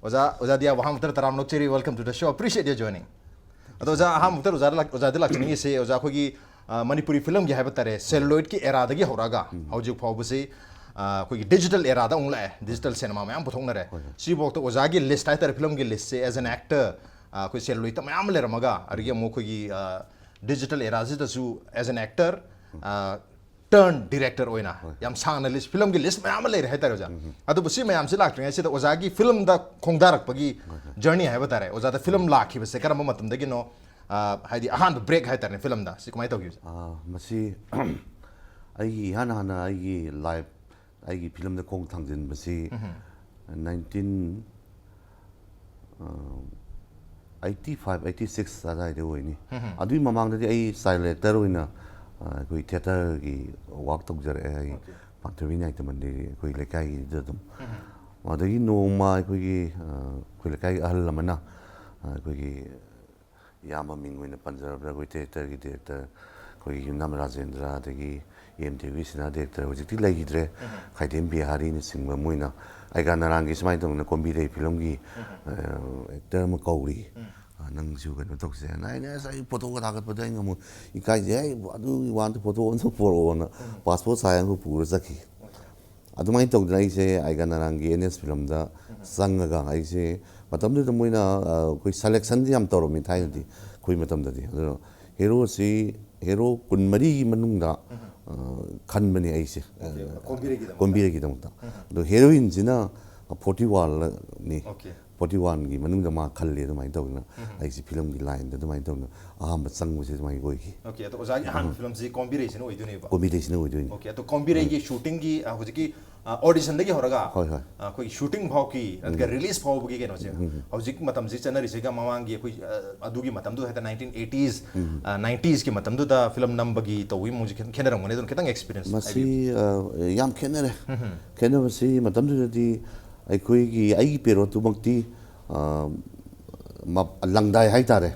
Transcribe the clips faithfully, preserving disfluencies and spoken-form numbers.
ꯑꯣꯖꯥ ꯑꯣꯖꯥ ꯗꯤꯌꯥꯕꯨ ꯑꯍꯥꯟꯕꯗ ꯇꯔꯥꯝꯅ ꯑꯣꯛꯆꯔꯤ, welcome to the show, appreciate your joining. ꯑꯗꯣ ꯑꯣꯖꯥ, ꯑꯍꯥꯟꯕꯗ ꯑꯣꯖꯥꯗ ꯂꯥꯛ- ꯑꯣꯖꯥꯗ ꯂꯥꯛꯆꯅꯤꯡꯉꯤꯁꯦ, ꯑꯣꯖꯥ, ꯑꯩꯈꯣꯏꯒꯤ ꯑ, ꯃꯅꯤꯄꯨꯔꯤ ꯐꯤꯂꯝꯒꯤ ꯍꯥꯏꯕ ꯇꯥꯔꯦ, celluloidꯀꯤ eraꯗꯒꯤ ꯍꯧꯔꯛꯑꯒ ꯍꯧꯖꯤꯛ ꯐꯥꯎꯕꯁꯤ ꯑ, ꯑꯩꯈꯣꯏꯒꯤ digital eraꯗ ꯑꯃꯨꯛ ꯂꯥꯛꯑꯦ, digital cinema ꯃꯌꯥꯝ ꯄꯨꯊꯣꯛꯅꯔꯦ꯫ ꯁꯤꯐꯥꯎꯗ ꯑꯣꯖꯥꯒꯤ list ꯍꯥꯏꯇꯥꯔꯦ, ꯐꯤꯂꯝꯒꯤ listꯁꯦ, as an actor, ꯑ, ꯑꯩꯈꯣꯏ celluloidꯇ ꯃꯌꯥꯝ ꯑꯃ ꯂꯩꯔꯝꯃꯒ, ꯑꯗꯒꯤ ꯑꯃꯨꯛ ꯑꯩꯈꯣꯏꯒꯤ ꯑ, digital eraꯁꯤꯗꯁꯨ as an actor, ꯑ, turn director ꯑꯣꯏꯅ ꯌꯥꯝ ꯁꯥꯡꯅ list, ꯐꯤꯂꯝꯒꯤ list ꯃꯌꯥꯝ ꯑꯃ ꯂꯩꯔꯦ ꯍꯥꯏꯇꯥꯔꯦ ꯑꯣꯖꯥ꯫ ꯑꯗꯨꯕꯨ ꯁꯤ ꯃꯌꯥꯝꯁꯤ ꯂꯥꯛꯇ꯭ꯔꯤꯉꯩꯁꯤꯗ ꯑꯣꯖꯥꯒꯤ ꯐꯤꯂꯝꯗ ꯈꯣꯡꯗꯥꯔꯛꯄꯒꯤ journey ꯍꯥꯏꯕ ꯇꯥꯔꯦ, ꯑꯣꯖꯥꯗ ꯐꯤꯂꯝ ꯂꯥꯛꯈꯤꯕꯁꯦ ꯀꯔꯝꯕ ꯃꯇꯝꯗꯒꯤꯅꯣ? ꯑ, ꯍꯥꯏꯗꯤ ꯑꯍꯥꯟꯕ break ꯍꯥꯏꯇꯥꯔꯦ ꯐꯤꯂꯝꯗ, ꯁꯤ ꯀꯃꯥꯏꯅ ꯇꯧꯈꯤꯕꯁꯦ? ꯑꯥ, ꯃꯁꯤ ꯑꯩꯒꯤ ꯏꯍꯥꯟ ꯍꯥꯟꯅ ꯑꯩꯒꯤ life, ꯑꯩꯒꯤ ꯐꯤꯂꯝꯗ ꯈꯣꯡ ꯊꯥꯡꯖꯤꯟꯕꯁꯤ nineteen eighty five, eighty six ꯑꯗꯨꯋꯥꯏꯗ ꯑꯣꯏꯅꯤ꯫ ꯑꯗꯨꯒꯤ ꯃꯃꯥꯡꯗꯗꯤ ꯑꯩ child actor ꯑꯣꯏꯅ, ꯑ, ꯑꯩꯈꯣꯏ theatreꯒꯤ work ꯇꯧꯖꯔꯛꯑꯦ꯫ ꯑꯩ ꯄꯥꯟꯊꯣꯏꯕꯤ ꯅꯥꯏꯇ ꯃꯟꯗꯤꯔꯒꯤ ꯑꯩꯈꯣꯏ ꯂꯩꯀꯥꯏꯒꯤꯗꯨꯗ ꯑꯗꯨꯝ꯫ ꯑꯗꯒꯤ ꯅꯣꯡꯃ ꯑꯩꯈꯣꯏꯒꯤ, ꯑ, ꯑꯩꯈꯣꯏ ꯂꯩꯀꯥꯏꯒꯤ ꯑꯍꯜ ꯑꯃꯅ, ꯑ, ꯑꯩꯈꯣꯏꯒꯤ ꯏꯌꯥꯝꯕ ꯃꯤꯡ ꯑꯣꯏꯅ ꯄꯟꯖꯔꯕꯗ, ꯑꯩꯈꯣꯏ theatreꯒꯤ director, ꯑꯩꯈꯣꯏꯒꯤ ꯌꯨꯝꯅꯥꯝ ꯔꯥꯖꯦꯟꯗ꯭ꯔ, ꯑꯗꯒꯤ ꯑꯦꯝ ꯗꯦꯕꯤ ꯁꯤꯅꯥ director, ꯍꯧꯖꯤꯛꯇꯤ ꯂꯩꯈꯤꯗ꯭ꯔꯦ, ꯈꯥꯏꯗꯦꯝ ꯕꯤꯍꯥꯔꯤꯅꯆꯤꯡꯕ, ꯃꯣꯏꯅ ꯑꯩꯒ ꯅꯔꯥꯡꯒꯤ ꯁꯨꯃꯥꯏꯅ ꯇꯧꯗꯅ ꯀꯣꯝꯕꯤꯔꯩ ꯐꯤꯂꯝꯒꯤ, ꯑ, actor ꯑꯃ ꯀꯧꯔꯤ꯫ ꯑ, ꯅꯪꯁꯨ ꯀꯩꯅꯣ ꯇꯧꯁꯦ ꯍꯥꯏꯅ꯫ ꯑꯩꯅ, "ꯑꯁ, ꯑꯩ photoꯒ ꯊꯥꯒꯠꯄꯗ ꯑꯩ ꯉꯝꯃꯣꯏ, ꯏꯀꯥꯏꯖꯩ, ꯑꯩ ꯑꯗꯨꯒꯤ ꯋꯥꯗ photo ꯑꯝꯇ ꯄꯨꯔꯛꯑꯣꯅ passport size ꯑꯃꯈꯛ ꯄꯨꯔ ꯆꯠꯈꯤ"꯫ ꯑꯗꯨꯃꯥꯏꯅ ꯇꯧꯗꯅ ꯑꯩꯁꯦ ꯑꯩꯒ ꯅꯔꯥꯡꯒꯤ ꯑꯦꯟ ꯑꯦꯁ ꯐꯤꯂꯝꯗ ꯆꯪꯉꯒ, ꯑꯩꯁꯦ ꯃꯇꯝꯗꯨꯗ ꯃꯣꯏꯅ, ꯑ, ꯑꯩꯈꯣꯏ selectionꯁꯦ ꯌꯥꯝ ꯇꯧꯔꯝꯃꯤ ꯊꯥꯏꯅꯗꯤ, ꯑꯩꯈꯣꯏ ꯃꯇꯝꯗꯗꯤ꯫ ꯑꯗꯨꯅ heroꯁꯤ, hero ꯀꯨꯟꯃꯔꯤꯒꯤ ꯃꯅꯨꯡꯗ, ꯑ, ꯈꯟꯕꯅꯦ ꯑꯩꯁꯦ, ꯑ, ꯀꯣꯝꯕꯤꯔꯩꯒꯤꯗꯃꯛꯇ꯫ ꯀꯣꯝꯕꯤꯔꯩꯒꯤꯗꯃꯛꯇ꯫ ꯑꯗꯣ heroineꯁꯤꯅ forty oneꯅꯤ꯫ Okay. Forty oneꯒꯤ ꯃꯅꯨꯡꯗ ꯃꯥ ꯈꯜꯂꯦ ꯑꯗꯨꯃꯥꯏꯅ ꯇꯧꯗꯅ꯫ ꯑꯩꯁꯦ ꯐꯤꯂꯝꯒꯤ lineꯗ ꯑꯗꯨꯃꯥꯏꯅ ꯇꯧꯗꯅ ꯑꯍꯥꯟꯕ ꯆꯪꯕꯁꯦ ꯑꯗꯨꯃꯥꯏꯅ ꯑꯣꯏꯈꯤ꯫ Okay, ꯑꯗꯣ ꯑꯣꯖꯥꯒꯤ ꯑꯍꯥꯟꯕ ꯐꯤꯂꯝꯁꯤ ꯀꯣꯝꯕꯤꯔꯩꯁꯤꯅ ꯑꯣꯏꯗꯣꯏꯅꯦꯕ꯫ ꯀꯣꯝꯕꯤꯔꯩꯁꯤꯅ ꯑꯣꯏꯗꯣꯏꯅꯤ꯫ Okay, ꯑꯗꯣ ꯀꯣꯝꯕꯤꯔꯩꯒꯤ shootingꯒꯤ, ꯑ, ꯍꯧꯖꯤꯛꯀꯤ, ꯑ, auditionꯗꯒꯤ ꯍꯧꯔꯒ, ꯍꯣꯏ, ꯍꯣꯏ꯫ ꯑ, ꯑꯩꯈꯣꯏꯒꯤ shooting ꯐꯥꯎꯒꯤ, ꯑꯗꯨꯒ release ꯐꯥꯎꯕꯒꯤ ꯀꯩꯅꯣꯁꯦ, ꯍꯧꯖꯤꯛ ꯃꯇꯝꯁꯤ ꯆꯠꯅꯔꯤꯁꯤꯒ ꯃꯃꯥꯡꯒꯤ ꯑꯩꯈꯣꯏ, ꯑ, ꯑꯗꯨꯒꯤ ꯃꯇꯝꯗꯨꯗ ꯍꯥꯏꯇꯥꯔꯦ, nineteen eighties, ꯑ, nineteesꯀꯤ ꯃꯇꯝꯗꯨꯗ ꯐꯤꯂꯝ ꯅꯝꯕꯒꯤ ꯇꯧꯕꯒꯤ ꯃꯑꯣꯡꯁꯦ ꯈꯤꯇꯪ ꯈꯦꯠꯅꯔꯝꯒꯅꯤ, ꯑꯗꯨꯅ ꯈꯤꯇꯪ experience ꯃꯁꯤ, ꯍꯥꯏꯕꯤꯌꯨ꯫ ꯑ, ꯌꯥꯝ ꯈꯦꯠꯅꯔꯦ꯫ ꯈꯦꯠꯅꯕꯁꯤ ꯃꯇꯝꯗꯨꯗꯗꯤ ꯑꯩꯈꯣꯏꯒꯤ, ꯑꯩꯒꯤ ꯄꯦꯔꯣꯠꯇꯨꯃꯛꯇꯤ, ꯑ, ꯃ-, ꯂꯪꯗꯥꯏ ꯍꯥꯏꯇꯥꯔꯦ꯫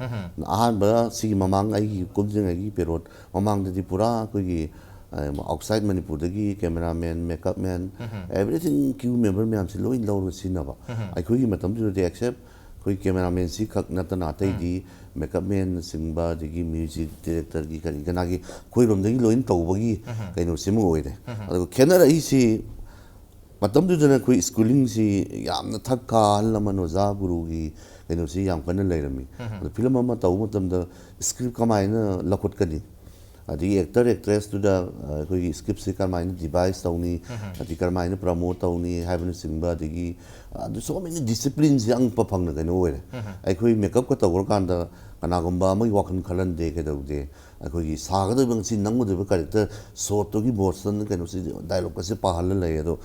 ꯑꯍꯥꯟꯕ ꯁꯤꯒꯤ ꯃꯃꯥꯡ ꯑꯩꯒꯤ ꯀꯨꯝꯗ꯭ꯔꯤꯉꯩꯒꯤ ꯄꯦꯔꯣꯠ ꯃꯃꯥꯡꯗꯗꯤ ꯄꯨꯔꯥ ꯑꯩꯈꯣꯏꯒꯤ, ꯑꯥꯎꯠꯁꯥꯏꯠ ꯃꯅꯤꯄꯨꯔꯗꯒꯤ ꯀꯦꯃꯦꯔꯥꯃꯦꯟ, ꯃꯦꯀꯞ ꯃꯦꯟ, ꯑꯦꯕ꯭ꯔꯤꯊꯤꯡ ꯀ꯭ꯔꯨ ꯃꯦꯝꯕꯔ ꯃꯌꯥꯝꯁꯤ ꯂꯣꯏ ꯂꯧꯔꯒ ꯁꯤꯖꯤꯟꯅꯕ꯫ ꯑꯩꯈꯣꯏꯒꯤ ꯃꯇꯝꯗꯨꯗꯗꯤ ꯑꯦꯛꯁꯦꯞ ꯑꯩꯈꯣꯏ ꯀꯦꯃꯦꯔꯥꯃꯦꯟꯁꯤ ꯈꯛ ꯅꯠꯇꯅ ꯑꯇꯩꯗꯤ ꯃꯦꯀꯞ ꯃꯦꯟꯅꯆꯤꯡꯕ, ꯑꯗꯒꯤ ꯃ꯭ꯌꯨꯖꯤꯛ ꯗꯤꯔꯦꯛꯇꯔꯒꯤ ꯀꯔꯤ ꯀꯅꯥꯒꯤ ꯑꯩꯈꯣꯏꯔꯣꯝꯗꯒꯤ ꯂꯣꯏꯅ ꯇꯧꯕꯒꯤ ꯀꯩꯅꯣꯁꯤꯃ ꯑꯣꯏꯔꯦ꯫ ꯑꯗꯨꯒ ꯈꯦꯠꯅꯔꯛꯏꯁꯤ ꯃꯇꯝꯗꯨꯗꯅ ꯑꯩꯈꯣꯏ ꯁ꯭ꯀꯨꯂꯤꯡꯁꯤ ꯌꯥꯝꯅ ꯊꯛ ꯀꯥ, ꯑꯍꯜ ꯂꯃꯟ ꯑꯣꯖꯥ ꯒꯨꯔꯨꯒꯤ ꯀꯩꯅꯣꯁꯤ ꯌꯥꯝ ꯀꯟꯅ ꯂꯩꯔꯝꯃꯤ꯫ ꯑꯗꯣ ꯐꯤꯂꯝ ꯑꯃ ꯇꯧꯕ ꯃꯇꯝꯗ ꯁ꯭ꯀ꯭ꯔꯤꯞ ꯀꯃꯥꯏꯅ ꯂꯧꯈꯠꯀꯅꯤ, ꯑꯗꯒꯤ ꯑꯦꯛꯇꯔ ꯑꯦꯛꯇ꯭ꯔꯦꯁꯇꯨꯗ ꯑꯩꯈꯣꯏꯒꯤ ꯁ꯭ꯀ꯭ꯔꯤꯞꯁꯦ ꯀꯔꯝꯍꯥꯏꯅ ꯗꯤꯚꯥꯏꯁ ꯇꯧꯅꯤ, ꯑꯗꯒꯤ ꯀꯔꯝꯍꯥꯏꯅ ꯄ꯭ꯔꯃꯣꯠ ꯇꯧꯅꯤ ꯍꯥꯏꯕꯅꯆꯤꯡꯕ, ꯑꯗꯒꯤ ꯑꯗꯨ so many ꯗꯤꯁꯤꯄ꯭ꯂꯤꯟꯁꯦ ꯑꯉꯛꯄ ꯐꯪꯅ ꯀꯩꯅꯣ ꯑꯣꯏꯔꯦ꯫ ꯑꯩꯈꯣꯏ ꯃꯦꯀꯞꯀ ꯇꯧꯈ꯭ꯔꯀꯥꯟꯗ ꯀꯅꯥꯒꯨꯝꯕ ꯑꯃꯒꯤ ꯋꯥꯈꯜ ꯈꯜꯍꯟꯗꯦ, ꯀꯩꯗꯧꯗꯦ꯫ ꯑꯩꯈꯣꯏꯒꯤ ꯁꯥꯒꯗꯧꯔꯤꯕ, ꯉꯁꯤ ꯅꯝꯒꯗꯧꯔꯤꯕ ꯀꯦꯔꯦꯛꯇꯔ ꯁꯣꯠꯇꯨꯒꯤ ꯃꯣꯠꯁꯟ ꯀꯩꯅꯣꯁꯤ, ꯗꯥꯏꯂꯣꯛꯀꯁꯦ ꯄꯥꯍꯜꯂ ꯂꯩ꯫ ꯑꯗꯣ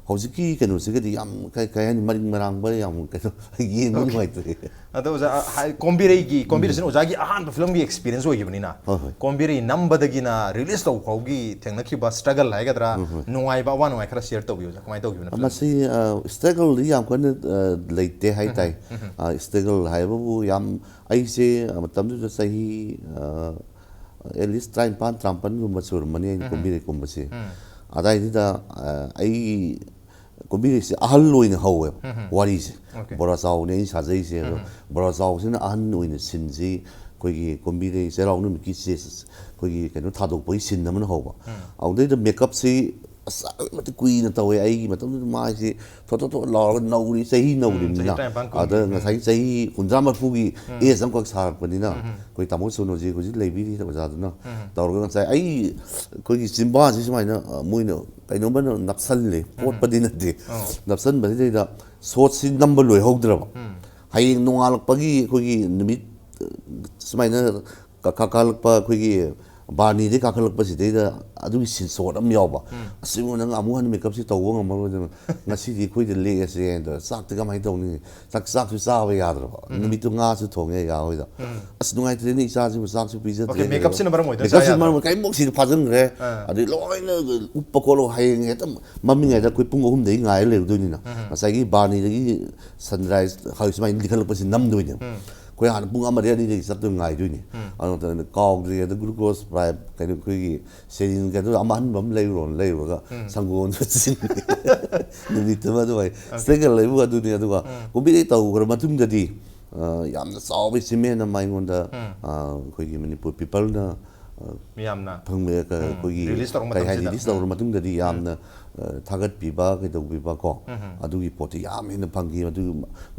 ꯍꯧꯖꯤꯛꯀꯤ ꯀꯩꯅꯣꯁꯤꯒꯗꯤ ꯌꯥꯝ ꯀꯩ ꯀꯩ ꯍꯥꯏꯅꯤ, ꯃꯔꯤꯡ ꯃꯔꯥꯡꯕ, ꯌꯥꯝ ꯀꯩꯅꯣ ꯌꯦꯡꯕ ꯅꯨꯡꯉꯥꯏꯇ꯭ꯔꯦ꯫ ꯑꯗꯣ ꯑꯣꯖꯥ, ꯍꯥꯏ, ꯀꯣꯝꯕꯤꯔꯩꯒꯤ, ꯀꯣꯝꯕꯤꯔꯩꯁꯤꯅ ꯑꯣꯖꯥꯒꯤ ꯑꯍꯥꯟꯕ ꯐꯤꯂꯝꯒꯤ ꯑꯦꯛꯁꯄꯤꯔꯤꯌꯦꯟꯁ ꯑꯣꯏꯈꯤꯕꯅꯤꯅ, ꯍꯣꯏ, ꯍꯣꯏ꯫ ꯀꯣꯝꯕꯤꯔꯩ ꯅꯝꯕꯗꯒꯤꯅ ꯔꯤꯂꯤꯁ ꯇꯧ ꯐꯥꯎꯒꯤ ꯊꯦꯡꯅꯈꯤꯕ ꯁ꯭ꯇ꯭ꯔꯒꯜ ꯍꯥꯏꯒꯗ꯭ꯔꯥ, ꯅꯨꯡꯉꯥꯏꯕ ꯑꯋꯥ ꯅꯨꯡꯉꯥꯏ ꯈꯔ ꯁꯤꯌꯔ ꯇꯧꯕꯤꯌꯨ ꯑꯣꯖꯥ, ꯀꯃꯥꯏꯅ ꯇꯧꯈꯤꯕꯅꯣ ꯐꯤꯂꯝ? ꯃꯁꯤ ꯁ꯭ꯇ꯭ꯔꯒꯜꯗꯤ ꯌꯥꯝ ꯀꯟꯅ ꯑ, ꯂꯩꯇꯦ ꯍꯥꯏꯇꯥꯏ꯫ ꯁ꯭ꯇ꯭ꯔꯒꯜ ꯍꯥꯏꯕꯕꯨ ꯌꯥꯝ, ꯑꯩꯁꯦ ꯃꯇꯝꯗꯨꯗ ꯆꯍꯤ ꯑꯦꯠꯂꯤꯁ ꯇꯔꯥꯅꯤꯄꯥꯟ ꯇꯔꯥꯃꯥꯄꯟꯒꯨꯝꯕ ꯁꯨꯔꯝꯃꯅꯤ ꯑꯩꯅ ꯀꯣꯝꯕꯤꯔꯩ ꯀꯨꯝꯕꯁꯦ꯫ ꯑꯗꯥꯏꯗꯨꯗ ꯑ, ꯑꯩ ꯀꯣꯝꯕꯤꯔꯩꯁꯦ ꯑꯍꯜ ꯑꯣꯏꯅ ꯍꯧꯋꯦꯕ ꯋꯥꯔꯤꯁꯦ꯫ Okay. ꯕꯣꯔꯥ ꯆꯥꯎꯅꯦ ꯑꯩꯅ ꯁꯥꯖꯩꯁꯦ꯫ ꯑꯗꯣ ꯕꯣꯔꯥ ꯆꯥꯎꯁꯤꯅ ꯑꯍꯟ ꯑꯣꯏꯅ ꯁꯤꯟꯁꯤ, ꯑꯩꯈꯣꯏꯒꯤ ꯀꯣꯝꯕꯤꯔꯩ ꯆꯩꯔꯥꯎ ꯅꯨꯃꯤꯠꯀꯤ ꯆꯦ, ꯑꯩꯈꯣꯏꯒꯤ ꯀꯩꯅꯣ ꯊꯥꯗꯣꯛꯄꯒꯤ ꯁꯤꯟ ꯑꯃꯅ ꯍꯧꯕ꯫ ꯑꯗꯨꯗꯩꯗ ꯃꯦꯀꯞꯁꯤ ꯑꯁ ꯑꯗꯨꯛꯀꯤ ꯃꯇꯤꯛ ꯀꯨꯏꯅ ꯇꯧꯋꯦ꯫ ꯑꯩꯒꯤ ꯃꯇꯝꯗꯨꯗ ꯃꯥꯏꯁꯤ ꯊꯣꯠ ꯊꯣꯠ ꯊꯣꯠ ꯂꯥꯎꯔꯒ ꯅꯧꯔꯤ, ꯆꯍꯤ ꯅꯧꯔꯤꯕꯅꯤꯅ꯫ ꯆꯍꯤ ꯇꯔꯥꯅꯤꯄꯥꯟ ꯀꯨꯟ꯫ ꯑꯗ ꯉꯁꯥꯏꯒꯤ ꯆꯍꯤ ꯍꯨꯝꯗ꯭ꯔꯥ ꯃꯔꯤꯐꯨꯒꯤ ꯑꯦꯖ ꯑꯃꯈꯛ ꯁꯥꯔꯛꯄꯅꯤꯅ, ꯑꯩꯈꯣꯏ ꯇꯥꯃꯣ ꯁꯣꯅꯣꯖꯤ ꯍꯧꯖꯤꯛ ꯂꯩꯕꯤꯔꯤ ꯑꯣꯖꯥꯗꯨꯅ ꯇꯧꯔꯒ ꯉꯁꯥꯏ ꯑꯩ, ꯑꯩꯈꯣꯏꯒꯤ ꯆꯤꯝꯕꯥꯁꯤ ꯁꯨꯃꯥꯏꯅ ꯑ, ꯃꯣꯏꯅ ꯀꯩꯅꯣꯝꯃꯅ ꯅꯞꯁꯜꯂꯦ, ꯄꯣꯠꯄꯗꯤ ꯅꯠꯇꯦ꯫ ꯅꯞꯁꯟꯕꯁꯤꯗꯩꯗ ꯁꯣꯠꯁꯤ ꯅꯝꯕ ꯂꯣꯏꯍꯧꯗ꯭ꯔꯕ꯫ ꯍꯌꯦꯡ ꯅꯣꯡꯉꯥꯜꯂꯛꯄꯒꯤ ꯑꯩꯈꯣꯏꯒꯤ ꯅꯨꯃꯤꯠ ꯑ, ꯁꯨꯃꯥꯏꯅ ꯀꯥ-, ꯀꯥꯈꯠꯂꯛꯄ, ꯑꯩꯈꯣꯏꯒꯤ ꯕꯥꯔꯅꯤꯗꯩ ꯀꯥꯈꯠꯂꯛꯄꯁꯤꯗꯩꯗ ꯑꯗꯨꯒꯤ ꯁꯤꯟ ꯁꯣꯠ ꯑꯃ ꯌꯥꯎꯕ꯫ "ꯑꯁꯤꯕꯨ ꯅꯪ ꯑꯃꯨꯛ ꯍꯟꯅ ꯃꯦꯀꯞꯁꯤ ꯇꯧꯕ ꯉꯝꯃꯔꯣꯏꯗꯅ ꯉꯁꯤꯗꯤ ꯑꯩꯈꯣꯏꯗ ꯂꯦꯛꯑꯁꯦ" ꯍꯥꯏꯗꯣ, ꯆꯥꯛꯇꯤ ꯀꯃꯥꯏꯅ ꯇꯧꯅꯤ? ꯆꯥꯛ, ꯆꯥꯛꯁꯨ ꯆꯥꯕ ꯌꯥꯗ꯭ꯔꯕ꯫ ꯅꯨꯃꯤꯠꯇꯨ ꯉꯥꯁꯨ ꯊꯣꯡꯉꯦ ꯑꯩꯒ ꯍꯣꯏꯗ꯫ "ꯑꯁ ꯅꯨꯡꯉꯥꯏꯇ꯭ꯔꯦꯅꯦ, ꯏꯆꯥꯁꯤꯕꯨ ꯆꯥꯛꯁꯨ ꯄꯤꯖꯗ꯭ꯔꯦ" Okay, ꯀꯩꯗꯧꯔꯦ꯫ ꯃꯦꯀꯞꯁꯤꯅ ꯃꯔꯝ ꯑꯣꯏꯗꯅ ꯃꯦꯀꯞꯁꯤꯅ ꯆꯥ ꯌꯥꯗ꯭ꯔꯕ꯫ ꯃꯔꯝ ꯑꯣꯏ-, ꯀꯔꯤꯝꯐꯥꯎ ꯁꯤꯗ ꯐꯥꯖꯤꯟꯈ꯭ꯔꯦ꯫ ꯑꯗꯩ ꯂꯣꯏꯅ ꯎꯞꯄ ꯈꯣꯠꯂꯣ, ꯍꯌꯦꯡ ꯍꯦꯛꯇ ꯃꯝꯃꯤꯉꯩꯗ ꯑꯩꯈꯣꯏ ꯄꯨꯡ ꯑꯍꯨꯝꯗꯒꯤ ꯉꯥꯏꯔ ꯂꯩꯔꯨꯗꯣꯏꯅꯤꯅ꯫ ꯉꯁꯥꯏꯒꯤ ꯕꯥꯔꯅꯤꯗꯒꯤ ꯁꯟꯔꯥꯏꯁ ꯍꯧꯖꯤꯛ ꯁꯨꯃꯥꯏꯅ ꯂꯤꯈꯠꯂꯛꯄꯁꯤ ꯅꯝꯗꯣꯏꯅꯦꯕ꯫ ꯑꯩꯈꯣꯏ ꯍꯥꯟꯅ ꯄꯨꯡ ꯑꯃꯗꯒꯤ ꯑꯅꯤꯗꯒꯤ ꯆꯠꯇꯣꯏ ꯉꯥꯏꯗꯣꯏꯅꯤ꯫ ꯑꯗꯨ ꯃꯇꯝꯗ ꯀꯥꯎꯗ꯭ꯔꯤ ꯑꯗ glucose ꯄ꯭ꯔꯥꯏꯞ ꯀꯩꯅꯣ ꯑꯩꯈꯣꯏꯒꯤ ꯁꯦꯔꯤꯟ ꯀꯩꯅꯣ ꯑꯃ ꯑꯍꯟꯕ ꯑꯃ ꯂꯩꯔꯨꯔꯣꯅ ꯂꯩꯔꯨꯔꯒ ꯁꯪꯒꯣꯝꯗ ꯆꯤꯅꯤ ꯅꯨꯃꯤꯠꯇꯨꯃ ꯑꯗꯨꯃꯥꯏ ꯁ꯭ꯇ꯭ꯔꯒꯜ ꯂꯩꯕ ꯑꯗꯨꯅꯤ꯫ ꯑꯗꯨꯒ ꯀꯨꯝꯕꯤꯔꯩ ꯇꯧꯈ꯭ꯔ ꯃꯇꯨꯡꯗꯗꯤ ꯑ, ꯌꯥꯝꯅ ꯆꯥꯎꯕ ꯑꯦꯆꯤꯞꯃꯦꯟ ꯑꯃ ꯑꯩꯉꯣꯟꯗ ꯑ, ꯑꯩꯈꯣꯏꯒꯤ ꯃꯅꯤꯄꯨꯔ ꯄꯤꯄꯜꯅ ꯑ, ꯃꯤꯌꯥꯝꯅ ꯐꯪꯕ ꯑꯩꯈꯣꯏꯒꯤ release ꯇꯧꯔ ꯀꯩ ꯍꯥꯏ ꯃꯇꯝꯁꯤꯗ꯫ ꯔꯤꯂꯤꯁ ꯇꯧꯔ ꯃꯇꯨꯡꯗꯗꯤ ꯌꯥꯝꯅ ꯑ, ꯊꯥꯒꯠꯄꯤꯕ ꯀꯩꯗꯧꯕꯤꯕ ꯀꯣ ꯑꯗꯨꯒꯤ ꯄꯣꯠꯇꯨ ꯌꯥꯝ ꯍꯦꯟꯅ ꯐꯪꯈꯤ꯫ ꯃꯗꯨ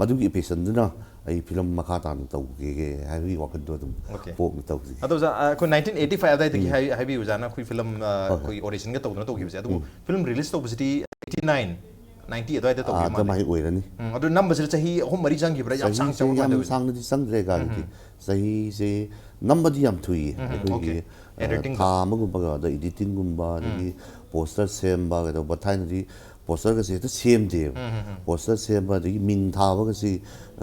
ꯃꯗꯨꯒꯤ ꯏꯐꯦꯁꯟꯗꯨꯅ ꯑꯩ ꯐꯤꯂꯝ ꯃꯈꯥ ꯇꯥꯅ ꯇꯧꯒꯦ ꯍꯥꯏꯕꯒꯤ ꯋꯥꯈꯜꯗꯣ ꯑꯗꯨꯝ Okay. ꯄꯣꯛꯅ ꯇꯧꯈꯤ꯫ ꯑꯗꯣ ꯑꯣꯖꯥ, ꯑꯩꯈꯣꯏ nineteen eighty five ꯑꯗꯨꯋꯥꯏꯗꯒꯤ ꯍꯥꯏ- ꯍꯥꯏꯕꯤꯌꯨ ꯑꯣꯖꯥꯅ ꯑꯩꯈꯣꯏ ꯐꯤꯂꯝ ꯑ, ꯍꯣꯏ, ꯍꯣꯏ꯫ ꯑꯩꯈꯣꯏꯒꯤ ꯑꯣꯔꯤꯖꯤꯟꯒ ꯇꯧꯗꯅ ꯇꯧꯈꯤꯕꯁꯦ꯫ ꯑꯗꯨꯕꯨ ꯐꯤꯂꯝ ꯔꯤꯂꯤꯁ ꯇꯧꯕꯁꯤꯗꯤ eighty nine, ninety ꯑꯗꯨꯋꯥꯏꯗ ꯇꯧꯈꯤꯕ ꯑꯥ, ꯃꯥꯜꯂꯦ꯫ ꯑꯗꯨꯃꯥꯏꯅ ꯑꯣꯏꯔꯅꯤ꯫ ꯎꯝ, ꯑꯗꯨ ꯅꯝꯕꯁꯤꯗ ꯆꯍꯤ ꯑꯍꯨꯝ ꯃꯔꯤ ꯆꯪꯈꯤꯕ꯭ꯔꯥ? ꯌꯥꯝ ꯁꯥꯡ ꯆꯍꯤꯁꯦ ꯆꯪꯕ꯭ꯔꯥ? ꯌꯥꯝ ꯀꯃꯥꯏꯅ ꯇꯧꯋꯤ? ꯁꯥꯡꯅꯗꯤ ꯆꯪꯗ꯭ꯔꯦ ꯒꯥꯔꯤꯗꯤ꯫ ꯆꯍꯤꯁꯦ ꯅꯝꯕꯗꯤ ꯌꯥꯝ ꯊꯨꯏꯌꯦ꯫ ꯎꯝ, ꯑꯩꯈꯣꯏꯒꯤ okay. ꯑ, Editing ꯗ꯫ ꯊꯥ ꯑꯃꯒꯨꯝꯕꯒ ꯑꯗ ꯏꯗꯤꯇꯤꯡꯒꯨꯝꯕ ꯑꯗꯒꯤ ꯄꯣꯁꯇꯔ ꯁꯦꯝꯕ ꯀꯩꯗꯧꯕ ꯊꯥꯏꯅꯗꯤ ꯄꯣꯁꯇꯔꯒꯁꯦ ꯍꯦꯛꯇ ꯁꯦꯝꯗꯦꯕ꯫ ꯄꯣꯁꯇꯔ ꯁꯦꯝꯕ ꯑꯗꯒꯤ ꯃꯤꯡ ꯊꯥꯕꯒꯁꯤ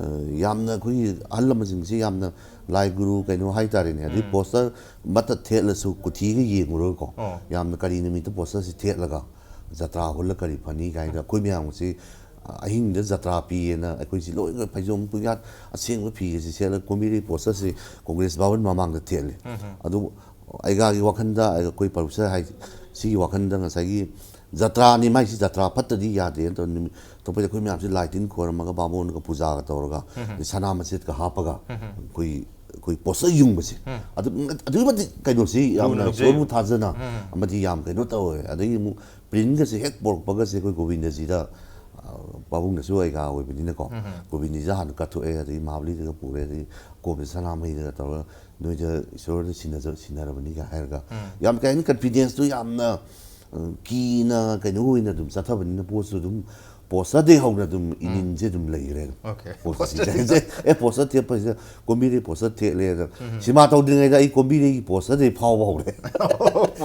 ꯑ, ꯌꯥꯝꯅ ꯑꯩꯈꯣꯏꯒꯤ ꯑꯍꯜ ꯂꯃꯟꯁꯤꯡꯁꯤ ꯌꯥꯝꯅ ꯂꯥꯏ ꯒꯨꯔꯨ ꯀꯩꯅꯣ ꯍꯥꯏꯇꯥꯔꯦꯅꯦ꯫ ꯑꯗꯩ ꯄꯣꯁꯇꯔ ꯑꯃꯠꯇ ꯊꯦꯠꯂꯁꯨ ꯀꯨꯊꯤꯒ ꯌꯦꯡꯉꯨꯔꯒꯀꯣ ꯑꯣ꯫ ꯌꯥꯝꯅ ꯀꯔꯤ ꯅꯨꯃꯤꯠꯇ ꯄꯣꯁꯇꯔꯁꯤ ꯊꯦꯠꯂꯒ ꯖꯇ꯭ꯔꯥ ꯍꯣꯜꯂ ꯀꯔꯤ ꯐꯅꯤ ꯀꯥꯏꯅ ꯑꯩꯈꯣꯏ ꯃꯌꯥꯝꯁꯤ ꯑꯍꯤꯡꯗ ꯖꯇ꯭ꯔꯥ ꯄꯤꯌꯦꯅ ꯑꯩꯈꯣꯏꯁꯤ ꯂꯣꯏꯅ ꯐꯩꯖꯣꯝ ꯄꯨꯌꯥꯠ ꯑꯁꯦꯡꯕ ꯐꯤꯒꯁꯤ ꯁꯦꯠꯂꯒ ꯀꯨꯝꯕꯤꯔꯩ ꯄꯣꯁꯇꯔꯁꯤ ꯀꯣꯡꯒ꯭ꯔꯦꯁ ꯚꯕꯟ ꯃꯃꯥꯡꯗ ꯊꯦꯠꯂꯤ꯫ ꯑꯗꯨ ꯑꯩꯒꯥꯒꯤ ꯋꯥꯈꯜꯗ ꯑꯩꯈꯣꯏ ꯄ꯭ꯔꯣꯐꯦꯁꯔ ꯍꯥꯏ ꯁꯤꯒꯤ ꯋꯥꯈꯜꯗ ꯉꯁꯥꯏꯒꯤ ꯖꯇ꯭ꯔꯥꯅꯤ ꯃꯥꯏꯁꯤ ꯖꯇ꯭ꯔꯥ ꯐꯠꯇꯗꯤ ꯌꯥꯗꯦꯅ ꯇꯧꯔ ꯅꯨꯃꯤꯠ ꯊꯣꯛꯄꯗ ꯑꯩꯈꯣꯏ ꯃꯌꯥꯝꯁꯤ ꯂꯥꯏ ꯇꯤꯟ ꯈꯣꯏꯔꯝꯃꯒ ꯕꯥꯃꯣꯟꯒ ꯄꯨꯖꯥꯒ ꯇꯧꯔꯒ ꯑꯗꯩ ꯁꯅꯥ ꯃꯆꯦꯠꯀ ꯍꯥꯞꯄꯒ ꯑꯩꯈꯣꯏ ꯑꯩꯈꯣꯏ ꯄꯣꯁꯇꯔ ꯌꯨꯡꯕꯁꯦ ꯑꯗꯨ ꯑꯗꯨꯛꯀꯤ ꯃꯇꯤꯛ ꯀꯩꯅꯣꯁꯤ ꯌꯥꯝꯅ ꯂꯨꯅ ꯂꯧꯖꯩ꯫ ꯄꯨꯛꯅꯤꯡ ꯊꯥꯖꯅ ꯑꯃꯗꯤ ꯌꯥꯝ ꯀꯩꯅꯣ ꯇꯧꯋꯦ꯫ ꯑꯗꯒꯤ ꯑꯃꯨꯛ ꯄ꯭ꯔꯤꯟꯒꯁꯦ ꯍꯦꯛ ꯄꯣꯔꯛꯄꯒꯁꯦ ꯑꯩꯈꯣꯏ ꯒꯣꯕꯤꯟꯗꯖꯤꯗ ꯑ, ꯄꯥꯕꯨꯡꯅꯁꯨ ꯑꯩꯒꯥ ꯑꯣꯏꯕꯅꯤꯅꯀꯣ ꯒꯣꯕꯤꯟꯗꯖꯤꯗ ꯍꯥꯟꯅ ꯀꯠꯊꯣꯛꯑꯦ꯫ ꯑꯗꯒꯤ ꯃꯍꯥꯕꯂꯤꯗꯒ ꯄꯨꯔꯦ꯫ ꯑꯗꯒꯤ ꯀꯣꯝꯗ ꯁꯅꯥꯃꯍꯤꯗꯒ ꯇꯧꯔꯒ ꯅꯣꯏꯗ ꯏꯁꯣꯔꯗ ꯁꯤꯟꯅꯖ ꯁꯤꯟꯅꯔꯕꯅꯤꯒ ꯍꯥꯏꯔꯒ ꯌꯥꯝ ꯀꯩ ꯍꯥꯏꯅꯤ ꯀꯟꯐꯤꯗꯦꯟꯁꯇꯨ ꯌꯥꯝꯅ ꯑ, ꯀꯤꯅ ꯀꯩꯅꯣ ꯑꯣꯏꯅ ꯑꯗꯨꯝ ꯆꯠꯊꯕꯅꯤꯅ ꯄꯣꯠꯁꯨ ꯑꯗꯨꯝ ꯄꯣꯁꯇꯔꯗꯒꯤ ꯍꯧꯅ ꯑꯗꯨꯝ ꯏꯅꯤꯟꯁꯦ ꯑꯗꯨꯝ ꯂꯩꯈ꯭ꯔꯦ꯫ Okay. ꯄꯣꯁꯇꯔꯁꯦ ꯄꯣꯁꯇꯔꯁꯦ꯫ ꯑꯦ ꯄꯣꯁꯇꯔ ꯊꯦꯠꯄꯁꯤꯗ ꯀꯣꯝꯕꯤꯔꯩ ꯄꯣꯁꯇꯔ ꯊꯦꯠꯂꯦ ꯑꯗ ꯁꯤꯃꯥ ꯇꯧꯗ꯭ꯔꯤꯉꯩꯗ ꯑꯩ ꯀꯣꯝꯕꯤꯔꯩꯒꯤ ꯄꯣꯁꯇꯔꯗꯒꯤ ꯐꯥꯎꯕ ꯍꯧꯔꯦ꯫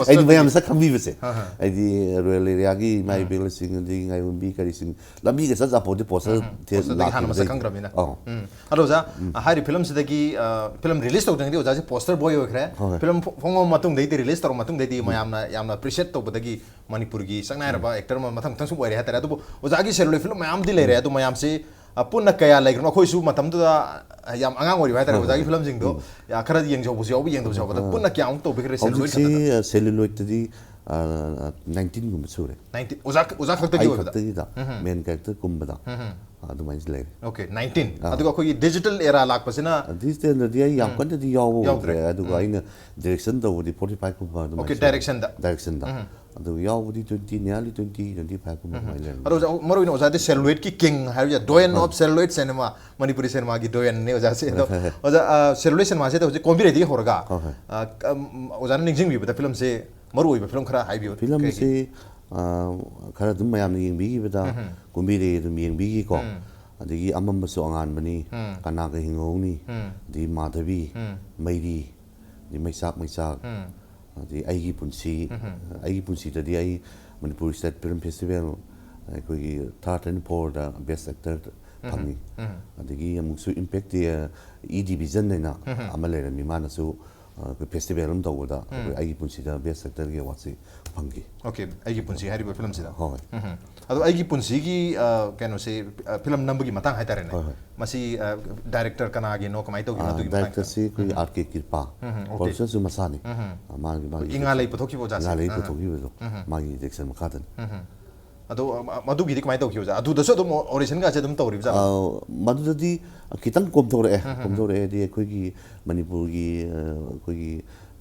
ꯑꯩꯗꯤ ꯃꯌꯥꯝ ꯁꯛ ꯈꯪꯕꯤꯕꯁꯦ꯫ ꯑꯩꯗꯤ ꯔꯨꯔꯦꯜ ꯑꯦꯔꯤꯌꯥꯒꯤ ꯏꯃꯥ ꯏꯕꯦꯜꯁꯤꯡ ꯑꯗꯒꯤ ꯉꯥꯏꯔꯣꯝꯕꯤ ꯀꯔꯤꯁꯤꯡ ꯂꯝꯕꯤꯒ ꯆꯠ ꯆꯠꯄꯣꯗꯤ ꯄꯣꯁꯇꯔ ꯊꯦꯠ ꯄꯣꯁꯇꯔꯗꯒꯤ ꯍꯥꯟꯅ ꯃꯁꯛ ꯂꯥꯛꯈꯤꯕꯗꯩꯗꯤ꯫ ꯈꯪꯈ꯭ꯔꯕꯅꯤꯅ꯫ ꯑꯧ꯫ ꯎꯝ꯫ ꯑꯗꯣ ꯑꯣꯖꯥ, ꯍꯥꯏꯔꯤꯕ ꯐꯤꯂꯝꯁꯤꯗꯒꯤ, ꯑ, ꯐꯤꯂꯝ ꯔꯤꯂꯤꯁ ꯇꯧꯗ꯭ꯔꯤꯉꯩꯗꯤ ꯑꯣꯖꯥꯁꯦ ꯄꯣꯁꯇꯔ ꯕꯣꯏ ꯑꯣꯏꯈ꯭ꯔꯦ꯫ ꯍꯣꯏ꯫ ꯐꯤꯂꯝ ꯐꯣ- ꯐꯣꯡꯉꯕ ꯃꯇꯨꯡꯗꯩꯗꯤ, ꯔꯤꯂꯤꯁ ꯇꯧꯔꯕ ꯃꯇꯨꯡꯗꯩꯗꯤ ꯃꯌꯥꯝꯅ ꯌꯥꯝꯅ ꯑꯦꯄ꯭ꯔꯤꯁꯤꯌꯦꯠ ꯇꯧꯕꯗꯒꯤ ꯃꯅꯤꯄꯨꯔꯒꯤ ꯁꯛꯅꯥꯏꯔꯕ ꯑꯦꯛꯇꯔ ꯑꯃ ꯃꯊꯪ ꯃꯊꯪ ꯁꯨꯝ ꯑꯣꯏꯔꯦ ꯍꯥꯏꯇꯥꯔꯦ꯫ ꯑꯗꯨꯕꯨ ꯑꯣꯖꯥꯒꯤ ꯁꯦꯂꯨꯂꯣꯏꯗ ꯐꯤꯂꯝ ꯃꯌꯥꯝꯗꯤ ꯂꯩꯔꯦ꯫ ꯑꯗꯨ ꯃꯌꯥꯝꯁꯤ, ꯑꯄꯨꯟꯅ ꯀꯌꯥ ꯂꯩꯈ꯭ꯔꯅꯣ? ꯑꯩꯈꯣꯏꯁꯨ ꯃꯇꯝꯗꯨꯗ ꯌꯥꯝ ꯑꯉꯥꯡ ꯑꯣꯏꯔꯤꯕ ꯍꯥꯏꯇꯥꯔꯦ, ꯍꯣꯏ, ꯑꯣꯖꯥꯒꯤ ꯍꯣꯏ꯫ ꯐꯤꯂꯝꯁꯤꯡꯗꯣ꯫ ꯎꯝ꯫ ꯌꯥ, ꯈꯔꯗꯤ ꯌꯦꯡꯖꯍꯧꯕꯁꯨ ꯌꯥꯎꯕ, ꯌꯦꯡꯗꯕꯁꯨ ꯌꯥꯎꯕ꯫ ꯑꯗꯣ ꯑꯥ, ꯄꯨꯟꯅ ꯀꯌꯥꯃꯨꯛ ꯇꯧꯕꯤꯈ꯭ꯔꯦ celluloid ꯍꯧꯖꯤꯛꯁꯤ, ꯈꯛꯇꯗ? ꯑ, celluloidꯇꯗꯤ, ꯑ, ꯑ, nineteenꯒꯨꯝꯕ ꯁꯨꯔꯦ꯫ Nineteen? ꯑꯣꯖꯥ, ꯑꯣꯖꯥ ꯈꯛꯇꯒꯤ ꯑꯩ ꯑꯣꯏꯕꯗ? ꯈꯛꯇꯒꯤꯗ, ꯎꯝ꯫ Main character ꯀꯨꯝꯕꯗ꯫ ꯎꯝ꯫ ꯑꯗꯨꯃꯥꯏꯅ ꯂꯩꯔꯦ꯫ Okay, nineteen꯫ ꯑꯥ꯫ ꯑꯗꯨꯒ ꯑꯩꯈꯣꯏꯒꯤ digital era ꯂꯥꯛꯄꯁꯤꯅ? ꯑ, digitalꯗꯗꯤ ꯑꯩ ꯌꯥꯝ ꯎꯝ꯫ ꯀꯟꯅꯗꯤ ꯌꯥꯎꯕ ꯌꯥꯎꯗ꯭ꯔꯦ꯫ ꯎꯗ꯭ꯔꯦ꯫ ꯑꯗꯨꯒ ꯎꯝ꯫ ꯑꯩꯅ direction ꯇꯧꯕꯗꯤ forty five ꯀꯨꯝꯕ ꯑꯗꯨꯃꯥꯏꯅ Okay, ꯁꯨꯔꯦ꯫ Directionꯗ꯫ Directionꯗ꯫ ꯎꯝ꯫ ꯑꯗꯨ ꯌꯥꯎꯕꯗꯤ twenty, nearly twenty, twenty five ꯀꯨꯝꯕ ꯎꯝ꯫ ꯑꯗꯨꯃꯥꯏꯅ ꯂꯩꯔꯝꯃꯤ꯫ ꯑꯗꯣ ꯑꯣꯖꯥ, ꯃꯔꯨ ꯑꯣꯏꯅ ꯑꯣꯖꯥꯗꯤ celluloidꯀꯤ king ꯍꯥꯏꯕ ꯌꯥꯏ, doyen ꯍꯣꯏ꯫ Of celluloid cinema, ꯃꯅꯤꯄꯨꯔꯤ cinemaꯒꯤ doyenꯅꯦ ꯑꯣꯖꯥꯁꯦ꯫ ꯑꯗꯣ ꯍꯣꯏ, ꯍꯣꯏ, ꯍꯣꯏ꯫ ꯑꯣꯖꯥ, ꯑ, celluloid cinemaꯁꯦ ꯍꯧꯖꯤꯛ ꯀꯣꯝꯕꯤꯔꯩꯗꯒꯤ ꯍꯧꯔꯒ, ꯍꯣꯏ, ꯍꯣꯏ꯫ ꯑ, ꯀ-, ꯎꯝ, ꯑꯣꯖꯥꯅ ꯅꯤꯡꯁꯤꯡꯕꯤꯕꯗ ꯐꯤꯂꯝꯁꯦ ꯃꯔꯨ ꯑꯣꯏꯕ ꯐꯤꯂꯝ ꯈꯔ ꯍꯥꯏꯕꯤꯌꯨ꯫ ꯐꯤꯂꯝꯁꯤ, ꯀꯩꯒꯤ? ꯑ, ꯈꯔ ꯑꯗꯨꯝ ꯃꯌꯥꯝꯅ ꯌꯦꯡꯕꯤꯈꯤꯕꯗ, ꯎꯝ꯫ ꯀꯣꯝꯕꯤꯔꯩ ꯑꯗꯨꯝ ꯌꯦꯡꯕꯤꯈꯤꯀꯣ꯫ ꯎꯝ꯫ ꯑꯗꯒꯤ ꯑꯃꯝꯕꯁꯨ ꯑꯉꯥꯟꯕꯅꯤ, ꯎꯝ꯫ ꯀꯅꯥꯒ ꯍꯤꯡꯍꯧꯅꯤ, ꯎꯝ꯫ ꯑꯗꯒꯤ ꯃꯥꯙꯕꯤ, ꯎꯝ꯫ ꯃꯩꯔꯤ, ꯑꯗꯒꯤ ꯃꯩꯆꯥꯛ ꯃꯩꯆꯥꯛ, ꯎꯝ꯫ ꯑꯗꯒꯤ ꯑꯩꯒꯤ ꯄꯨꯟꯁꯤ, ꯎꯝ꯫ ꯑꯩꯒꯤ ꯄꯨꯟꯁꯤꯗꯗꯤ ꯑꯩ Manipur State Film Festival ꯑꯩꯈꯣꯏꯒꯤ third and fourth Best Actor ꯎꯝ꯫ ꯐꯪꯉꯤ꯫ ꯎꯝ꯫ ꯑꯗꯒꯤ ꯑꯃꯨꯛꯁꯨ Impact, ꯑ, E Division ꯍꯥꯏꯅ ꯎꯝ꯫ ꯑꯃ ꯂꯩꯔꯝꯃꯤ, ꯃꯥꯅꯁꯨ, ꯑ, ꯑꯩꯈꯣꯏ festival ꯑꯃ ꯇꯧꯕꯗ ꯎꯝ꯫ ꯑꯩꯈꯣꯏ ꯑꯩꯒꯤ ꯄꯨꯟꯁꯤꯗ Best Actorꯒꯤ awardꯁꯤ ꯐꯪꯈꯤ꯫ Okay, ꯑꯩꯒꯤ ꯄꯨꯟꯁꯤ ꯍꯥꯏꯔꯤꯕ ꯐꯤꯂꯝꯁꯤꯗ꯫ ꯍꯣꯏ꯫ ꯎꯝ꯫ ꯑꯗꯣ ꯑꯩꯒꯤ ꯄꯨꯟꯁꯤꯒꯤ, ꯑ, ꯀꯩꯅꯣꯁꯦ, ꯑ, ꯐꯤꯂꯝ ꯅꯝꯕꯒꯤ ꯃꯇꯥꯡ ꯍꯥꯏꯇꯥꯔꯦꯅꯦ꯫ ꯍꯣꯏ, ꯍꯣꯏ꯫ ꯃꯁꯤ, ꯑ, director ꯀꯅꯥꯒꯤꯅꯣ, ꯀꯃꯥꯏꯅ ꯇꯧꯒꯦ, ꯑ, ꯃꯗꯨꯒꯤ ꯃꯇꯥꯡꯗ? Directorꯁꯤ ꯑꯩꯈꯣꯏ ꯎꯝ꯫ R K ꯀ꯭ꯔꯤꯄꯥ, ꯎꯝ, okay꯫ Producerꯁꯨ ꯃꯁꯥꯅꯤ꯫ ꯎꯝ꯫ ꯑ, ꯃꯥꯒꯤ, ꯃꯥꯒꯤ ꯏꯉꯥ ꯂꯩ ꯄꯨꯊꯣꯛꯈꯤꯕ ꯑꯣꯖꯥꯁꯦ꯫ ꯏꯉꯥ ꯂꯩ ꯑꯥ꯫ ꯄꯨꯊꯣꯛꯈꯤꯕꯗꯣ, ꯎꯝ꯫ ꯃꯥꯒꯤ direction ꯃꯈꯥꯗꯅꯤ꯫ ꯎꯝ꯫ ꯑꯗꯣ, ꯑ, ꯃꯗꯨꯒꯤꯗꯤ ꯀꯃꯥꯏꯅ ꯇꯧꯈꯤ ꯑꯣꯖꯥ? ꯑꯗꯨꯗꯁꯨ ꯑꯗꯨꯝ auditionꯒꯁꯦ ꯑꯗꯨꯝ ꯇꯧꯔꯤꯕ ꯖꯥꯠꯂꯣ? ꯑ, ꯃꯗꯨꯗꯗꯤ ꯈꯤꯇꯪ ꯀꯣꯝꯊꯣꯔꯛꯑꯦ꯫ ꯎꯝ, ꯎꯝ, ꯎꯝ꯫ ꯀꯣꯝꯊꯣꯔꯛꯑꯦ ꯍꯥꯏꯗꯤ ꯑꯩꯈꯣꯏꯒꯤ ꯃꯅꯤꯄꯨꯔꯒꯤ, ꯑ, ꯑꯩꯈꯣꯏꯒꯤ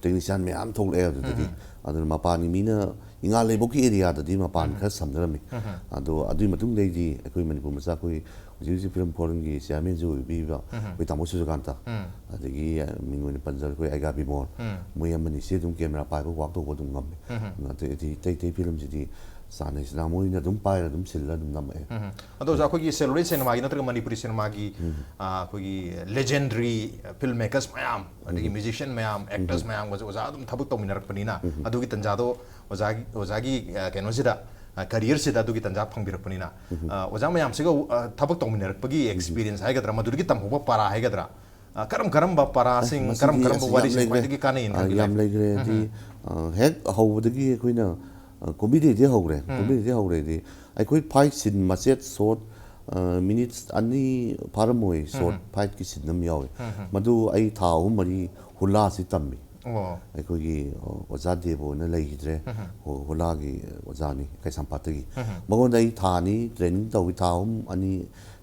technician ꯃꯌꯥꯝ ꯊꯣꯛꯂꯛꯑꯦ ꯑꯗꯨꯗꯗꯤ꯫ ꯎꯝ, ꯎꯝ꯫ ꯑꯗꯨꯅ ꯃꯄꯥꯟꯒꯤ ꯃꯤꯅ ꯏꯉꯥ ꯂꯩꯕꯥꯛꯀꯤ areaꯗꯗꯤ ꯃꯄꯥꯟ ꯎꯝ, ꯎꯝ꯫ ꯈꯔ ꯁꯝꯅꯔꯝꯃꯤ꯫ ꯎꯝ, ꯎꯝ꯫ ꯑꯗꯣ ꯑꯗꯨꯒꯤ ꯃꯇꯨꯡꯗꯩꯗꯤ ꯑꯩꯈꯣꯏ ꯃꯅꯤꯄꯨꯔ ꯃꯆꯥ ꯑꯩꯈꯣꯏ ꯍꯧꯖꯤꯛ ꯍꯧꯖꯤꯛ Film Forumꯒꯤ chairmanꯁꯨ ꯑꯣꯏꯕꯤꯔꯤꯕ ꯎꯝ꯫ ꯑꯩꯈꯣꯏ ꯇꯥꯃꯣ ꯁꯨꯔꯖꯀꯥꯟꯇ, ꯎꯝ꯫ ꯑꯗꯒꯤ, ꯑ, ꯃꯤꯡ ꯑꯣꯏꯅ ꯄꯟꯖꯔ ꯑꯩꯈꯣꯏ ꯑꯩꯒꯥ ꯕꯤꯃꯣꯜ, ꯎꯝ꯫ ꯃꯣꯏ ꯑꯃꯅꯤꯁꯦ ꯑꯗꯨꯝ camera ꯄꯥꯏꯕ, work ꯇꯧꯕ ꯑꯗꯨꯝ ꯉꯝꯃꯦ꯫ ꯎꯝ꯫ ꯑꯇꯩ, ꯑꯇꯩ, ꯑꯇꯩ filmꯁꯤꯗꯤ ꯆꯥꯟꯅꯩꯁꯤꯅ ꯃꯣꯏꯅ ꯑꯗꯨꯝ ꯄꯥꯏꯔ ꯑꯗꯨꯝ ꯁꯤꯜꯂ ꯑꯗꯨꯝ ꯅꯝꯃꯛꯑꯦ꯫ ꯎꯝ꯫ ꯑꯗꯣ ꯑꯣꯖꯥ, ꯑꯩꯈꯣꯏꯒꯤ celluloid cinemaꯒꯤ ꯅꯠꯇ꯭ꯔꯒ ꯃꯅꯤꯄꯨꯔꯤ cinemaꯒꯤ, ꯎꯝ꯫ ꯑ, ꯑꯩꯈꯣꯏꯒꯤ legendary filmmakers ꯃꯌꯥꯝ, ꯑꯗꯒꯤ ꯎꯝ꯫ Musician ꯃꯌꯥꯝ, actors ꯎꯝ꯫ ꯃꯌꯥꯝꯒꯁꯨ ꯑꯣꯖꯥ ꯑꯗꯨꯝ ꯊꯕꯛ ꯇꯧꯃꯤꯟꯅꯔꯛꯄꯅꯤꯅ, ꯎꯝ꯫ ꯑꯗꯨꯒꯤ ꯇꯟꯖꯥꯗꯣ ꯑꯣꯖꯥꯒꯤ, ꯑꯣꯖꯥꯒꯤ, ꯑ, ꯀꯩꯅꯣꯁꯤꯗ, ꯑ, careerꯁꯤꯗ ꯑꯗꯨꯒꯤ ꯇꯟꯖꯥ ꯐꯪꯕꯤꯔꯛꯄꯅꯤꯅ, ꯎꯝ꯫ ꯑ, ꯑꯣꯖꯥ ꯃꯌꯥꯝꯁꯤꯒ, ꯑ, ꯊꯕꯛ ꯇꯧꯃꯤꯟꯅꯔꯛꯄꯒꯤ ꯎꯝ꯫ Experience ꯍꯥꯏꯒꯗ꯭ꯔꯥ, ꯃꯗꯨꯗꯒꯤ ꯇꯝꯍꯧꯕ ꯄꯥꯔꯥ ꯍꯥꯏꯒꯗ꯭ꯔꯥ, ꯑ, ꯀꯔꯝ ꯀꯔꯝꯕ ꯄꯥꯔꯥꯁꯤꯡ, ꯑꯁ, ꯀꯔꯝ ꯃꯁꯤꯗꯤ ꯀꯔꯝꯕ ꯑꯁ, ꯌꯥꯝ ꯋꯥꯔꯤꯁꯤꯡ ꯂꯩꯈ꯭ꯔꯦ꯫ ꯈ꯭ꯋꯥꯏꯗꯒꯤ ꯀꯥꯟꯅꯩꯅ ꯑ, ꯈꯟꯕꯤ ꯌꯥꯝ ꯂꯩ? ꯂꯩꯈ꯭ꯔꯦ꯫ ꯍꯥꯏꯗꯤ, ꯎꯝ꯫ ꯑ, ꯍꯦꯛ ꯍꯧꯕꯗꯒꯤ ꯑꯩꯈꯣꯏꯅ, ꯑ, ꯀꯣꯝꯕꯤꯗꯩꯗꯤ ꯍꯧꯈ꯭ꯔꯦ꯫ ꯎꯝ꯫ ꯀꯣꯝꯕꯤꯗꯩꯗꯤ ꯍꯧꯈ꯭ꯔꯦꯗꯤ ꯑꯩꯈꯣꯏ fight scene ꯃꯆꯦꯠ short, ꯃꯤꯅꯤꯠꯁ ꯑꯅꯤ ꯐꯥꯔꯝꯃꯣꯏ, ꯁꯣꯔꯠ ꯐꯥꯏꯠꯀꯤ ꯁꯤꯟ ꯑꯃ ꯌꯥꯎꯋꯤ꯫ ꯃꯗꯨ ꯑꯩ ꯊꯥ ꯑꯍꯨꯝ ꯃꯔꯤ ꯍꯨꯂꯥꯁꯤ ꯇꯝꯃꯤ꯫ ꯑꯣ ꯑꯩꯈꯣꯏꯒꯤ ꯑꯣꯖꯥ ꯗꯦꯕꯣꯅ ꯂꯩꯈꯤꯗ꯭ꯔꯦ꯫ ꯍꯨ- ꯍꯨꯂꯥꯒꯤ ꯑꯣꯖꯥꯅꯤ, ꯀꯩꯁꯥꯝꯄꯥꯠꯇꯒꯤ꯫ ꯃꯉꯣꯟꯗ ꯑꯩ ꯊꯥ ꯑꯅꯤ ꯇ꯭ꯔꯦꯅꯤꯡ ꯇꯧꯏ, ꯊꯥ ꯑꯍꯨꯝ ꯑꯅꯤ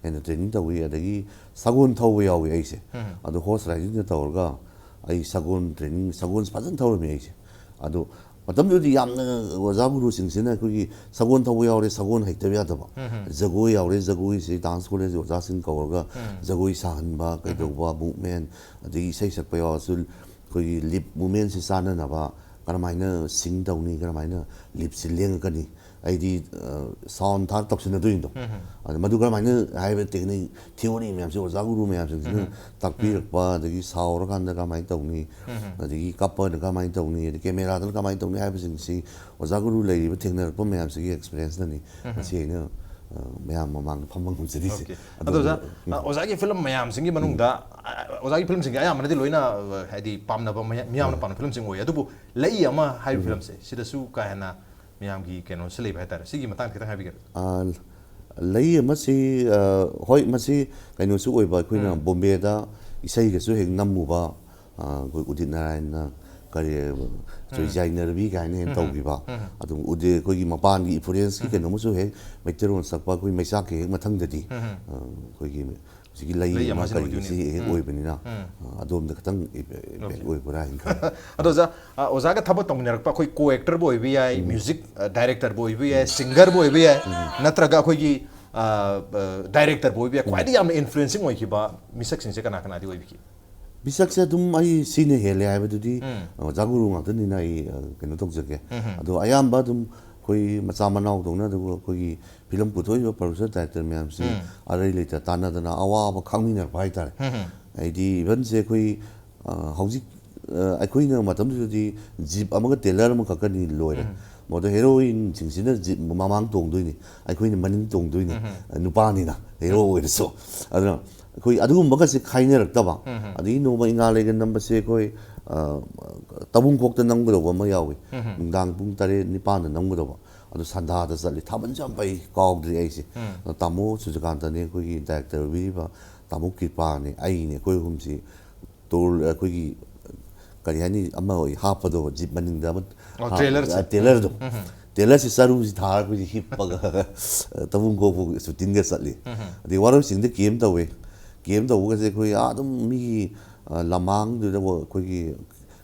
ꯍꯦꯟꯅ ꯇ꯭ꯔꯦꯅꯤꯡ ꯇꯧꯏ꯫ ꯑꯗꯒꯤ ꯁꯒꯣꯜ ꯊꯧꯕ ꯌꯥꯎꯏ ꯑꯩꯁꯦ꯫ ꯑꯗꯣ ꯍꯣꯔꯁ ꯔꯥꯏꯗꯤꯡꯗ ꯇꯧꯔꯒ ꯑꯩ ꯁꯒꯣꯜ ꯇ꯭ꯔꯦꯅꯤꯡ, ꯁꯒꯣꯜ ꯐꯖꯅ ꯊꯧꯔꯝꯃꯤ ꯑꯩꯁꯦ꯫ ꯑꯗꯣ ꯃꯇꯝꯗꯨꯗꯤ ꯌꯥꯝꯅ ꯑꯣꯖꯥ ꯒꯨꯔꯨꯁꯤꯡꯁꯤꯅ ꯑꯩꯈꯣꯏꯒꯤ ꯁꯒꯣꯜ ꯊꯧꯕ ꯌꯥꯎꯔꯦ, ꯁꯒꯣꯜ ꯍꯩꯇꯕ ꯌꯥꯗꯕ, ꯖꯒꯣꯏ ꯌꯥꯎꯔꯦ, ꯖꯒꯣꯏꯁꯤ ꯗꯥꯟꯁ ꯀꯣꯂꯦꯖꯀꯤ ꯑꯣꯖꯥꯁꯤꯡ ꯀꯧꯔꯒ ꯖꯒꯣꯏ ꯁꯥꯍꯟꯕ, ꯀꯩꯗꯧꯕ, ꯃꯨꯞꯃꯦꯟ, ꯑꯗꯒꯤ ꯏꯁꯩ ꯁꯛꯄ ꯌꯥꯎꯔꯁꯨ ꯑꯩꯈꯣꯏꯒꯤ ꯂꯤꯞ ꯃꯨꯞꯃꯦꯟꯁꯤ ꯆꯥꯟꯅꯅꯕ, ꯀꯔꯝꯍꯥꯏꯅ ꯁꯤꯡ ꯇꯧꯅꯤ, ꯀꯔꯝꯍꯥꯏꯅ ꯂꯤꯞꯁꯤ ꯂꯦꯡꯉꯛꯀꯅꯤ, ꯑꯩꯗꯤ ꯁꯥꯎꯟ ꯊꯥꯛ ꯇꯧꯁꯤꯟꯅꯗꯣꯏꯅꯤꯗꯣ꯫ ꯑꯗ ꯃꯗꯨ ꯀꯔꯝꯍꯥꯏꯅ ꯍꯥꯏꯕ ꯇꯦꯛꯅꯤꯛ, ꯊꯤꯑꯣꯔꯤ ꯃꯌꯥꯝꯁꯦ ꯑꯣꯖꯥ ꯒꯨꯔꯨ ꯃꯌꯥꯝꯁꯤꯡꯁꯤꯅ ꯇꯥꯛꯄꯤꯔꯛꯄ, ꯑꯗꯒꯤ ꯁꯥꯎꯔꯀꯥꯟꯗ ꯀꯔꯝꯍꯥꯏꯅ ꯇꯧꯅꯤ, ꯑꯗꯒꯤ ꯀꯞꯄꯅ ꯀꯃꯥꯏꯅ ꯇꯧꯅꯤ, ꯑꯗꯩ ꯀꯦꯃꯦꯔꯥꯗꯅ ꯀꯃꯥꯏꯅ ꯇꯧꯅꯤ ꯍꯥꯏꯕꯁꯤꯡꯁꯤ ꯑꯣꯖꯥ ꯒꯨꯔꯨ ꯂꯩꯔꯤꯕ ꯊꯦꯡꯅꯔꯛꯄ ꯃꯌꯥꯝꯁꯤꯒꯤ ꯑꯦꯛꯁꯄꯤꯔꯤꯌꯦꯟꯁꯅꯅꯤ ꯉꯁꯤ ꯑꯩꯅ ꯃꯌꯥꯝ ꯃꯃꯥꯡꯗ ꯐꯝꯕ ꯉꯝꯖꯔꯤꯁꯦ꯫ ꯑꯣꯀꯦ꯫ ꯑꯗꯣ ꯑꯣꯖꯥ, ꯑ, ꯑꯣꯖꯥꯒꯤ ꯐꯤꯂꯝ ꯃꯌꯥꯝꯁꯤꯡꯒꯤ ꯃꯅꯨꯡꯗ, ꯑ, ꯑꯣꯖꯥꯒꯤ ꯐꯤꯂꯝꯁꯤꯡꯁꯦ ꯑꯌꯥꯝꯕꯅꯗꯤ ꯂꯣꯏꯅ, ꯑ, ꯍꯥꯏꯗꯤ ꯄꯥꯝꯅꯕ ꯃꯌꯥ-, ꯃꯤꯌꯥꯝꯅ ꯄꯥꯝꯅꯕ ꯐꯤꯂꯝꯁꯤꯡ ꯑꯣꯏꯌꯦ꯫ ꯑꯗꯨꯕꯨ ꯂꯩ ꯑꯃ ꯍꯥꯏꯔꯤꯕ ꯐꯤꯂꯝꯁꯦ ꯁꯤꯗꯁꯨ ꯀꯥ ꯍꯦꯟꯅ ꯃꯌꯥꯝꯒꯤ ꯀꯩꯅꯣꯁꯦ ꯂꯩꯕ ꯍꯥꯏꯇꯥꯔꯦ꯫ ꯁꯤꯒꯤ ꯃꯇꯥꯡꯗ ꯈꯤꯇꯪ ꯍꯥꯏꯕꯤꯒꯦꯔꯥ? ꯑ, ꯂꯩ ꯑꯃꯁꯤ, ꯑ, ꯍꯣꯏ, ꯃꯁꯤ ꯀꯩꯅꯣꯁꯨ ꯑꯣꯏꯕ, ꯑꯩꯈꯣꯏꯅ ꯕꯣꯝꯕꯦꯗ ꯏꯁꯩꯒꯁꯨ ꯍꯦꯛ ꯅꯝꯃꯨꯕ, ꯑ, ꯑꯩꯈꯣꯏ ꯎꯗꯤꯠ ꯅꯥꯔꯥꯌꯟꯅ ꯀꯔꯤ, ꯆꯣꯏꯖꯥꯏ ꯅꯔꯕꯤ ꯀꯥꯏꯅ ꯍꯦꯛ ꯇꯧꯈꯤꯕ꯫ ꯑꯗꯨꯝ ꯎꯗꯤꯠ ꯑꯩꯈꯣꯏꯒꯤ ꯃꯄꯥꯟꯒꯤ ꯏꯟꯐ꯭ꯂꯨꯌꯦꯟꯁꯀꯤ ꯀꯩꯅꯣꯝꯃꯁꯨ ꯍꯦꯛ ꯃꯩꯇꯩꯂꯣꯟ ꯁꯛꯄ ꯑꯩꯈꯣꯏ ꯃꯩꯆꯥꯛꯀꯤ ꯍꯦꯛ ꯃꯊꯪꯗꯗꯤ, ꯑ, ꯑꯩꯈꯣꯏꯒꯤ ꯍꯧꯖꯤꯛꯀꯤ ꯂꯩ ꯂꯩ ꯑꯃ ꯑꯃꯁꯤꯅ ꯀꯔꯤꯒꯤꯁꯤ ꯑꯣꯏꯗꯣꯏꯅꯤ꯫ ꯍꯦꯛ ꯑꯣꯏꯕꯅꯤꯅ, ꯑ, ꯑꯗꯣꯝꯗ ꯈꯤꯇꯪ ꯏꯝꯄꯦꯛ ꯑꯣꯏꯕ꯭ꯔꯥ ꯍꯥꯏꯅ ꯈꯜꯂꯤ꯫ ꯑꯗꯣ ꯑꯣꯖꯥ, ꯑ, ꯑꯣꯖꯥꯒ ꯊꯕꯛ ꯇꯧꯃꯤꯟꯅꯔꯛꯄ ꯑꯩꯈꯣꯏ ꯀꯣ ꯑꯦꯛꯇꯔꯕꯨ ꯑꯣꯏꯕ ꯌꯥꯏ, ꯃ꯭ꯌꯨꯖꯤꯛ, ꯑ, ꯗꯥꯏꯔꯦꯛꯇꯔꯕꯨ ꯑꯣꯏꯕ ꯌꯥꯏ, ꯁꯤꯡꯒꯔꯕꯨ ꯑꯣꯏꯕ ꯌꯥꯏ, ꯅꯠꯇ꯭ꯔꯒ ꯑꯩꯈꯣꯏꯒꯤ, ꯑ, ꯑ, ꯗꯥꯏꯔꯦꯛꯇꯔꯕꯨ ꯑꯣꯏꯕ ꯌꯥꯏ, ꯈ꯭ꯋꯥꯏꯗꯒꯤ ꯌꯥꯝꯅ ꯏꯟꯐ꯭ꯂꯨꯌꯦꯟꯁꯤꯡ ꯑꯣꯏꯈꯤꯕ ꯃꯤꯁꯛꯁꯤꯡꯁꯦ ꯀꯅꯥ ꯀꯅꯥꯗꯤ ꯑꯣꯏꯕꯤꯒꯦ? ꯃꯤꯁꯛꯁꯦ ꯑꯗꯨꯝ ꯑꯩ ꯁꯤꯅ ꯍꯦꯜꯂꯦ ꯍꯥꯏꯕꯗꯨꯗꯤ, ꯑ, ꯑꯣꯖꯥ ꯒꯨꯔꯨ ꯉꯥꯛꯇꯅꯤꯅ ꯑꯩ, ꯑ, ꯀꯩꯅꯣ ꯇꯧꯖꯒꯦ꯫ ꯑꯗꯣ ꯑꯌꯥꯝꯕ ꯑꯗꯨꯝ ꯑꯩꯈꯣꯏ ꯃꯆꯥ ꯃꯅꯥꯎꯗꯧꯅ ꯑꯗꯨꯒ ꯑꯩꯈꯣꯏꯒꯤ ꯐꯤꯂꯝ ꯄꯨꯊꯣꯛꯏꯕ ꯄ꯭ꯔꯣꯗ꯭ꯌꯨꯁꯔ ꯗꯥꯏꯔꯦꯛꯇꯔ ꯃꯌꯥꯝꯁꯤ ꯑꯔꯩ ꯂꯩꯇ ꯇꯥꯟꯅꯗꯅ ꯑꯋꯥꯕ ꯈꯥꯡꯃꯤꯟꯅꯔꯛꯄ ꯍꯥꯏꯇꯥꯔꯦ꯫ ꯍꯥꯏꯗꯤ ꯏꯚꯟꯁꯦ ꯑꯩꯈꯣꯏ, ꯑ, ꯍꯧꯖꯤꯛ, ꯑ, ꯑꯩꯈꯣꯏꯅ ꯃꯇꯝꯗꯨꯗꯗꯤ ꯖꯤꯞ ꯑꯃꯒ ꯇꯦꯂꯔ ꯑꯃꯈꯛꯀꯅꯤ ꯂꯣꯏꯔꯦ꯫ ꯃꯗꯨ ꯍꯦꯔꯣꯏꯟꯁꯤꯡꯁꯤꯅ ꯖꯤꯞ ꯃꯃꯥꯡ ꯇꯣꯡꯗꯣꯏꯅꯤ, ꯑꯩꯈꯣꯏꯅ ꯃꯅꯤꯡ ꯇꯣꯡꯗꯣꯏꯅꯤ, ꯅꯨꯄꯥꯅꯤꯅ ꯍꯦꯔꯣ ꯑꯣꯏꯔꯁꯨ꯫ ꯑꯗꯨꯅ ꯑꯩꯈꯣꯏ ꯑꯗꯨꯒꯨꯝꯕꯒꯁꯦ ꯈꯥꯏꯅꯔꯛꯇꯕ꯫ ꯑꯗꯒꯤ ꯅꯣꯡꯃ ꯏꯉꯥ ꯂꯩꯒ ꯅꯝꯕꯁꯦ ꯑꯩꯈꯣꯏ, ꯑ, ꯇꯥꯕꯨꯡꯈꯣꯛꯇ ꯅꯝꯒꯗꯧꯕ ꯑꯃ ꯌꯥꯎꯏ꯫ ꯅꯨꯡꯗꯥꯡ ꯄꯨꯡ ꯇꯔꯦꯠ ꯅꯤꯄꯥꯟꯗ ꯅꯝꯒꯗꯧꯕ꯫ ꯑꯗꯨ ꯁꯟꯗꯥꯗ ꯆꯠꯂꯤ꯫ ꯊꯥꯕꯜꯁꯨ ꯌꯥꯝ ꯐꯩ, ꯀꯥꯎꯗ꯭ꯔꯤ ꯑꯩꯁꯦ꯫ ꯇꯥꯃꯣ ꯁꯨꯖꯀꯥꯟꯇꯅꯦ, ꯑꯩꯈꯣꯏꯒꯤ ꯗꯥꯏꯔꯦꯛꯇꯔ ꯑꯣꯏꯕꯤꯔꯤꯕ ꯇꯥꯃꯣ ꯀ꯭ꯔꯤꯄꯥꯅꯦ, ꯑꯩꯅꯦ, ꯑꯩꯈꯣꯏ ꯑꯍꯨꯝꯁꯤ ꯇꯣꯜ ꯑꯩꯈꯣꯏꯒꯤ ꯀꯔꯤ ꯍꯥꯏꯅꯤ, ꯑꯃ ꯑꯣꯏ ꯍꯥꯞꯄꯗꯣ, ꯖꯤꯞ ꯃꯅꯤꯡꯗ ꯑꯃ ꯑꯣ, ꯍꯥꯞ-, trailer ꯁꯦ꯫ ꯑ, trailer ꯗꯣ꯫ Trailer ꯁꯤ ꯆꯔꯨꯁꯤ ꯊꯥꯔꯒ ꯑꯩꯈꯣꯏꯁꯦ ꯍꯤꯞꯄꯒ ꯇꯕꯨꯡ ꯈꯣꯛꯄ shooting ꯒ ꯆꯠꯂꯤ꯫ ꯑꯗꯩ ꯋꯥꯔꯣꯏ ꯆꯤꯡꯗ camp ꯇꯧꯋꯦ꯫ Camp ꯇꯧꯕꯒꯁꯦ ꯑꯩꯈꯣꯏ ꯑꯥ ꯑꯗꯨꯝ ꯃꯤꯒꯤ, ꯑ, ꯂꯃꯥꯡꯗꯨꯗ ꯑꯩꯈꯣꯏꯒꯤ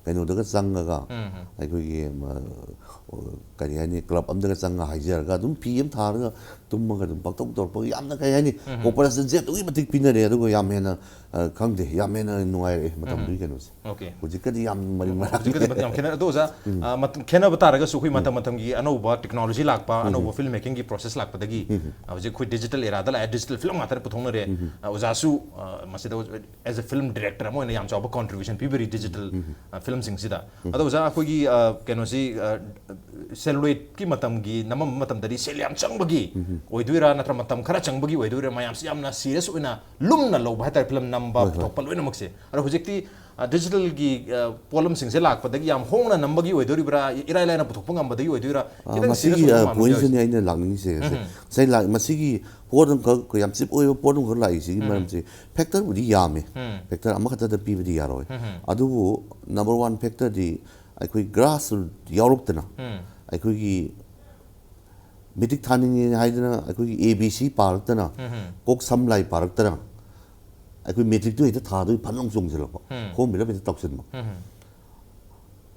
ꯀꯩꯅꯣꯗꯒ ꯆꯪꯉꯒ, ꯑꯩꯈꯣꯏꯒꯤ, ꯃ-, ꯀꯔꯤ ꯍꯥꯏꯅꯤ, club ꯑꯃꯗꯒ ꯆꯪꯉꯒ ꯍꯥꯏꯖꯔꯒ ꯑꯗꯨꯝ ꯐꯤ ꯑꯃ ꯊꯥꯔꯒ ꯇꯨꯝꯃꯒ ꯑꯗꯨꯝ ꯄꯪꯇꯧ ꯇꯧꯔꯛꯄꯒꯤ ꯌꯥꯝꯅ, ꯀꯔꯤ ꯍꯥꯏꯅꯤ, cooperation ꯁꯦ ꯑꯗꯨꯛꯀꯤ ꯃꯇꯤꯛ ꯄꯤꯅꯔꯦ꯫ ꯑꯗꯨꯒ ꯌꯥꯝ ꯍꯦꯟꯅ, ꯑ, ꯈꯪꯗꯦ, ꯌꯥꯝ ꯍꯦꯟꯅ ꯅꯨꯡꯉꯥꯏꯔꯛꯑꯦ ꯃꯇꯝꯗꯨꯒꯤ ꯀꯩꯅꯣꯁꯦ꯫ Okay. ꯍꯧꯖꯤꯛꯀꯗꯤ ꯌꯥꯝ ꯃꯔꯤ ꯃꯔꯥꯡ ꯍꯧꯖꯤꯛꯀꯗꯤ ꯌꯥꯝ ꯈꯦꯠꯅꯔꯦ꯫ ꯑꯗꯨ ꯑꯣꯖꯥ, ꯑ, ꯃꯇꯝ ꯈꯦꯠꯅꯕ ꯇꯥꯔꯒꯁꯨ ꯑꯩꯈꯣꯏ ꯃꯇꯝ ꯃꯇꯝꯒꯤ ꯑꯅꯧꯕ technology ꯂꯥꯛꯄ, ꯑꯅꯧꯕ film making ꯒꯤ process ꯂꯥꯛꯄꯗꯒꯤ, ꯑ, ꯍꯧꯖꯤꯛ ꯑꯩꯈꯣꯏ digital era ꯗ ꯂꯥꯛꯑꯦ, digital film ꯉꯥꯛꯇꯅ ꯄꯨꯊꯣꯛꯅꯔꯦ꯫ ꯑ, ꯑꯣꯖꯥꯁꯨ, ꯑ, ꯃꯁꯤꯗ as a film director ꯑꯃ ꯑꯣꯏꯅ ꯌꯥꯝ ꯆꯥꯎꯕ contribution ꯄꯤꯕꯤꯔꯤ digital, ꯑ, film ꯁꯤꯡꯁꯤꯗ꯫ ꯑꯗꯣ ꯑꯣꯖꯥ, ꯑꯩꯈꯣꯏꯒꯤ, ꯑ, ꯀꯩꯅꯣꯁꯤ, ꯑ, celluloid ꯀꯤ ꯃꯇꯝꯒꯤ, ꯅꯝꯃꯝꯕ ꯃꯇꯝꯗꯗꯤ ꯁꯦꯜ ꯌꯥꯝ ꯆꯪꯕꯒꯤ ꯑꯣꯏꯗꯣꯏꯔꯥ, ꯅꯠꯇ꯭ꯔ ꯃꯇꯝ ꯈꯔ ꯆꯪꯕꯒꯤ ꯑꯣꯏꯗꯣꯏꯔꯥ, ꯃꯌꯥꯝꯁꯤ ꯌꯥꯝꯅ serious ꯑꯣꯏꯅ ꯂꯨꯝꯅ ꯂꯧꯕ ꯍꯥꯏꯇꯥꯔꯦ, film ꯅꯝꯕ, ꯍꯣꯏ, ꯍꯣꯏ꯫ ꯄꯨꯊꯣꯛꯄ ꯂꯣꯏꯅꯃꯛꯁꯦ꯫ ꯑꯗꯣ ꯍꯧꯖꯤꯛꯇꯤ, ꯑ, digital ꯒꯤ, ꯑ, ꯄꯣꯠꯂꯝꯁꯤꯡꯁꯦ ꯂꯥꯛꯄꯗꯒꯤ ꯌꯥꯝ ꯍꯣꯡꯅ ꯅꯝꯕꯒꯤ ꯑꯣꯏꯗꯣꯔꯤꯕ꯭ꯔꯥ, ꯏꯔꯥꯏ ꯂꯥꯏꯅ ꯄꯨꯊꯣꯛꯄ ꯉꯝꯕꯗꯒꯤ ꯑꯣꯏꯗꯣꯏꯔꯥ? ꯑ, ꯈꯤꯇꯪ ꯃꯁꯤꯒꯤ, serious ꯑꯣꯏꯕ ꯑ, ꯃꯥꯟꯕ point ꯁꯤꯅꯤ ꯌꯥꯎꯔꯤ꯫ ꯑꯩꯅ ꯂꯥꯛꯅꯤꯡꯉꯤꯁꯦ ꯍꯧꯖꯤꯛ꯫ ꯉꯁꯥꯏ ꯂꯥꯛ-, ꯃꯁꯤꯒꯤ ꯄꯣꯠ ꯑꯃꯈꯛ, ꯑꯩꯈꯣꯏ ꯌꯥꯝ cheap ꯑꯣꯏꯕ ꯄꯣꯠ ꯑꯃꯈꯛ ꯂꯥꯛꯏꯁꯤꯒꯤ ꯃꯔꯝꯁꯦ factor ꯕꯨꯗꯤ ꯌꯥꯝꯃꯦ꯫ Factor ꯑꯃꯈꯛꯇꯗ ꯄꯤꯕꯗꯤ ꯌꯥꯔꯣꯏ꯫ ꯑꯗꯨꯕꯨ number one factor ꯗꯤ ꯑꯩꯈꯣꯏ grassroot ꯌꯥꯎꯔꯛꯇꯅ, ꯑꯩꯈꯣꯏꯒꯤ matric ꯊꯥꯅꯤꯡꯉꯦ ꯍꯥꯏꯗꯅ ꯑꯩꯈꯣꯏꯒꯤ A B C ꯄꯥꯔꯛꯇꯅ, ꯀꯣꯛ ꯁꯝ ꯂꯥꯏ ꯄꯥꯔꯛꯇꯅ, ꯑꯩꯈꯣꯏ matric ꯇꯨ ꯍꯦꯛꯇ ꯊꯥꯗꯣꯏ ꯐꯟ ꯂꯥꯎ ꯆꯣꯡꯁꯤꯜꯂꯛꯄ, form fill up ꯍꯦꯛꯇ ꯇꯧꯁꯤꯟꯕ꯫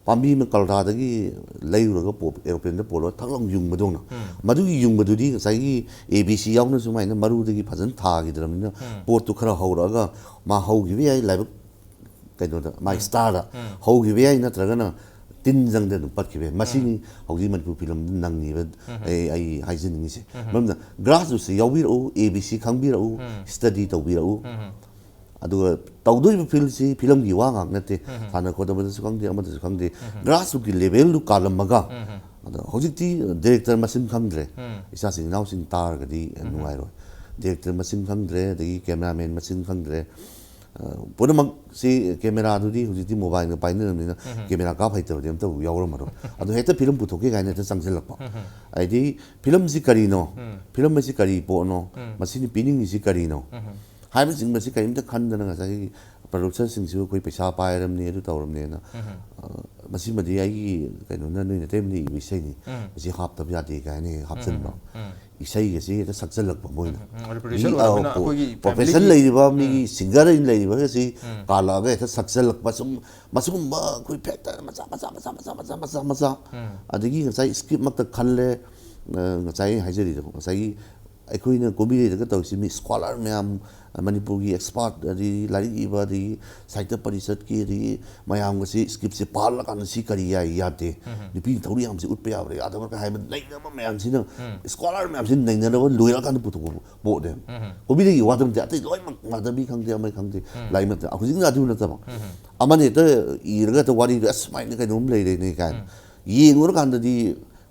ꯄꯥꯝꯕꯤ ꯑꯃ ꯀꯜꯀꯇꯥꯗꯒꯤ ꯂꯩꯔꯨꯔꯒ ꯄꯣ-, aeroplane ꯗ ꯄꯣꯔꯒ ꯊꯛ ꯂꯥꯎ ꯌꯨꯡꯕꯗꯧꯅ꯫ ꯃꯗꯨꯒꯤ ꯌꯨꯡꯕꯗꯨꯗꯤ ꯉꯁꯥꯏꯒꯤ A B C ꯌꯥꯎꯅ ꯁꯨꯃꯥꯏꯅ ꯃꯔꯨꯗꯒꯤ ꯐꯖꯅ ꯊꯥꯈꯤꯗ꯭ꯔꯕꯅꯤꯅ ꯄꯣꯠꯇꯨ ꯈꯔ ꯍꯧꯔꯛꯑꯒ ꯃꯥ ꯍꯧꯈꯤꯕ ꯌꯥꯏ, ꯂꯥꯏꯕꯛ ꯀꯩꯅꯣꯗ, ꯃꯥꯏ star ꯗ ꯍꯧꯈꯤꯕ ꯌꯥꯏ, ꯅꯠꯇ꯭ꯔꯒꯅ ꯇꯤꯟ ꯆꯪꯗꯅ ꯑꯗꯨꯝ ꯄꯠꯈꯤꯕ ꯌꯥꯏ꯫ ꯃꯁꯤꯅꯤ ꯍꯧꯖꯤꯛ ꯃꯅꯤꯄꯨꯔ film ꯗ ꯅꯪꯉꯤꯕ ꯑꯩ, ꯑꯩ ꯍꯥꯏꯖꯅꯤꯡꯉꯤꯁꯦ꯫ ꯃꯔꯝꯅ grassroot say ꯌꯥꯎꯕꯤꯔꯛꯎ, A B C ꯈꯪꯕꯤꯔꯛꯎ, study ꯇꯧꯕꯤꯔꯛꯎ꯫ ꯑꯗꯨꯒ ꯇꯧꯗꯣꯔꯤꯕ field ꯁꯤ film ꯒꯤ ꯋꯥ ꯉꯥꯛ ꯅꯠꯇꯦ, ꯁꯥꯟꯅ ꯈꯣꯠꯅꯕꯗꯁꯨ ꯈꯪꯗꯦ, ꯑꯃꯗꯁꯨ ꯈꯪꯗꯦ, grassroot ꯀꯤ level ꯗꯨ ꯀꯥꯜꯂꯝꯃꯒ, ꯑꯗꯣ ꯍꯧꯖꯤꯛꯇꯤ director ꯃꯁꯤꯡ ꯈꯪꯗ꯭ꯔꯦ, ꯏꯆꯥꯁꯤꯡ ꯏꯅꯥꯎꯁꯤꯡ ꯇꯥꯔꯒꯗꯤ ꯅꯨꯡꯉꯥꯏꯔꯣꯏ꯫ Director ꯃꯁꯤꯡ ꯈꯪꯗ꯭ꯔꯦ, ꯑꯗꯒꯤ cameraman ꯃꯁꯤꯡ ꯈꯪꯗ꯭ꯔꯦ, ꯄꯨꯝꯅꯃꯛꯁꯤ ꯀꯦꯃꯦꯔꯥꯗꯨꯗꯤ ꯍꯧꯖꯤꯛꯇꯤ ꯃꯣꯕꯥꯏꯜꯒ ꯄꯥꯏꯅꯔꯕꯅꯤꯅ ꯀꯦꯃꯦꯔꯥ ꯀꯥꯞ ꯍꯩꯇꯕꯗꯤ ꯑꯝꯇ ꯌꯥꯎꯔꯝꯃꯔꯣꯏ꯫ ꯑꯗꯣ ꯍꯦꯛꯇ ꯐꯤꯂꯝ ꯄꯨꯊꯣꯛꯀꯦ ꯀꯥꯏꯅ ꯍꯦꯛꯇ ꯆꯪꯁꯤꯜꯂꯛꯄ꯫ ꯍꯥꯏꯗꯤ ꯐꯤꯂꯝꯁꯤ ꯀꯔꯤꯅꯣ, ꯐꯤꯂꯝ ꯑꯁꯤ ꯀꯔꯤ ꯄꯣꯠꯅꯣ, ꯃꯁꯤꯅ ꯄꯤꯅꯤꯡꯉꯤꯁꯤ ꯀꯔꯤꯅꯣ ꯍꯥꯏꯕꯁꯤꯡ ꯃꯁꯤ ꯀꯔꯤꯝꯇ ꯈꯟꯗꯅ ꯉꯁꯥꯏꯒꯤ ꯄ꯭ꯔꯗ꯭ꯌꯨꯁꯔꯁꯤꯡꯁꯤꯕꯨ ꯑꯩꯈꯣꯏ ꯄꯩꯁꯥ ꯄꯥꯏꯔꯝꯅꯤ, ꯑꯗꯨ ꯇꯧꯔꯝꯅꯦꯅ, ꯑ, ꯃꯁꯤꯃꯗꯤ ꯑꯩꯒꯤ ꯀꯩꯅꯣꯅ, ꯅꯣꯏ ꯅꯇꯩꯃꯅ ꯏꯕ ꯏꯁꯩꯅꯤ, ꯃꯁꯤ ꯍꯥꯞꯇꯕ ꯌꯥꯗꯦ ꯀꯥꯏꯅ ꯍꯦꯛ ꯍꯥꯞꯆꯤꯟꯕ꯫ ꯏꯁꯩꯒꯁꯤ ꯍꯦꯛꯇ ꯁꯛꯆꯜꯂꯛꯄ ꯃꯣꯏꯅ꯫ ꯎꯝ, ꯎꯝ, ꯎꯝ, producer ꯃꯤ, ꯑ, ꯑꯣꯏꯔꯕꯅꯤꯅ ꯄ꯭ꯔꯣ-, ꯑꯩꯈꯣꯏꯒꯤ ꯄ꯭ꯔꯣꯐꯦꯁꯟ family ꯒꯤ ꯂꯩꯔꯤꯕ ꯃꯤꯒꯤ ꯁꯤꯡꯒꯔ ꯑꯣꯏꯅ ꯂꯩꯔꯤꯕꯒꯁꯤ ꯀꯥꯜꯂꯛꯑꯒ ꯍꯦꯛꯇ ꯁꯛꯆꯜꯂꯛꯄ, ꯁꯨꯝ ꯃꯁꯤꯒꯨꯝꯕ ꯑꯩꯈꯣꯏ ꯐꯦꯛꯇ ꯃꯆꯥ ꯃꯆꯥ ꯃꯆꯥ ꯃꯆꯥ ꯃꯆꯥ ꯃꯆꯥ ꯃꯆꯥ, ꯑꯗꯒꯤ ꯉꯁꯥꯏ ꯁ꯭ꯀ꯭ꯔꯤꯞꯃꯛꯇ ꯈꯜꯂꯦ꯫ ꯑ, ꯉꯁꯥꯏ ꯑꯩ ꯍꯥꯏꯖꯔꯤꯗꯣ, ꯉꯁꯥꯏꯒꯤ ꯑꯩꯈꯣꯏꯅ ꯀꯣꯕꯤꯔꯩꯗꯒ ꯇꯧꯔꯤꯁꯤ, ꯃꯤ ꯁ꯭ꯀꯣꯂꯔ ꯃꯌꯥꯝ, ꯃꯅꯤꯄꯨꯔꯒꯤ ꯑꯦꯛꯁꯄꯥꯔꯠ, ꯑꯗꯒꯤ ꯂꯥꯏꯔꯤꯛ ꯏꯕ, ꯑꯗꯒꯤ ꯁꯥꯍꯤꯇ꯭ꯌ ꯄꯔꯤꯁꯠꯀꯤ, ꯑꯗꯒꯤ ꯃꯌꯥꯝꯒꯁꯤ ꯁ꯭ꯀ꯭ꯔꯤꯞꯁꯦ ꯄꯥꯍꯜꯂꯀꯥꯟꯗ ꯁꯤ ꯀꯔꯤ ꯌꯥꯏ, ꯌꯥꯗꯦ, ꯅꯨꯄꯤꯅ ꯊꯧꯔꯤ ꯌꯥꯝꯕꯁꯤ ꯎꯠꯄ ꯌꯥꯕ꯭ꯔꯥ ꯌꯥꯗꯕ꯭ꯔꯥ ꯍꯥꯏꯕ ꯅꯩꯅꯕ ꯃꯌꯥꯝꯁꯤꯅ, ꯁ꯭ꯀꯣꯂꯔ ꯃꯌꯥꯝꯁꯤꯅ ꯅꯩꯅꯔꯒ ꯂꯣꯏꯔꯀꯥꯟꯗ ꯄꯨꯊꯣꯛꯄ ꯄꯣꯠꯅꯦꯕ꯫ ꯀꯣꯕꯤꯔꯩꯒꯤ ꯋꯥꯗ ꯅꯠꯇꯦ, ꯑꯇꯩ ꯂꯣꯏꯅꯃꯛ, ꯃꯥꯙꯕꯤ ꯈꯪꯗꯦ, ꯑꯃ ꯈꯪꯗꯦ, ꯂꯥꯏꯃꯛꯇ ꯍꯧꯖꯤꯛꯅ ꯑꯗꯨ ꯅꯠꯇꯕ, ꯑꯃꯅ ꯍꯦꯛꯇ ꯏꯔꯒ ꯍꯦꯛꯇ ꯋꯥꯔꯤꯗꯣ, "ꯑꯁ, ꯁꯨꯃꯥꯏꯅ ꯀꯩꯅꯣꯝ ꯂꯩꯔꯦꯅꯦ" ꯀꯥꯏꯅ ꯌꯦꯡꯉꯨꯔꯀꯥꯟꯗꯗꯤ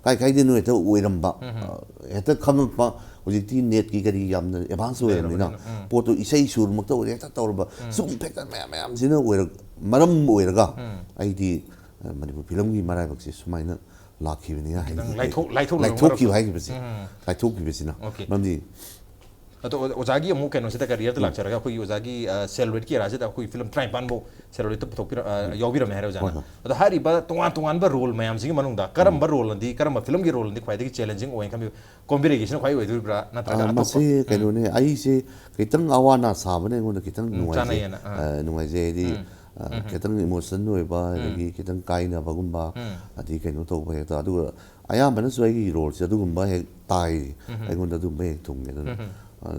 ꯀꯥꯏ ꯀꯥꯏꯗꯩꯅꯣ ꯍꯦꯛꯇ ꯑꯣꯏꯔꯝꯕ, ꯑ, ꯍꯦꯛꯇ ꯈꯪꯉꯛꯄ꯫ ꯍꯧꯖꯤꯛꯇꯤ ꯅꯦꯠꯀꯤ ꯀꯔꯤ ꯌꯥꯝꯅ ꯑꯦꯗꯚꯥꯟꯁ ꯑꯣꯏꯔꯕꯅꯤꯅ, ꯂꯩꯔꯕꯅꯤꯅ, ꯎꯝ꯫ ꯄꯣꯠꯇꯣ ꯏꯁꯩ ꯁꯨꯔꯃꯛꯇ ꯑꯣꯏꯔꯦ, ꯍꯦꯛꯇ ꯇꯧꯔꯕ꯫ ꯁꯤꯒꯨꯝꯕ ꯐꯦꯛꯇꯔ ꯃꯌꯥꯝ ꯃꯌꯥꯝꯁꯤꯅ ꯑꯣꯏꯔ-, ꯃꯔꯝ ꯑꯣꯏꯔꯒ ꯑꯩꯗꯤ, ꯑ, ꯃꯅꯤꯄꯨꯔ ꯐꯤꯂꯝꯒꯤ ꯃꯔꯥꯏꯕꯛꯁꯦ ꯁꯨꯃꯥꯏꯅ ꯂꯥꯛꯈꯤꯕꯅꯤ ꯈꯤꯇꯪ ꯍꯥꯏꯅꯤꯡꯉꯤ꯫ ꯂꯥꯏꯊꯣꯛ-, ꯂꯥꯏꯊꯣꯛꯂꯨꯔꯕ ꯂꯥꯏꯊꯣꯛꯈꯤꯕ ꯃꯔꯝ꯫ ꯍꯥꯏꯈꯤꯕꯁꯦ, ꯎꯝ꯫ ꯂꯥꯏꯊꯣꯛꯈꯤꯕꯁꯤꯅ꯫ ꯑꯣꯀꯦ꯫ ꯃꯔꯝꯗꯤ ꯑꯗꯣ ꯑꯣ-, ꯑꯣꯖꯥꯒꯤ ꯑꯃꯨꯛ ꯀꯩꯅꯣꯁꯤꯗ career ꯗ ꯂꯥꯛꯆꯔꯒ ꯑꯩꯈꯣꯏꯒꯤ ꯑꯣꯖꯥꯒꯤ, ꯑ, celluloid ꯀꯤ ꯑꯦꯔꯥꯁꯤꯗ ꯑꯩꯈꯣꯏꯒꯤ ꯐꯤꯂꯝ ꯇꯔꯥꯅꯤꯄꯥꯟ ꯐꯥꯎ celluloid ꯇ ꯄꯨꯊꯣꯛꯄꯤꯔ-, ꯑ, ꯌꯥꯎꯕꯤꯔꯝꯃꯦ ꯍꯥꯏꯔꯦ ꯑꯣꯖꯥꯅ꯫ ꯍꯣꯏ, ꯍꯣꯏ꯫ ꯑꯗꯣ ꯍꯥꯏꯔꯤꯕ ꯇꯣꯉꯥꯟ ꯇꯣꯉꯥꯟꯕ ꯔꯣꯜ ꯃꯌꯥꯝꯁꯤꯒꯤ ꯃꯅꯨꯡꯗ ꯀꯔꯝꯕ ꯔꯣꯜꯅꯗꯤ, ꯀꯔꯝꯕ ꯐꯤꯂꯝꯒꯤ ꯔꯣꯜꯅꯗꯤ ꯈ꯭ꯋꯥꯏꯗꯒꯤ challenging ꯑꯣꯏꯅ ꯈꯟꯕꯤꯕ? ꯀꯣꯝꯕꯤꯔꯩꯒꯤꯁꯤꯅ ꯈ꯭ꯋꯥꯏ ꯑꯣꯏꯗꯣꯔꯤꯕ꯭ꯔꯥ ꯅꯠꯇ꯭ꯔꯒ ꯑ, ꯑꯇꯣꯞꯄ? ꯃꯁꯤ ꯎꯝ꯫ ꯀꯩꯅꯣꯅꯦ, ꯑꯩꯁꯦ ꯈꯤꯇꯪ ꯑꯋꯥ ꯑꯅꯥ ꯁꯥꯕꯅ ꯑꯩꯉꯣꯟꯗ ꯈꯤꯇꯪ ꯎꯝ, ꯅꯨꯡꯉꯥꯏꯖꯩ꯫ ꯆꯥꯅꯩꯌꯦꯅ, ꯑ꯫ ꯑ, ꯅꯨꯡꯉꯥꯏꯖꯩ ꯍꯥꯏꯗꯤ, ꯎꯝ꯫ ꯑ, ꯎꯝ, ꯎꯝ꯫ ꯈꯤꯇꯪ emotion ꯑꯣꯏꯕ, ꯎꯝ꯫ ꯑꯗꯒꯤ ꯈꯤꯇꯪ ꯀꯥꯏꯅꯕꯒꯨꯝꯕ, ꯎꯝ꯫ ꯑꯗꯒꯤ ꯀꯩꯅꯣ ꯇꯧꯕ ꯍꯦꯛꯇ, ꯑꯗꯨꯒ ꯑꯌꯥꯝꯕꯅꯁꯨ ꯑꯩꯒꯤ ꯔꯣꯜꯁꯦ ꯑꯗꯨꯒꯨꯝꯕ ꯍꯦꯛ ꯇꯥꯏ꯫ ꯎꯝ꯫ ꯑꯩꯉꯣꯟꯗ ꯑꯗꯨꯝꯕ ꯍꯦꯛ ꯊꯨꯡꯉꯦ꯫ ꯑꯗꯨꯅ, ꯎꯝ꯫ ꯑ,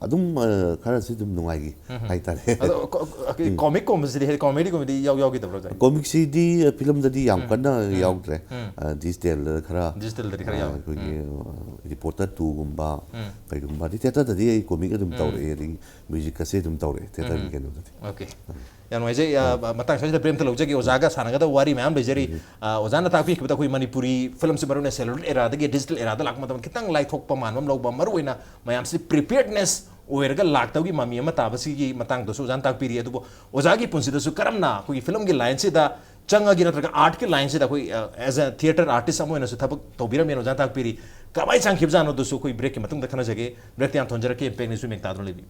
ꯑꯗꯨꯝ, ꯑ, ꯈꯔꯁꯨ ꯑꯗꯨꯝ ꯅꯨꯡꯉꯥꯏꯈꯤ ꯎꯝ꯫ ꯍꯥꯏꯇꯥꯔꯦ꯫ ꯑꯗꯣ ꯀꯣ-, ꯀꯣ-, ꯎꯝ꯫ Comic ꯀꯨꯝꯕꯁꯤꯗꯤ, ꯍꯥꯏꯗꯤ comedy ꯒꯨꯝꯕꯗꯤ ꯌꯥꯎ-, ꯌꯥꯎꯈꯤꯗꯕ꯭ꯔꯣ, ꯑꯣꯖꯥ? Comic ꯁꯤꯗꯤ, ꯑ, ꯐꯤꯂꯝꯗꯗꯤ ꯌꯥꯝ ꯎꯝ꯫ ꯀꯟꯅ ꯎꯝ꯫ ꯌꯥꯎꯗ꯭ꯔꯦ꯫ ꯎꯝ꯫ ꯑ, digital ꯗ ꯈꯔ, Digital ꯗꯗꯤ ꯈꯔ ꯑ, ꯌꯥꯎꯋꯦ꯫ ꯑꯩꯈꯣꯏꯒꯤ, ꯎꯝ꯫ ꯑ, Reporter two ꯒꯨꯝꯕ, ꯎꯝ꯫ ꯀꯩꯒꯨꯝꯕ, ꯑꯗꯩ theatre ꯗꯗꯤ ꯑꯩ comic ꯑꯗꯨꯝ ꯎꯝ꯫ ꯇꯧꯔꯛꯑꯦ, ꯑꯗꯒꯤ music ꯀꯁꯦ ꯑꯗꯨꯝ ꯇꯧꯔꯛꯑꯦ, theatre ꯒꯤ ꯎꯝ꯫ ꯀꯩꯅꯣꯗꯗꯤ꯫ ꯑꯣꯀꯦ꯫ ꯎꯝ꯫ ꯌꯥꯝ ꯅꯨꯡꯉꯥꯏꯖꯩ꯫ ꯑ, ꯎꯝ꯫ ꯃꯇꯥꯡ ꯁ꯭ꯋꯥꯏꯁꯤꯗ ꯕ꯭ꯔꯦꯛ ꯑꯝꯇ ꯂꯧꯖꯒꯦ꯫ ꯑꯣꯖꯥꯒ ꯁꯥꯟꯅꯒꯗꯕ ꯋꯥꯔꯤ ꯃꯌꯥꯝ ꯂꯩꯖꯔꯤ꯫ ꯎꯝ꯫ ꯑ, ꯑꯣꯖꯥꯅ ꯇꯥꯛꯄꯤꯈꯤꯕꯗ ꯑꯩꯈꯣꯏ ꯃꯅꯤꯄꯨꯔꯤ ꯐꯤꯂꯝꯁꯤ ꯃꯔꯨꯑꯣꯏꯅ celluloid ꯑꯦꯔꯥꯗꯒꯤ digital ꯑꯦꯔꯥꯗ ꯂꯥꯛꯄ ꯃꯇꯝꯗ ꯈꯤꯇꯪ ꯂꯥꯏꯊꯣꯛꯄ ꯃꯥꯟꯕ ꯑꯃ ꯂꯧꯕ, ꯃꯔꯨꯑꯣꯏꯅ ꯃꯌꯥꯝꯁꯤ preparedness ꯑꯣꯏꯔꯒ ꯂꯥꯛꯇꯕꯒꯤ ꯃꯃꯤ ꯑꯃ ꯇꯥꯕꯁꯤꯒꯤ ꯃꯇꯥꯡꯗꯁꯨ ꯑꯣꯖꯥꯅ ꯇꯥꯛꯄꯤꯔꯤ꯫ ꯑꯗꯨꯕꯨ ꯑꯣꯖꯥꯒꯤ ꯄꯨꯟꯁꯤꯗꯁꯨ ꯀꯔꯝꯅ ꯑꯩꯈꯣꯏꯒꯤ ꯐꯤꯂꯝꯒꯤ ꯂꯥꯏꯟꯁꯤꯗ ꯆꯪꯉꯒꯦ, ꯅꯠꯇ꯭ꯔꯒ ꯑꯥꯔꯠꯀꯤ ꯂꯥꯏꯟꯁꯤꯗ ꯑꯩꯈꯣꯏ, ꯑ, as a theatre artist ꯑꯃ ꯑꯣꯏꯅꯁꯨ ꯊꯕꯛ ꯇꯧꯕꯤꯔꯝꯃꯦꯅ ꯑꯣꯖꯥꯅ ꯇꯥꯛꯄꯤꯔꯤ꯫ ꯀꯃꯥꯏꯅ ꯆꯪꯈꯤꯕꯖꯥꯠꯅꯣꯗꯨꯁꯨ ꯑꯩꯈꯣꯏ breakꯀꯤ ꯃꯇꯨꯡꯗ ꯈꯟꯅꯖꯒꯦ꯫ Breakꯇ ꯌꯥꯝ ꯊꯣꯟꯖꯔꯛꯀꯦ꯫ Impactꯅꯤꯁꯨ ꯃꯤꯡ ꯇꯥꯗꯨꯅ ꯂꯩꯕꯤꯌꯨ꯫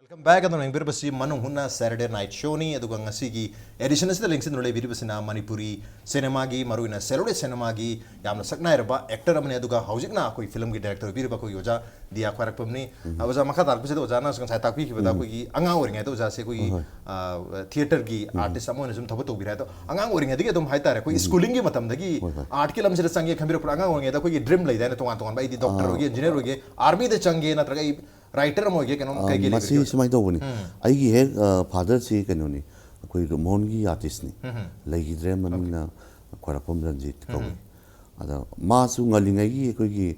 Welcome back. ꯑꯗꯨꯅ ꯌꯦꯡꯕꯤꯔꯤꯕꯁꯤ ꯃꯅꯨꯡ ꯍꯨꯠꯅ Saturday Night Showꯅꯤ꯫ ꯑꯗꯨꯒ ꯉꯁꯤꯒꯤ edition ꯑꯁꯤꯗ ꯂꯦꯡꯁꯤꯟꯗꯨꯅ ꯂꯩꯕꯤꯔꯤꯕꯁꯤꯅ ꯃꯅꯤꯄꯨꯔꯤ ꯁꯤꯅꯦꯃꯥꯒꯤ, ꯃꯔꯨꯑꯣꯏꯅ ꯁꯦꯂꯨꯂꯣꯏꯗ ꯁꯤꯅꯦꯃꯥꯒꯤ ꯌꯥꯝꯅ ꯁꯛꯅꯥꯏꯔꯕ actor ꯑꯃꯅꯤ꯫ ꯑꯗꯨꯒ ꯍꯧꯖꯤꯛꯅ ꯑꯩꯈꯣꯏ ꯐꯤꯂꯝꯒꯤ director ꯑꯣꯏꯕꯤꯔꯤꯕ ꯑꯩꯈꯣꯏꯒꯤ ꯑꯣꯖꯥ ꯗꯤꯌꯥ ꯈ꯭ꯋꯥꯏꯔꯥꯛꯄꯝꯅꯤ꯫ ꯎꯝ꯫ ꯑꯣꯖꯥ, ꯃꯈꯥ ꯇꯥꯔꯛꯄꯁꯤꯗ ꯑꯣꯖꯥꯅ ꯉꯁꯥꯏ ꯇꯥꯛꯄꯤꯈꯤꯕꯗ ꯎꯝ꯫ ꯑꯩꯈꯣꯏꯒꯤ ꯑꯉꯥꯡ ꯑꯣꯏꯔꯤꯉꯩꯗ ꯑꯣꯖꯥꯁꯦ ꯑꯩꯈꯣꯏꯒꯤ, ꯍꯣꯏ, ꯍꯣꯏ꯫ ꯑ, theatreꯒꯤ ꯎꯝ꯫ Artist ꯑꯃ ꯑꯣꯏꯅ ꯁꯨꯝ ꯊꯕꯛ ꯇꯧꯕꯤꯔꯦ꯫ ꯑꯗꯣ ꯑꯉꯥꯡ ꯑꯣꯏꯔꯤꯉꯩꯗꯒꯤ ꯑꯗꯨꯝ ꯍꯥꯏꯇꯥꯔꯦ, ꯑꯩꯈꯣꯏꯒꯤ ꯎꯝ꯫ Schoolingꯒꯤ ꯃꯇꯝꯗꯒꯤ ꯍꯣꯏ, ꯍꯣꯏ꯫ Artꯀꯤ ꯂꯝꯁꯤꯗ ꯆꯪꯒꯦ ꯈꯟꯕꯤꯔꯛꯄ꯭ꯔꯥ? ꯑꯉꯥꯡ ꯑꯣꯏꯔꯤꯉꯩꯗ ꯑꯩꯈꯣꯏꯒꯤ dream ꯂꯩꯗꯥꯏꯅꯦ, ꯇꯣꯉꯥꯟ ꯇꯣꯉꯥꯟꯕ, "ꯑꯩꯗꯤ doctor ꯑꯥ꯫ ꯑꯣꯏꯒꯦ, engineer ꯑꯣꯏꯒꯦ, armyꯗ ꯆꯪꯒꯦ, ꯅꯠꯇ꯭ꯔꯒ ꯑꯩ writer ꯑꯃ ꯑꯣꯏꯒꯦ", ꯀꯩꯅꯣꯝ ꯑꯥ, ꯀꯩꯀꯩ ꯃꯁꯤ ꯂꯩꯕꯤꯒꯦ? ꯁꯨꯃꯥꯏꯅ ꯇꯧꯕꯅꯤ꯫ ꯎꯝ꯫ ꯑꯩꯒꯤ ꯍꯦꯛ, ꯑ, fatherꯁꯤ ꯀꯩꯅꯣꯅꯤ, ꯑꯩꯈꯣꯏꯒꯤ ꯃꯣꯍꯟꯒꯤ artistꯅꯤ꯫ ꯎꯝ, ꯎꯝ꯫ ꯂꯩꯈꯤꯗ꯭ꯔꯦ, ꯃꯃꯤꯡꯅ ꯈ꯭ꯋꯥꯏꯔꯥꯛꯄꯝ ꯔꯟꯖꯤꯠ ꯀꯧꯏ꯫ ꯎꯝ꯫ ꯑꯗ ꯃꯥꯁꯨ ꯉꯜꯂꯤꯉꯩꯒꯤ ꯑꯩꯈꯣꯏꯒꯤ,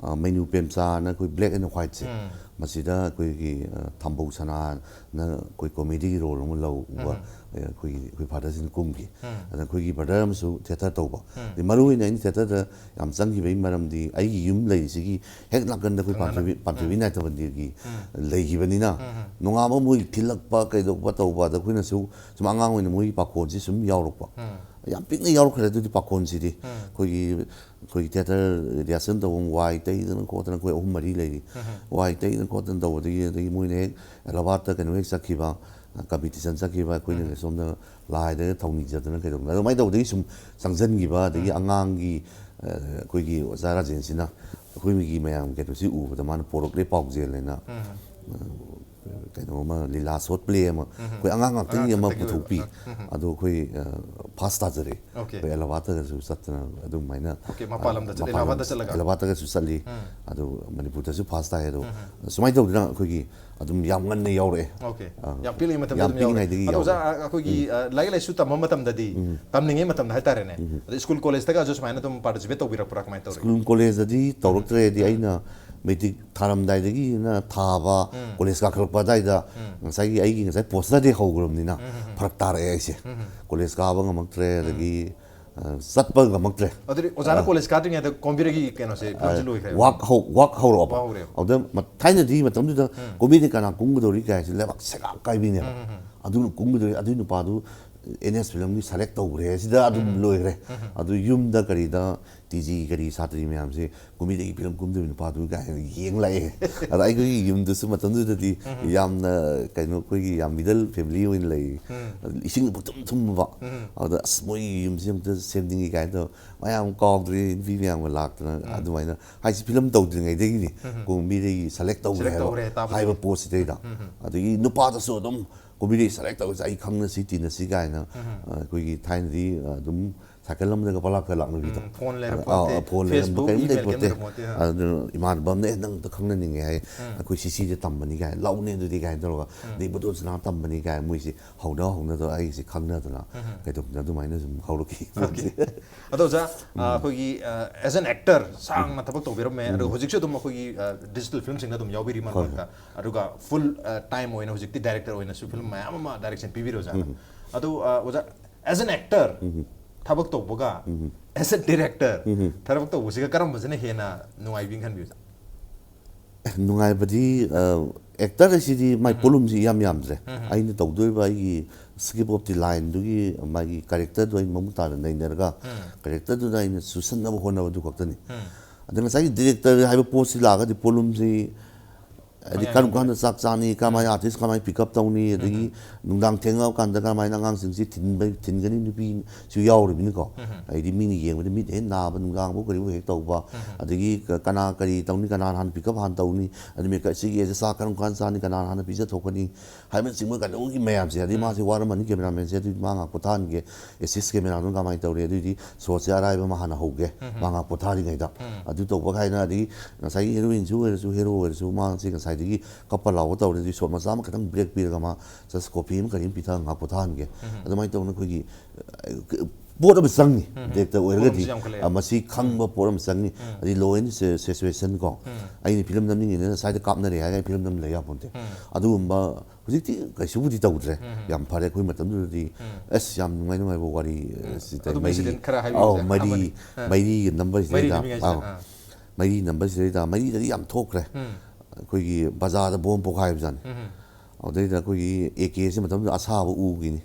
ꯑ, ꯃꯩꯅꯨ ꯄ꯭ꯔꯦꯝꯆꯥꯅ ꯑꯩꯈꯣꯏ black and whiteꯁꯦ, ꯎꯝ꯫ ꯃꯁꯤꯗ ꯑꯩꯈꯣꯏꯒꯤ, ꯑ, ꯊꯝꯕꯧ ꯁꯅꯥꯅ ꯑꯩꯈꯣꯏ comedyꯒꯤ role ꯑꯃ ꯂꯧꯕ, ꯎꯝ꯫ ꯑꯩꯈꯣꯏꯒꯤ, ꯑꯩꯈꯣꯏ fatherꯁꯤꯅ ꯀꯨꯝꯈꯤ꯫ ꯎꯝ꯫ ꯑꯗ ꯑꯩꯈꯣꯏꯒꯤ brother ꯑꯃꯁꯨ theatre ꯇꯧꯕ꯫ ꯎꯝ꯫ ꯑꯗꯩ ꯃꯔꯨꯑꯣꯏꯅ ꯑꯩꯅ theatreꯗ ꯌꯥꯝ ꯆꯪꯈꯤꯕꯒꯤ ꯃꯔꯝꯗꯤ ꯑꯩꯒꯤ ꯌꯨꯝ ꯂꯩꯔꯤꯁꯤꯒꯤ ꯍꯦꯛ ꯅꯥꯀꯟꯗ ꯑꯩꯈꯣꯏ ꯊꯪꯅꯅ꯫ ꯄꯥꯟꯊꯣꯏꯕꯤ, ꯄꯥꯟꯊꯣꯏꯕꯤ ꯎꯝ꯫ ꯅꯥꯏꯇ ꯃꯟꯗꯤꯔꯒꯤ ꯎꯝ꯫ ꯂꯩꯈꯤꯕꯅꯤꯅ, ꯎꯝ, ꯎꯝ꯫ ꯅꯣꯡꯉꯥꯟꯕ ꯃꯣꯏ ꯊꯤꯜꯂꯛꯄ ꯀꯩꯗꯧꯕ ꯇꯧꯕ, ꯑꯗ ꯑꯩꯈꯣꯏꯅꯁꯨ ꯁꯨꯝ ꯑꯉꯥꯡ ꯑꯣꯏꯅ ꯃꯣꯏꯒꯤ ꯄꯥꯈꯣꯟꯁꯤ ꯁꯨꯝ ꯌꯥꯎꯔꯛꯄ꯫ ꯎꯝ꯫ ꯌꯥꯝ ꯄꯤꯛꯅ ꯌꯥꯎꯔꯛꯈ꯭ꯔꯦ ꯑꯗꯨꯗꯤ ꯄꯥꯈꯣꯟꯁꯤꯗꯤ꯫ ꯎꯝ꯫ ꯑꯩꯈꯣꯏꯒꯤ, ꯑꯩꯈꯣꯏꯒꯤ theatre rehearsal ꯇꯧꯐꯝ ꯋꯥꯏ ꯇꯩꯗꯅ ꯈꯣꯠꯇꯅ ꯑꯩꯈꯣꯏ ꯑꯍꯨꯝ ꯃꯔꯤ ꯂꯩꯔꯤ꯫ ꯎꯝ꯫ ꯋꯥꯏ ꯇꯩꯗꯅ ꯈꯣꯠꯇꯅ ꯇꯧꯕꯗꯒꯤ, ꯑꯗꯒꯤ ꯃꯣꯏꯅ ꯍꯦꯛ ꯑꯦꯂꯥꯍꯥꯕꯥꯗꯇ ꯀꯩꯅꯣ ꯍꯦꯛ ꯆꯠꯈꯤꯕ, competition ꯆꯠꯈꯤꯕ, ꯑꯩꯈꯣꯏꯅ ꯎꯝ꯫ ꯁꯣꯝꯗ ꯂꯥꯏꯗ ꯊꯧꯅꯤꯖꯗꯅ ꯀꯩꯗꯧꯗꯅ ꯑꯗꯨꯃꯥꯏꯅ ꯇꯧꯕꯗꯒꯤ ꯁꯨꯝ ꯆꯪꯁꯤꯟꯈꯤꯕ, ꯑꯗꯒꯤ ꯎꯝ꯫ ꯑꯉꯥꯡꯒꯤ, ꯑꯩꯈꯣꯏꯒꯤ ꯑꯣꯖꯥ ꯔꯥꯖꯦꯟꯁꯤꯅ ꯑꯩꯈꯣꯏꯒꯤ ꯃꯌꯥꯝ ꯀꯩꯅꯣꯁꯤ ꯎꯕꯗ ꯃꯥꯅ ꯄꯣꯔꯛꯂꯦ ꯄꯥꯎꯖꯦꯜ ꯍꯥꯏꯅ, ꯀꯩꯅꯣ ꯑꯃ, ꯂꯤꯂꯥ ꯁꯣꯔꯠ ꯄ꯭ꯂꯦ ꯑꯃ ꯑꯩꯈꯣꯏ ꯑꯉꯥꯡ ꯉꯥꯛꯇꯒꯤ ꯑꯃ ꯄꯨꯊꯣꯛꯄꯤ꯫ ꯑꯗꯣ ꯑꯩꯈꯣꯏ ꯐꯥꯁ ꯇꯥꯖꯔꯦ꯫ ꯑꯩꯈꯣꯏ ꯑꯦꯂꯥꯕꯥꯠꯇꯒꯁꯨ ꯆꯠꯇꯅ ꯑꯗꯨꯃꯥꯏꯅ, ꯃꯄꯥꯟ ꯂꯝꯗ ꯆꯠꯂꯤ, ꯑꯦꯂꯥꯕꯥꯠꯇ ꯆꯠꯂꯒ꯫ ꯑꯦꯂꯥꯕꯥꯠꯇꯒꯁꯨ ꯆꯠꯂꯤ꯫ ꯑꯗꯣ ꯃꯅꯤꯄꯨꯔꯗꯁꯨ ꯐꯥꯁ ꯇꯥꯏ꯫ ꯑꯗꯣ ꯁꯨꯃꯥꯏꯅ ꯇꯧꯗꯅ ꯑꯩꯈꯣꯏꯒꯤ ꯑꯗꯨꯝ ꯌꯥꯝ ꯉꯟꯅ ꯌꯥꯎꯔꯛꯑꯦ꯫ ꯑꯣꯀꯦ꯫ ꯌꯥꯝ ꯄꯤꯛꯂꯤꯉꯩ ꯃꯇꯝꯗ ꯑꯗꯨꯝ ꯌꯥꯎꯔꯛꯑꯦ꯫ ꯄꯤꯛꯂꯤꯉꯩꯗꯒꯤ ꯑꯗꯣ ꯑꯣꯖꯥ, ꯌꯥꯎꯔꯛꯑꯦ꯫ ꯑꯩꯈꯣꯏꯒꯤ ꯂꯥꯏꯔꯤꯛ ꯂꯥꯏꯁꯨ ꯇꯝꯕ ꯃꯇꯝꯗꯗꯤ, ꯇꯝꯂꯤꯉꯩ ꯃꯇꯝꯗ ꯍꯥꯏꯇꯥꯔꯦꯅꯦ, ꯑꯗꯩ ꯁ꯭ꯀꯨꯜ ꯀꯣꯂꯦꯖꯇꯒꯁꯨ ꯁꯨꯃꯥꯏꯅ ꯑꯗꯨꯝ ꯄꯥꯔꯇꯤꯁꯤꯄꯦꯠ ꯇꯧꯕꯤꯔꯛꯄ꯭ꯔꯥ, ꯀꯃꯥꯏꯅ ꯇꯧꯔꯦ? ꯁ꯭ꯀꯨꯜ ꯀꯣꯂꯦꯖꯇꯗꯤ ꯇꯧꯔꯛꯇ꯭ꯔꯦ꯫ ꯍꯥꯏꯗꯤ ꯑꯩꯅ ꯃꯦꯇ꯭ꯔꯤꯛ ꯊꯥꯔꯝꯗꯥꯏꯗꯒꯤꯅ ꯊꯥꯕ, ꯀꯣꯂꯦꯖ ꯀꯥꯈꯠꯂꯛꯄ ꯑꯗꯨꯋꯥꯏꯗ ꯉꯁꯥꯏꯒꯤ ꯑꯩꯒꯤ ꯉꯁꯥꯏ ꯄꯣꯁꯇꯔꯗꯤ ꯍꯧꯈ꯭ꯔꯕꯅꯤꯅ ꯐꯔꯛ ꯇꯥꯔꯛꯑꯦ ꯑꯩꯁꯦ꯫ ꯀꯣꯂꯦꯖ ꯀꯥꯕ ꯉꯝꯃꯛꯇ꯭ꯔꯦ꯫ ꯑꯗꯒꯤ ꯆꯠꯄ ꯉꯝꯃꯛꯇ꯭ꯔꯦ꯫ ꯑꯗꯨꯗꯤ ꯑꯣꯖꯥꯅ ꯀꯣꯂꯦꯖ ꯀꯥꯗ꯭ꯔꯤꯉꯩꯗ ꯀꯣꯝꯕꯤꯔꯩꯒꯤ ꯀꯩꯅꯣꯁꯦ, ꯐꯤꯂꯝꯁꯦ ꯂꯣꯏꯈ꯭ꯔꯦꯕ? ꯋꯥꯛ ꯍꯧ ꯋꯥꯛ ꯍꯧꯔꯛꯑꯕ꯫ ꯋꯥꯛ ꯍꯧꯔꯛꯑꯦꯕ꯫ ꯑꯗꯨꯗ ꯊꯥꯏꯅꯗꯤ ꯃꯇꯝꯗꯨꯗ ꯀꯣꯝꯕꯤꯔꯩ ꯀꯅꯥ ꯀꯨꯝꯒꯗꯧꯔꯤ ꯀꯥꯏꯁꯦ ꯂꯩꯕꯥꯛ ꯁꯦꯒꯥꯛ ꯀꯥꯏꯕꯤꯅꯦꯕ꯫ ꯑꯗꯨꯅ ꯀꯨꯝꯒꯗꯧꯔꯤ, ꯑꯗꯨꯒꯤ ꯅꯨꯄꯥꯗꯨ ꯑꯦꯟ ꯑꯦꯁ ꯐꯤꯂꯝꯒꯤ ꯁꯦꯂꯦꯛ ꯇꯧꯈ꯭ꯔꯦ, ꯁꯤꯗ ꯑꯗꯨꯝ ꯂꯣꯏꯈ꯭ꯔꯦ꯫ ꯑꯗꯨ ꯌꯨꯝꯗ ꯀꯔꯤꯗ ꯇꯤ ꯖꯤ ꯀꯔꯤ ꯁꯥꯇ꯭ꯔꯤ ꯃꯌꯥꯝꯁꯦ ꯀꯨꯝꯕꯤꯔꯩꯒꯤ ꯐꯤꯂꯝ ꯀꯨꯝꯗꯧꯔꯤ ꯅꯨꯄꯥꯗꯨ ꯀꯥꯏꯅ ꯌꯦꯡ ꯂꯥꯛꯑꯦ꯫ ꯑꯗ ꯑꯩꯈꯣꯏꯒꯤ ꯌꯨꯝꯗꯁꯨ ꯃꯇꯝꯗꯨꯗꯗꯤ ꯌꯥꯝꯅ ꯀꯩꯅꯣ, ꯑꯩꯈꯣꯏꯒꯤ ꯌꯥꯝ ꯃꯤꯗꯜ ꯐꯦꯃꯤꯂꯤ ꯑꯣꯏꯅ ꯂꯩ꯫ ꯏꯁꯤꯡ ꯄꯨꯡꯊꯨꯝ ꯊꯨꯝꯃꯕ꯫ ꯑꯗ ꯑꯁ, ꯃꯣꯏꯒꯤ ꯌꯨꯝꯁꯦ ꯑꯝꯇ ꯁꯦꯝꯅꯤꯡꯉꯤ ꯀꯥꯏꯅ ꯇꯧ-, ꯃꯌꯥꯝ ꯀꯥꯎꯗ꯭ꯔꯤ, ꯅꯨꯄꯤ ꯃꯌꯥꯝꯒ ꯂꯥꯛꯇꯅ ꯑꯗꯨꯃꯥꯏꯅ꯫ ꯍꯥꯏꯁꯤ ꯐꯤꯂꯝ ꯇꯧꯗ꯭ꯔꯤꯉꯩꯗꯒꯤꯅꯤ ꯀꯨꯝꯕꯤꯔꯩꯒꯤ ꯁꯦꯂꯦꯛ ꯇꯧꯈ꯭ꯔꯦ ꯁꯦꯂꯦꯛ ꯍꯥꯏꯕ, ꯇꯧꯈ꯭ꯔꯦ ꯇꯥꯕꯗꯒꯤ꯫ ꯍꯥꯏꯕ ꯄꯣꯠꯁꯤꯗꯩꯗ꯫ ꯑꯗꯒꯤ ꯅꯨꯄꯥꯗꯁꯨ ꯑꯗꯨꯝ ꯀꯨꯝꯕꯤꯔꯩ ꯁꯦꯂꯦꯛ ꯇꯧꯔꯤꯁꯦ ꯑꯩ ꯈꯪꯅꯁꯤ ꯇꯤꯟꯅꯁꯤ ꯀꯥꯏꯅ, ꯑꯩꯈꯣꯏꯒꯤ ꯊꯥꯏꯅꯗꯤ ꯑꯗꯨꯝ ꯁꯥꯏꯀꯜ ꯑꯃꯗꯒ ꯄꯂꯥꯛꯀ ꯂꯥꯛꯅꯕꯤꯗꯣ꯫ ꯐꯣꯟ ꯂꯩꯔ ꯑ, ꯄꯣꯠꯇꯦ꯫ ꯑ, ꯐꯣꯟ ꯂꯩꯔꯝꯕ Facebook, ꯀꯔꯤꯝ email ꯂꯩꯄꯣꯠꯇꯦ꯫ ꯀꯔꯤꯝ ꯂꯩꯔꯝꯄꯣꯠꯇꯦ꯫ ꯑꯗꯨꯅ ꯏꯃꯥꯟꯅꯕ ꯑꯃꯅ "ꯑꯦ, ꯅꯪ ꯑꯝꯇ ꯈꯪꯅꯅꯤꯡꯉꯦ" ꯍꯥꯏ꯫ "ꯑꯩꯈꯣꯏ ꯁꯤ ꯁꯤꯁꯦ ꯇꯝꯕꯅꯤ" ꯀꯥꯏ, "ꯂꯥꯛꯎꯅꯦ ꯑꯗꯨꯗꯤ" ꯀꯥꯏꯅ ꯇꯧꯔꯒ, "ꯑꯗꯩ ꯕꯣꯗꯣꯟꯁꯅꯥ ꯇꯝꯕꯅꯤ" ꯀꯥꯏ, ꯃꯣꯏꯁꯦ ꯍꯧꯅ ꯍꯧꯅꯗꯅ ꯑꯩꯁꯦ ꯈꯪꯅꯗꯅ ꯀꯩꯗꯧꯗꯅ ꯑꯗꯨꯃꯥꯏꯅ ꯁꯨꯝ ꯍꯧꯔꯛꯈꯤ꯫ ꯑꯣꯀꯦ꯫ ꯑꯗꯣ ꯑꯣꯖꯥ, ꯑꯩꯈꯣꯏꯒꯤ ꯑꯦꯖ ꯑꯦꯟ ꯑꯦꯛꯇꯔ ꯁꯥꯡꯅ ꯊꯕꯛ ꯇꯧꯕꯤꯔꯝꯃꯦ, ꯑꯗꯨꯒ ꯍꯧꯖꯤꯛꯁꯨ ꯑꯗꯨꯝ ꯑꯩꯈꯣꯏꯒꯤ ꯗꯤꯖꯤꯇꯦꯜ ꯐꯤꯂꯝꯁꯤꯡꯗ ꯑꯗꯨꯝ ꯌꯥꯎꯕꯤꯔꯤ ꯃꯔꯛ ꯍꯣꯏ, ꯃꯔꯛꯇ꯫ ꯑꯗꯨꯒ ꯐꯨꯜ ꯇꯥꯏꯝ ꯑꯣꯏꯅ ꯍꯧꯖꯤꯛꯇꯤ ꯗꯥꯏꯔꯦꯛꯇꯔ ꯑꯣꯏꯅꯁꯨ ꯐꯤꯂꯝ ꯃꯌꯥꯝ ꯑꯃ ꯗꯥꯏꯔꯦꯛꯁꯟ ꯄꯤꯕꯤꯔꯦ ꯑꯣꯖꯥꯅ꯫ ꯑꯗꯨ ꯑ, ꯑꯣꯖꯥ, ꯑꯦꯖ ꯑꯦꯟ ꯑꯦꯛꯇꯔ ꯊꯕꯛ ꯇꯧꯕꯒ ꯑꯦꯖ ꯑꯦ ꯗꯥꯏꯔꯦꯛꯇꯔ ꯊꯕꯛ ꯇꯧꯕꯁꯤꯒ ꯀꯔꯝꯕꯁꯤꯅ ꯍꯦꯟꯅ ꯅꯨꯡꯉꯥꯏꯕꯤ ꯈꯟꯕꯤ ꯑꯣꯖꯥ? ꯅꯨꯡꯉꯥꯏꯕꯗꯤ, ꯑꯦꯛꯇꯔ ꯍꯥꯏꯁꯤꯗꯤ ꯃꯥꯏ ꯄꯣꯠꯂꯨꯝꯁꯤ ꯏꯌꯥꯝ ꯌꯥꯝꯗ꯭ꯔꯦ꯫ ꯑꯩꯅ ꯇꯧꯗꯣꯔꯤꯕ ꯑꯩꯒꯤ ꯁ꯭ꯀꯤꯞ ꯑꯣꯐ ꯗꯤ ꯂꯥꯏꯟꯗꯨꯒꯤ ꯃꯥꯒꯤ ꯀꯦꯔꯦꯛꯇꯔꯗꯣ ꯑꯩꯅ ꯃꯃꯨꯠ ꯇꯥꯅ ꯅꯩꯅꯔꯒ ꯀꯦꯔꯦꯛꯇꯔꯗꯨꯗ ꯑꯩꯅ ꯆꯨꯁꯟꯅꯕ ꯍꯣꯠꯅꯕꯗꯨ ꯈꯛꯇꯅꯤ꯫ ꯑꯗ ꯉꯁꯥꯏꯒꯤ ꯗꯤꯔꯦꯛꯇꯔ ꯍꯥꯏꯕ ꯄꯣꯠꯁꯤ ꯂꯥꯛꯑꯒꯗꯤ ꯄꯣꯠꯂꯨꯝꯁꯤ ꯍꯥꯏꯗꯤ ꯀꯔꯝ ꯀꯥꯟꯗ ꯆꯥꯛ ꯆꯥꯅꯤ, ꯀꯃꯥꯏꯅ ꯑꯥꯔꯇꯤꯁ ꯀꯃꯥꯏꯅ ꯄꯤꯛ ꯑꯞ ꯇꯧꯅꯤ, ꯑꯗꯒꯤ ꯅꯨꯡꯗꯥꯡ ꯊꯦꯡꯉꯛꯑꯀꯥꯟꯗ ꯀꯃꯥꯏꯅ ꯑꯉꯥꯡꯁꯤꯡꯁꯤ ꯊꯤꯟꯕ ꯊꯤꯟꯒꯅꯤ, ꯅꯨꯄꯤꯁꯨ ꯌꯥꯎꯔꯤꯕꯅꯤꯀꯣ꯫ ꯍꯥꯏꯗꯤ ꯃꯤꯅ ꯌꯦꯡꯕꯗ ꯃꯤꯠ ꯍꯦꯛ ꯅꯥꯕ, ꯅꯨꯡꯗꯥꯡꯕꯨ ꯀꯔꯤꯕꯨ ꯍꯦꯛ ꯇꯧꯕ, ꯑꯗꯒꯤ ꯀ- ꯀꯅꯥ ꯀꯔꯤ ꯇꯧꯅꯤ, ꯀꯅꯥꯅ ꯍꯥꯟꯅ ꯄꯤꯛ ꯑꯞ ꯍꯥꯟꯅ ꯇꯧꯅꯤ, ꯑꯗꯩ ꯃꯦꯀꯞ ꯁꯤꯒꯤ ꯆꯥꯛ ꯀꯔꯝ ꯀꯥꯟꯗ ꯆꯥꯅꯤ, ꯀꯅꯥꯅ ꯍꯥꯟꯅ ꯄꯤꯖꯊꯣꯛꯀꯅꯤ ꯍꯥꯏꯕꯅꯆꯤꯡꯕ ꯀꯩꯅꯣꯒꯤ ꯃꯌꯥꯝꯁꯦ꯫ ꯑꯗꯩ ꯃꯥꯁꯦ ꯋꯥꯔꯝꯃꯅꯤ ꯀꯦꯃꯦꯔꯥꯃꯦꯟꯁꯦ, ꯑꯗꯨꯗꯤ ꯃꯥ ꯉꯥꯏꯍꯥꯛ ꯄꯣꯊꯥꯍꯟꯒꯦ, ꯑꯦꯁꯤꯁ ꯀꯦꯃꯦꯔꯥꯗꯨꯅ ꯀꯃꯥꯏꯅ ꯇꯧꯔꯤ, ꯑꯗꯨꯏꯗꯤ ꯁꯣꯠꯁꯦ ꯑꯔꯥꯏꯕ ꯑꯃ ꯍꯥꯟꯅ ꯍꯧꯒꯦ, ꯃꯥ ꯉꯥꯏꯍꯥꯛ ꯄꯣꯊꯥꯔꯤꯉꯩꯗ꯫ ꯑꯗꯨ ꯇꯧꯕ ꯀꯥꯏꯅ, ꯑꯗꯒꯤ ꯉꯁꯥꯏꯒꯤ ꯍꯦꯔꯣꯏꯟꯁꯨ ꯑꯣꯏꯔꯁꯨ ꯍꯦꯔꯣ ꯑꯣꯏꯔꯁꯨ ꯃꯥꯁꯦ ꯉꯁꯥꯏꯗꯒꯤ ꯀꯞꯄ ꯂꯥꯎꯕ ꯇꯧꯔꯗꯤ ꯁꯣꯠ ꯃꯆꯥ ꯑꯃꯈꯛꯇꯪ ꯕ꯭ꯔꯦꯛ ꯄꯤꯔꯒ ꯃꯥ ꯖꯁ ꯀꯣꯐꯤ ꯑꯃ ꯀꯔꯤ ꯑꯃ ꯄꯤꯊꯛꯑꯒ ꯉꯥꯏꯍꯥꯛ ꯄꯣꯊꯥꯍꯟꯒꯦ꯫ ꯑꯗꯨꯃꯥꯏꯅ ꯇꯧꯅ ꯑꯩꯈꯣꯏꯒꯤ ꯑ, ꯄꯣꯠ ꯑꯃ ꯆꯪꯉꯤ꯫ ꯗꯥꯏꯔꯦꯛꯇꯔ ꯑꯣꯏꯔꯒꯗꯤ, ꯑꯃꯁꯨ ꯌꯥꯝꯈꯠꯂꯛꯑꯦ꯫ ꯑ, ꯃꯁꯤ ꯈꯪꯕ ꯄꯣꯠ ꯑꯃ ꯆꯪꯉꯤ꯫ ꯑꯗꯩ ꯂꯣ ꯑꯦꯟ ꯁꯤꯆꯨꯋꯦꯁꯟ ꯀꯣ, ꯑꯩꯅ ꯐꯤꯂꯝ ꯅꯝꯅꯤꯡꯉꯤꯅꯦꯅ ꯁ꯭ꯋꯥꯏꯗ ꯀꯥꯞꯅꯔꯦ ꯍꯥꯏꯔꯒ ꯑꯩ ꯐꯤꯂꯝ ꯅꯝ ꯂꯩ ꯌꯥꯄꯣꯟꯇꯦ꯫ ꯑꯗꯨꯒꯨꯝꯕ ꯍꯧꯖꯤꯛꯇꯤ ꯀꯩꯁꯨꯕꯨꯗꯤ ꯇꯧꯗ꯭ꯔꯦ꯫ ꯌꯥꯝ ꯐꯔꯦ꯫ ꯑꯩꯈꯣꯏ ꯃꯇꯝꯗꯨꯗꯗꯤ ꯑꯁ ꯌꯥꯝ ꯅꯨꯡꯉꯥꯏ ꯅꯨꯡꯉꯥꯏꯕ ꯋꯥꯔꯤ꯫ ꯑꯁꯤ ꯇꯧ-, ꯑꯗꯨꯝ ꯃꯩꯔꯤ, ꯏꯟꯁꯤꯗꯦꯟ ꯈꯔ ꯍꯥꯏꯕꯤꯌꯨꯁꯦ꯫ ꯑꯧ, ꯃꯩꯔꯤ, ꯑꯃꯅꯤ꯫ ꯃꯩꯔꯤꯒ ꯅꯝꯕꯁꯤꯗꯩꯗ, ꯃꯩꯔꯤ ꯅꯝꯃꯤꯉꯩꯁꯤꯗ, ꯑꯧ, ꯑꯥ꯫ ꯃꯩꯔꯤ ꯅꯝꯕꯁꯤꯗꯩꯗ, ꯃꯩꯔꯤꯗꯗꯤ ꯌꯥꯝ ꯊꯣꯛꯈ꯭ꯔꯦ꯫ ꯑꯩꯈꯣꯏꯒꯤ ꯕꯖꯥꯔꯗ ꯕꯣꯝ ꯄꯣꯈꯥꯏꯕꯖꯥꯠꯅꯤ꯫ ꯑꯗꯨꯗꯩꯗ ꯑꯩꯈꯣꯏꯒꯤ ꯑꯦ ꯀꯦꯁꯦ ꯃꯇꯝꯗꯨꯗ ꯑꯁꯥꯕ ꯎꯒꯤꯅꯤ꯫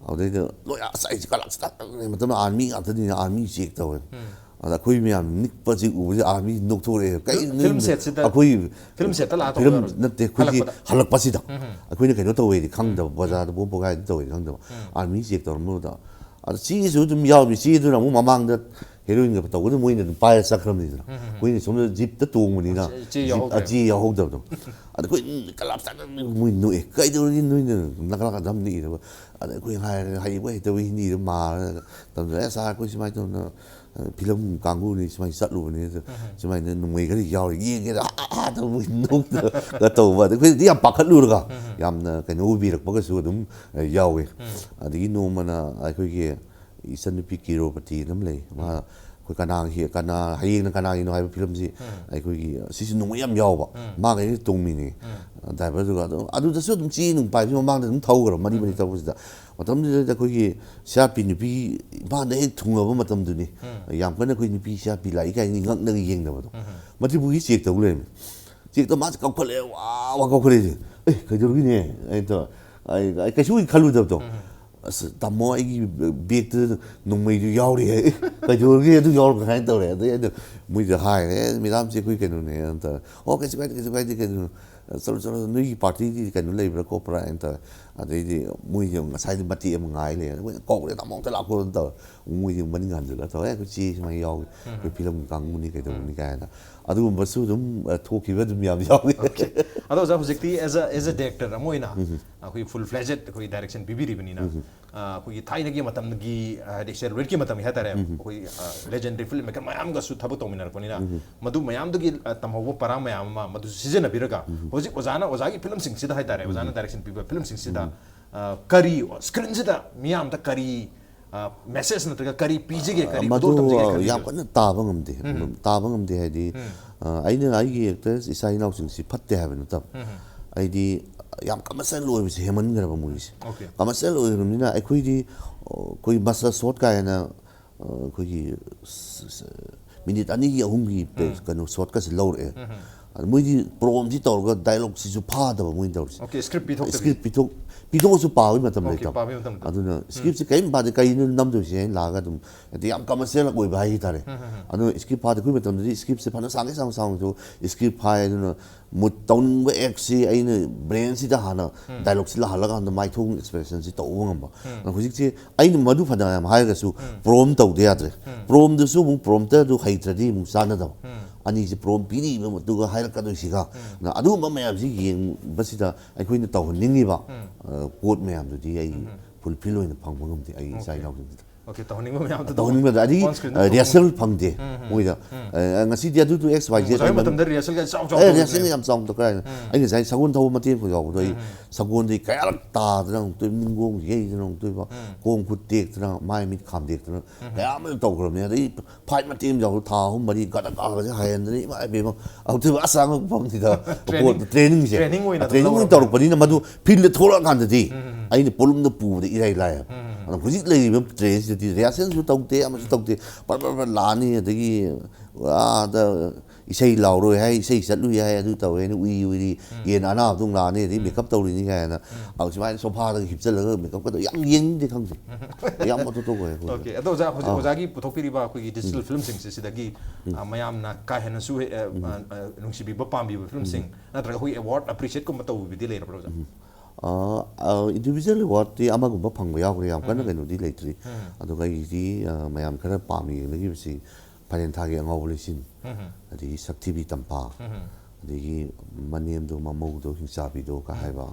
ꯑꯗꯨꯗꯩꯗ ꯂꯣꯏ ꯑꯁ ꯑꯩꯁꯦ ꯀꯂꯛꯁꯤꯗ ꯃꯇꯝꯗ ꯑꯥꯔꯃꯤ ꯉꯥꯛꯇꯅꯤꯅ ꯑꯥꯔꯃꯤ ꯆꯦꯛ ꯇꯧꯋꯦ꯫ ꯑꯗ ꯑꯩꯈꯣꯏ ꯃꯌꯥꯝ ꯅꯤꯛꯄꯁꯤ ꯎꯕꯁꯤ ꯑꯥꯔꯃꯤ ꯅꯣꯛꯊꯣꯔꯛꯑꯦ꯫ ꯀꯩꯅꯣ ꯐꯤꯂꯝ ꯅꯣꯏ-, ꯁꯦꯠꯁꯤꯗ, ꯑꯩꯈꯣꯏ ꯐꯤꯂꯝ ꯁꯦꯠꯇ ꯂꯥꯛꯑ ꯐꯤꯂꯝ ꯇꯧꯕ ꯅꯠꯇꯦ, ꯑꯩꯈꯣꯏꯒꯤ ꯍꯜꯂꯛꯄꯗ? ꯍꯜꯂꯛꯄꯁꯤꯗ꯫ ꯑꯩꯈꯣꯏꯅ ꯀꯩꯅꯣ ꯇꯧꯋꯦꯗꯤ ꯈꯪꯗꯕ, ꯕꯖꯥꯔꯗ ꯕꯣꯝ ꯄꯣꯈꯥꯏꯗꯤ ꯇꯧꯋꯦꯗꯤ ꯈꯪꯗꯕ꯫ ꯑꯥꯔꯃꯤ ꯆꯦꯛ ꯇꯧꯔꯝꯕꯗꯨꯗ꯫ ꯑꯗ ꯆꯦꯁꯨ ꯑꯗꯨꯝ ꯌꯥꯎꯔꯝꯃꯤ꯫ ꯆꯦꯗꯨꯅ ꯑꯃꯨꯛ ꯃꯃꯥꯡꯗ ꯍꯦꯔꯣꯏꯟꯒ ꯇꯧꯕꯗ ꯃꯣꯏꯅ ꯑꯗꯨꯝ ꯄꯥꯏꯔ ꯆꯠꯈ꯭ꯔꯕꯅꯤꯗꯅ꯫ ꯑꯩꯈꯣꯏꯅ ꯁꯣꯝꯗ ꯖꯤꯞꯇ ꯇꯣꯡꯕꯅꯤꯅ ꯆꯦ, ꯆꯦ ꯖꯤꯞ-, ꯌꯥꯎꯍꯧꯗ꯭ꯔꯦ꯫ ꯑ, ꯆꯦ ꯌꯥꯎꯍꯧꯗꯕꯗꯣ꯫ ꯑꯗ ꯑꯩꯈꯣꯏ ꯀꯂꯥꯞ ꯆꯥꯅ ꯃꯣꯏ ꯅꯣꯛꯑꯦ꯫ "ꯀꯩꯗꯧꯔꯒꯦ ꯅꯣꯏꯅ ꯅꯀꯂꯥ ꯑꯗꯨꯝ ꯅꯤꯛꯏꯗꯨꯕꯣ?" ꯑꯗ ꯑꯩꯈꯣꯏ ꯍꯥꯏꯔꯦ, ꯍꯩꯕ ꯍꯩꯇꯕ ꯍꯤꯟꯗꯤꯗ ꯃꯥꯔꯒ ꯇꯝꯖꯔꯦ꯫ "ꯑꯁ ꯁꯥꯔ, ꯑꯩꯈꯣꯏ ꯁꯨꯃꯥꯏꯅ ꯇꯧꯗꯅ, ꯑ, ꯐꯤꯂꯝ ꯀꯥꯡꯕꯨꯅꯤ ꯁꯨꯃꯥꯏꯅ ꯆꯠꯂꯨꯕꯅꯤ, ꯑꯗ ꯁꯨꯃꯥꯏꯅ ꯅꯣꯡꯃꯩ ꯈꯔ ꯌꯥꯎꯔꯦ, ꯌꯦꯡꯒꯦꯗ ꯍꯥ ꯍꯥ ꯇꯧꯕ ꯅꯣꯛꯇꯅ ꯇꯧꯕ꯫ ꯑꯗ ꯑꯩꯈꯣꯏꯗꯤ ꯌꯥꯝ ꯄꯥꯈꯠꯂꯨꯔꯒ ꯌꯥꯝꯅ ꯀꯩꯅꯣ ꯑꯣꯏꯕꯤꯔꯛꯄꯒꯁꯨ ꯑꯗꯨꯝ, ꯑ, ꯌꯥꯎꯋꯦ꯫ ꯑꯗꯒꯤ ꯅꯣꯡꯃꯅ ꯑꯩꯈꯣꯏꯒꯤ ꯏꯆꯟꯅꯨꯄꯤ ꯀꯤꯔꯣꯄꯇꯤ ꯑꯃ ꯂꯩ꯫ ꯃꯥ ꯑꯩꯈꯣꯏ ꯀꯅꯥꯒꯤ, ꯀꯅꯥ, ꯍꯌꯦꯡꯅ ꯀꯅꯥꯒꯤꯅꯣ ꯍꯥꯏꯕ ꯐꯤꯂꯝꯁꯤ ꯑꯩꯈꯣꯏꯒꯤ ꯁꯤꯁꯨ ꯅꯣꯡꯃꯩ ꯌꯥꯝ ꯌꯥꯎꯕ꯫ ꯃꯥꯒ ꯑꯩꯒ ꯇꯣꯡꯃꯤꯟꯅꯩ꯫ ꯗ꯭ꯔꯥꯏꯚꯔꯗꯨꯒ ꯑꯗꯨꯝ, ꯑꯗꯨꯗꯁꯨ ꯑꯗꯨꯝ ꯆꯦ ꯅꯨꯡ ꯄꯥꯏꯕꯁꯤ ꯃꯃꯥꯡꯗ ꯑꯗꯨꯝ ꯊꯧꯈ꯭ꯔꯕ ꯃꯔꯤ ꯃꯔꯤ ꯊꯧꯕꯁꯤꯗ꯫ ꯃꯇꯝꯗꯨꯗ ꯑꯩꯈꯣꯏꯒꯤ ꯁꯤ ꯑꯥꯔ ꯄꯤ ꯅꯨꯄꯤ ꯏꯝꯐꯥꯜꯗ ꯍꯦꯛ ꯊꯨꯡꯉꯕ ꯃꯇꯝꯗꯨꯅꯤ꯫ ꯌꯥꯝ ꯀꯟꯅ ꯑꯩꯈꯣꯏ ꯅꯨꯄꯤ ꯁꯤ ꯑꯥꯔ ꯄꯤ ꯂꯥꯛꯏ ꯀꯥꯏꯅ ꯉꯛꯅꯒ ꯌꯦꯡꯗꯕꯗꯣ꯫ ꯃꯅꯤꯄꯨꯔꯒꯤ ꯆꯦꯛ ꯇꯧ ꯂꯩꯔꯝꯃꯤ꯫ ꯆꯦꯛꯇ ꯃꯥꯁꯦ ꯀꯧꯈꯠꯂꯛꯑꯦ, ꯋꯥ ꯋꯥ ꯀꯧꯈꯠꯂꯛꯏꯁꯦ꯫ "ꯑꯦ, ꯀꯩꯗꯧꯔꯒꯦꯅꯦ?" ꯑꯩ ꯇꯧ-, ꯑꯩ, ꯑꯩ ꯀꯩꯁꯨ ꯈꯜꯂꯨꯗꯕꯗꯣ꯫ "ꯑꯁ ꯇꯥꯃꯣ, ꯑꯩꯒꯤ ꯕꯦꯒꯇꯨꯗ ꯅꯣꯡꯃꯩꯗꯨ ꯌꯥꯎꯔꯤ ꯍꯥꯏ꯫ ꯀꯩꯗꯧꯔꯒꯦ ꯑꯗꯨ ꯌꯥꯎꯔꯒ?" ꯍꯥꯏꯅ ꯇꯧꯔꯦ꯫ ꯑꯗꯩ ꯑꯩꯅ ꯃꯣꯏꯗ ꯍꯥꯏꯔꯦ, "ꯑꯦ ꯃꯦꯗꯥꯝꯁꯦ ꯑꯩꯈꯣꯏ ꯀꯩꯅꯣꯅꯦ" ꯇꯧꯔꯦ꯫ "ꯑꯣ ꯀꯩꯁꯨ ꯀꯥꯏꯗꯦ, ꯀꯩꯁꯨ ꯀꯥꯏꯗꯦ, ꯀꯩꯅꯣ ꯆꯠꯂꯣ ꯆꯠꯂꯣ, ꯅꯣꯏꯒꯤ ꯄꯥꯔꯇꯤꯒꯤ ꯀꯩꯅꯣ ꯂꯩꯕ꯭ꯔꯥ ꯈꯣꯠꯄ꯭ꯔꯥ" ꯍꯥꯏꯅ ꯇꯧꯔꯦ꯫ ꯑꯗꯩꯗꯤ ꯃꯣꯏꯁꯦ ꯉꯁꯥꯏꯗꯤ ꯃꯇꯦꯛ ꯑꯃ ꯉꯥꯏ ꯂꯩꯔꯦ꯫ ꯑꯩꯈꯣꯏꯅ "ꯀꯧꯔꯦ, ꯇꯥꯃꯣ ꯑꯝꯇ ꯂꯥꯛꯈꯣ" ꯑꯗꯨꯝ ꯇꯧꯔꯦ꯫ ꯃꯣꯏꯁꯦ ꯃꯅꯤꯡ ꯍꯟꯖꯤꯜꯂꯒ ꯇꯧꯔꯦ꯫ "ꯑꯩꯈꯣꯏ ꯆꯦ ꯁꯨꯃꯥꯏꯅ ꯌꯥꯎꯏ, ꯑꯩꯈꯣꯏ ꯐꯤꯂꯝꯒꯤ ꯀꯥꯡꯕꯨꯅꯤ ꯀꯩꯗꯧꯕꯅꯤ" ꯀꯥꯏꯅ꯫ ꯑꯗꯨꯒꯨꯝꯕꯁꯨ ꯑꯗꯨꯝ ꯑ, ꯊꯣꯛꯈꯤꯕ ꯑꯗꯨꯝ ꯌꯥꯝ ꯌꯥꯎꯏ꯫ ꯑꯗꯣ ꯑꯣꯖꯥ, ꯍꯧꯖꯤꯛꯇꯤ as a as a director ꯑꯃ ꯑꯣꯏꯅ ꯑꯩꯈꯣꯏ full fledged ꯑꯩꯈꯣꯏ direction ꯄꯤꯕꯤꯔꯤꯕꯅꯤꯅ, ꯑ, ꯑꯩꯈꯣꯏꯒꯤ ꯊꯥꯏꯅꯒꯤ ꯃꯇꯝꯒꯤ, ꯑ, ꯍꯥꯏꯗꯤ ꯁꯦꯜ ꯋꯦꯠꯀꯤ ꯃꯇꯝꯒꯤ ꯍꯥꯏꯇꯥꯔꯦ, ꯑꯩꯈꯣꯏ legendary film maker ꯃꯌꯥꯝꯒꯁꯨ ꯊꯕꯛ ꯇꯧꯃꯤꯟꯅꯔꯛꯄꯅꯤꯅ, ꯃꯗꯨ ꯃꯌꯥꯝꯗꯒꯤ ꯑ, ꯇꯝꯍꯧꯕ ꯄꯔꯥ ꯃꯌꯥꯝ ꯑꯃ ꯃꯗꯨ ꯁꯤꯖꯤꯟꯅꯕꯤꯔꯒ, ꯍꯧꯖꯤꯛ ꯑꯣꯖꯥꯅ ꯑꯣꯖꯥꯒꯤ ꯐꯤꯂꯝꯁꯤꯡꯁꯤꯗ ꯍꯥꯏꯇꯥꯔꯦ, ꯑꯣꯖꯥꯅ direction ꯄꯤꯕ ꯐꯤꯂꯝꯁꯤꯡꯁꯤꯗ, ꯑ, ꯀꯔꯤ screenꯁꯤꯗ ꯃꯤꯌꯥꯝꯗ ꯀꯔꯤ message ꯅꯠꯇ꯭ꯔꯒ ꯀꯔꯤ ꯄꯤꯖꯒꯦ, ꯀꯔꯤ ꯃꯗꯨ ꯈꯨꯗꯣꯜ ꯇꯝꯖꯒꯦ ꯌꯥꯝ ꯈꯜꯂꯤꯕ? ꯀꯟꯅ ꯇꯥꯕ ꯉꯝꯗꯦ꯫ ꯇꯥꯕ ꯉꯝꯗꯦ ꯍꯥꯏꯗꯤ, ꯑ, ꯑꯩꯅ ꯑꯩꯒꯤ actors ꯏꯆꯥ ꯏꯅꯥꯎꯁꯤꯡꯁꯤ ꯐꯠꯇꯦ ꯍꯥꯏꯕ ꯅꯠꯇꯕ, ꯑꯩꯗꯤ ꯌꯥꯝ commercial ꯑꯣꯏꯕꯁꯦ ꯍꯦꯟꯃꯟꯈ꯭ꯔꯕ ꯃꯣꯏꯁꯦ꯫ Okay. Commercial ꯑꯣꯏꯈ꯭ꯔꯕꯅꯤꯅ ꯑꯩꯈꯣꯏꯗꯤ, ꯑ, ꯑꯩꯈꯣꯏ master shot ꯀꯥꯏꯅ, ꯑ, ꯑꯩꯈꯣꯏꯒꯤ ꯁ-, ꯁ-, minute ꯑꯅꯤꯒꯤ ꯑꯍꯨꯝꯒꯤ ꯀꯩꯅꯣ shotꯀꯁꯦ ꯂꯧꯔꯛꯑꯦ꯫ ꯑꯗ ꯃꯣꯏꯗꯤ promptꯁꯤ ꯇꯧꯔꯒ dialogueꯁꯤꯁꯨ ꯐꯥꯗꯕ ꯃꯣꯏꯅ ꯇꯧꯔꯤꯁꯦ꯫ Okay, script ꯄꯤꯊꯣꯛꯇꯕꯤ꯫ Script ꯄꯤꯊꯣꯛ ꯄꯤꯊꯣꯛꯑꯁꯨ ꯄꯥꯕꯒꯤ ꯃꯇꯝ Okay, ꯂꯩꯇꯕ꯫ ꯄꯥꯕꯒꯤ ꯃꯇꯝ ꯂꯩꯇꯕ꯫ ꯑꯗꯨꯅ scriptꯁꯦ ꯀꯔꯤꯝ ꯄꯥꯗꯦ, ꯀꯩꯅꯣ ꯅꯝꯗꯣꯏꯁꯦ ꯍꯥꯏꯅ ꯂꯥꯛꯑꯒ ꯑꯗꯨꯝ, ꯍꯥꯏꯗꯤ ꯌꯥꯝ commercial ꯑꯣꯏꯕ ꯍꯥꯏꯇꯥꯔꯦ꯫ ꯑꯗꯨꯅ script ꯐꯥꯗꯦ꯫ ꯑꯩꯈꯣꯏ ꯃꯇꯝꯗꯗꯤ scriptꯁꯦ ꯐꯅ ꯁꯥꯡꯒꯦ ꯁꯥꯡ ꯁꯥꯡꯁꯨ script ꯐꯥꯏ꯫ ꯑꯗꯨꯅ ꯃꯨꯠ ꯇꯧꯅꯤꯡꯕ actꯁꯤ ꯑꯩꯅ brainꯁꯤꯗ ꯍꯥꯟꯅ dialogueꯁꯤ ꯂꯥꯛꯍꯜꯂꯀꯥꯟꯗ ꯃꯥꯏꯊꯣꯡ expressionꯁꯤ ꯇꯧꯕ ꯉꯝꯕ꯫ ꯑꯗꯣ ꯍꯧꯖꯤꯛꯁꯦ ꯑꯩꯅ ꯃꯗꯨ ꯐꯅꯌꯥꯝ ꯍꯥꯏꯔꯒꯁꯨ prompt ꯇꯧꯗ ꯌꯥꯗ꯭ꯔꯦ꯫ Promptꯗꯨꯁꯨ ꯑꯃꯨꯛ prompterꯗꯨ ꯍꯩꯇ꯭ꯔꯗꯤ ꯑꯃꯨꯛ ꯆꯥꯟꯅꯗꯕ꯫ ꯑꯅꯤꯁꯦ prompt ꯄꯤꯔꯤꯕ ꯃꯗꯨꯒ ꯍꯥꯏꯔꯛꯀꯗꯣꯏꯁꯤꯒ꯫ ꯑꯗꯨꯒꯨꯝꯕ ꯃꯌꯥꯝꯁꯤ ꯌꯦꯡꯕꯁꯤꯗ ꯑꯩꯈꯣꯏꯅ ꯇꯧꯍꯟꯅꯤꯡꯉꯤꯕ, ꯑ, ꯄꯣꯠ ꯃꯌꯥꯝꯗꯨꯗꯤ ꯑꯩ fulfill ꯑꯣꯏꯅ ꯐꯪꯕ ꯉꯝꯗꯦ ꯑꯩꯒꯤ ꯏꯆꯥ ꯏꯅꯥꯎꯁꯤꯡꯁꯤꯗ꯫ Okay, ꯇꯧꯍꯟꯅꯤꯡꯕ ꯃꯌꯥꯝꯗꯣ ꯑꯗꯨꯝ ꯇꯧꯍꯟꯅꯤꯡꯕꯗ ꯑꯗꯒꯤ, on screenꯗ ꯑ, ꯇꯧꯕ rehearsal ꯐꯪꯗꯦ ꯃꯣꯏꯗ꯫ ꯑ, ꯉꯁꯤꯗꯤ ꯑꯗꯨꯗꯨ X Y Z ꯑꯣꯖꯥꯒꯤ ꯍꯥꯏꯅ ꯃꯇꯝꯗ rehearsalꯒ ꯆꯥꯎ ꯆꯥꯎ ꯑꯦ, ꯇꯧꯗꯣꯏꯅꯦ꯫ rehearsalꯒ ꯌꯥꯝ ꯆꯥꯎꯅ ꯇꯧꯈ꯭ꯔꯦ ꯍꯥꯏꯅ꯫ ꯑꯩ ꯉꯁꯥꯏ ꯁꯒꯣꯜ ꯊꯧꯕ ꯃꯇꯦꯛ ꯑꯃꯈꯛ ꯌꯥꯎꯕꯗꯣ ꯑꯩ ꯁꯒꯣꯜꯗꯒꯤ ꯀꯌꯥꯔꯛ ꯇꯥꯗꯅ ꯑꯃꯨꯛꯇꯣꯏꯕ, ꯅꯤꯡꯒꯣꯡ ꯌꯩꯗꯅ ꯑꯃꯨꯛꯇꯣꯏꯕ, ꯈꯣꯡ ꯈꯨꯠ ꯇꯦꯛꯇꯅ, ꯃꯥꯏ ꯃꯤꯠ ꯈꯥꯝꯗꯦꯛꯇꯅ ꯀꯌꯥ ꯑꯃ ꯇꯧꯈ꯭ꯔꯕꯅꯦ꯫ ꯑꯗꯩ fight ꯃꯇꯦꯛ ꯑꯃ ꯌꯥꯎꯕꯗꯣ ꯊꯥ ꯑꯍꯨꯝ ꯃꯔꯤ ꯒꯗ ꯒꯗꯒꯁꯦ ꯍꯥꯏꯍꯟꯗꯅ, ꯏꯃꯥ ꯏꯕꯦꯝꯃ, ꯑꯃꯨꯛꯇꯣꯏꯕ ꯑꯁꯥꯡꯕ ꯃꯐꯝꯁꯤꯗ Training, trainingꯁꯦ, training ꯑꯣꯏꯅ ꯑꯗꯨꯝ training ꯑꯣꯏꯅ ꯂꯧꯔꯕꯅꯦ꯫ ꯇꯧꯔꯛꯄꯅꯤꯅ ꯃꯗꯨ fieldꯗ ꯊꯣꯛꯂꯛꯑꯀꯥꯟꯗꯗꯤ ꯑꯩꯅ ꯄꯣꯠꯂꯨꯝꯗ ꯄꯨꯕꯗ ꯏꯔꯥꯏ ꯂꯥꯏꯌꯦꯕ꯫ ꯑꯗꯣ ꯍꯧꯖꯤꯛ ꯂꯩꯔꯤꯕ trainꯁꯤꯗꯗꯤ rehearsalꯁꯨ ꯇꯧꯗꯦ, ꯑꯃꯁꯨ ꯇꯧꯗꯦ, ꯄꯔ ꯄꯔ ꯄꯔ ꯂꯥꯛꯑꯅꯤ, ꯑꯗꯒꯤ ꯑꯥꯗ ꯏꯁꯩ ꯂꯥꯎꯔꯣꯏ ꯍꯥꯏ, ꯏꯁꯩ ꯆꯠꯂꯨꯏ ꯍꯥꯏ, ꯑꯗꯨ ꯇꯧꯋꯦ ꯍꯥꯏꯅ ꯎꯏ ꯎꯏꯔꯤ, ꯌꯦꯟ ꯑꯅꯥꯕꯗꯧ ꯂꯥꯛꯑꯅꯤ, ꯑꯗꯩ ꯃꯦꯀꯞ ꯇꯧꯔꯤꯅꯤ ꯀꯥꯏꯅ꯫ ꯑꯧ, ꯁꯨꯃꯥꯏꯅ ꯁꯣꯐꯥꯗꯒ ꯍꯤꯞꯆꯜꯂꯒ ꯃꯦꯀꯞꯀꯗꯣ ꯌꯥꯝ ꯌꯦꯡꯅꯤꯡꯗꯦ, ꯈꯪꯗꯦ꯫ ꯌꯥꯝ ꯑꯣꯟꯊꯣꯛ ꯇꯧꯋꯦ ꯑꯩꯈꯣꯏ꯫ ꯑꯣꯀꯦ, ꯑꯗꯣ ꯑꯣꯖꯥ, ꯍꯧꯖꯤꯛ ꯑꯣꯖꯥꯒꯤ ꯄꯨꯊꯣꯛꯄꯤꯔꯤꯕ ꯑꯩꯈꯣꯏꯒꯤ ꯗꯤꯖꯤꯇꯦꯜ ꯐꯤꯂꯝꯁꯤꯡꯁꯦ, ꯁꯤꯗꯒꯤ, ꯑ, ꯃꯌꯥꯝꯅ ꯀꯥ ꯍꯦꯟꯅꯁꯨ ꯍꯦꯛ, ꯑ, ꯑ, ꯅꯨꯡꯁꯤꯕꯤꯕ ꯄꯥꯝꯕꯤꯕ ꯐꯤꯂꯝꯁꯤꯡ ꯅꯠꯇ꯭ꯔꯒ ꯑꯩꯈꯣꯏ ꯑꯦꯋꯥꯔꯗ ꯑꯦꯄ꯭ꯔꯤꯁꯤꯌꯦꯠꯀꯨꯝꯕ ꯇꯧꯕꯤꯕꯗꯤ ꯂꯩꯔꯕ꯭ꯔꯥ, ꯑꯣꯖꯥ? ꯏꯟꯗꯤꯕꯤꯖꯨꯋꯦꯜ ꯑꯦꯋꯥꯔꯗꯇꯤ ꯑꯃꯒꯨꯝꯕ ꯐꯪꯕ ꯌꯥꯎꯈ꯭ꯔꯦ, ꯌꯥꯝ ꯀꯟꯅ ꯀꯩꯅꯣꯗꯤ ꯂꯩꯇ꯭ꯔꯤ꯫ ꯑꯗꯨꯒ ꯑꯩꯒꯤꯗꯤ, ꯑ, ꯃꯌꯥꯝ ꯈꯔ ꯄꯥꯝꯅ ꯌꯦꯡꯅꯈꯤꯕꯁꯤ ꯐꯥꯏꯔꯦꯟ ꯊꯥꯒꯤ ꯑꯉꯥꯎꯕ ꯂꯩꯆꯤꯟ, ꯑꯗꯒꯤ ꯁꯛꯊꯤꯕꯤ ꯇꯝꯐꯥ, ꯑꯗꯒꯤ ꯃꯅꯦꯝꯗꯣ ꯃꯃꯧꯗꯣ ꯍꯤꯡꯆꯥꯕꯤꯗꯣ ꯀ ꯍꯥꯏꯕ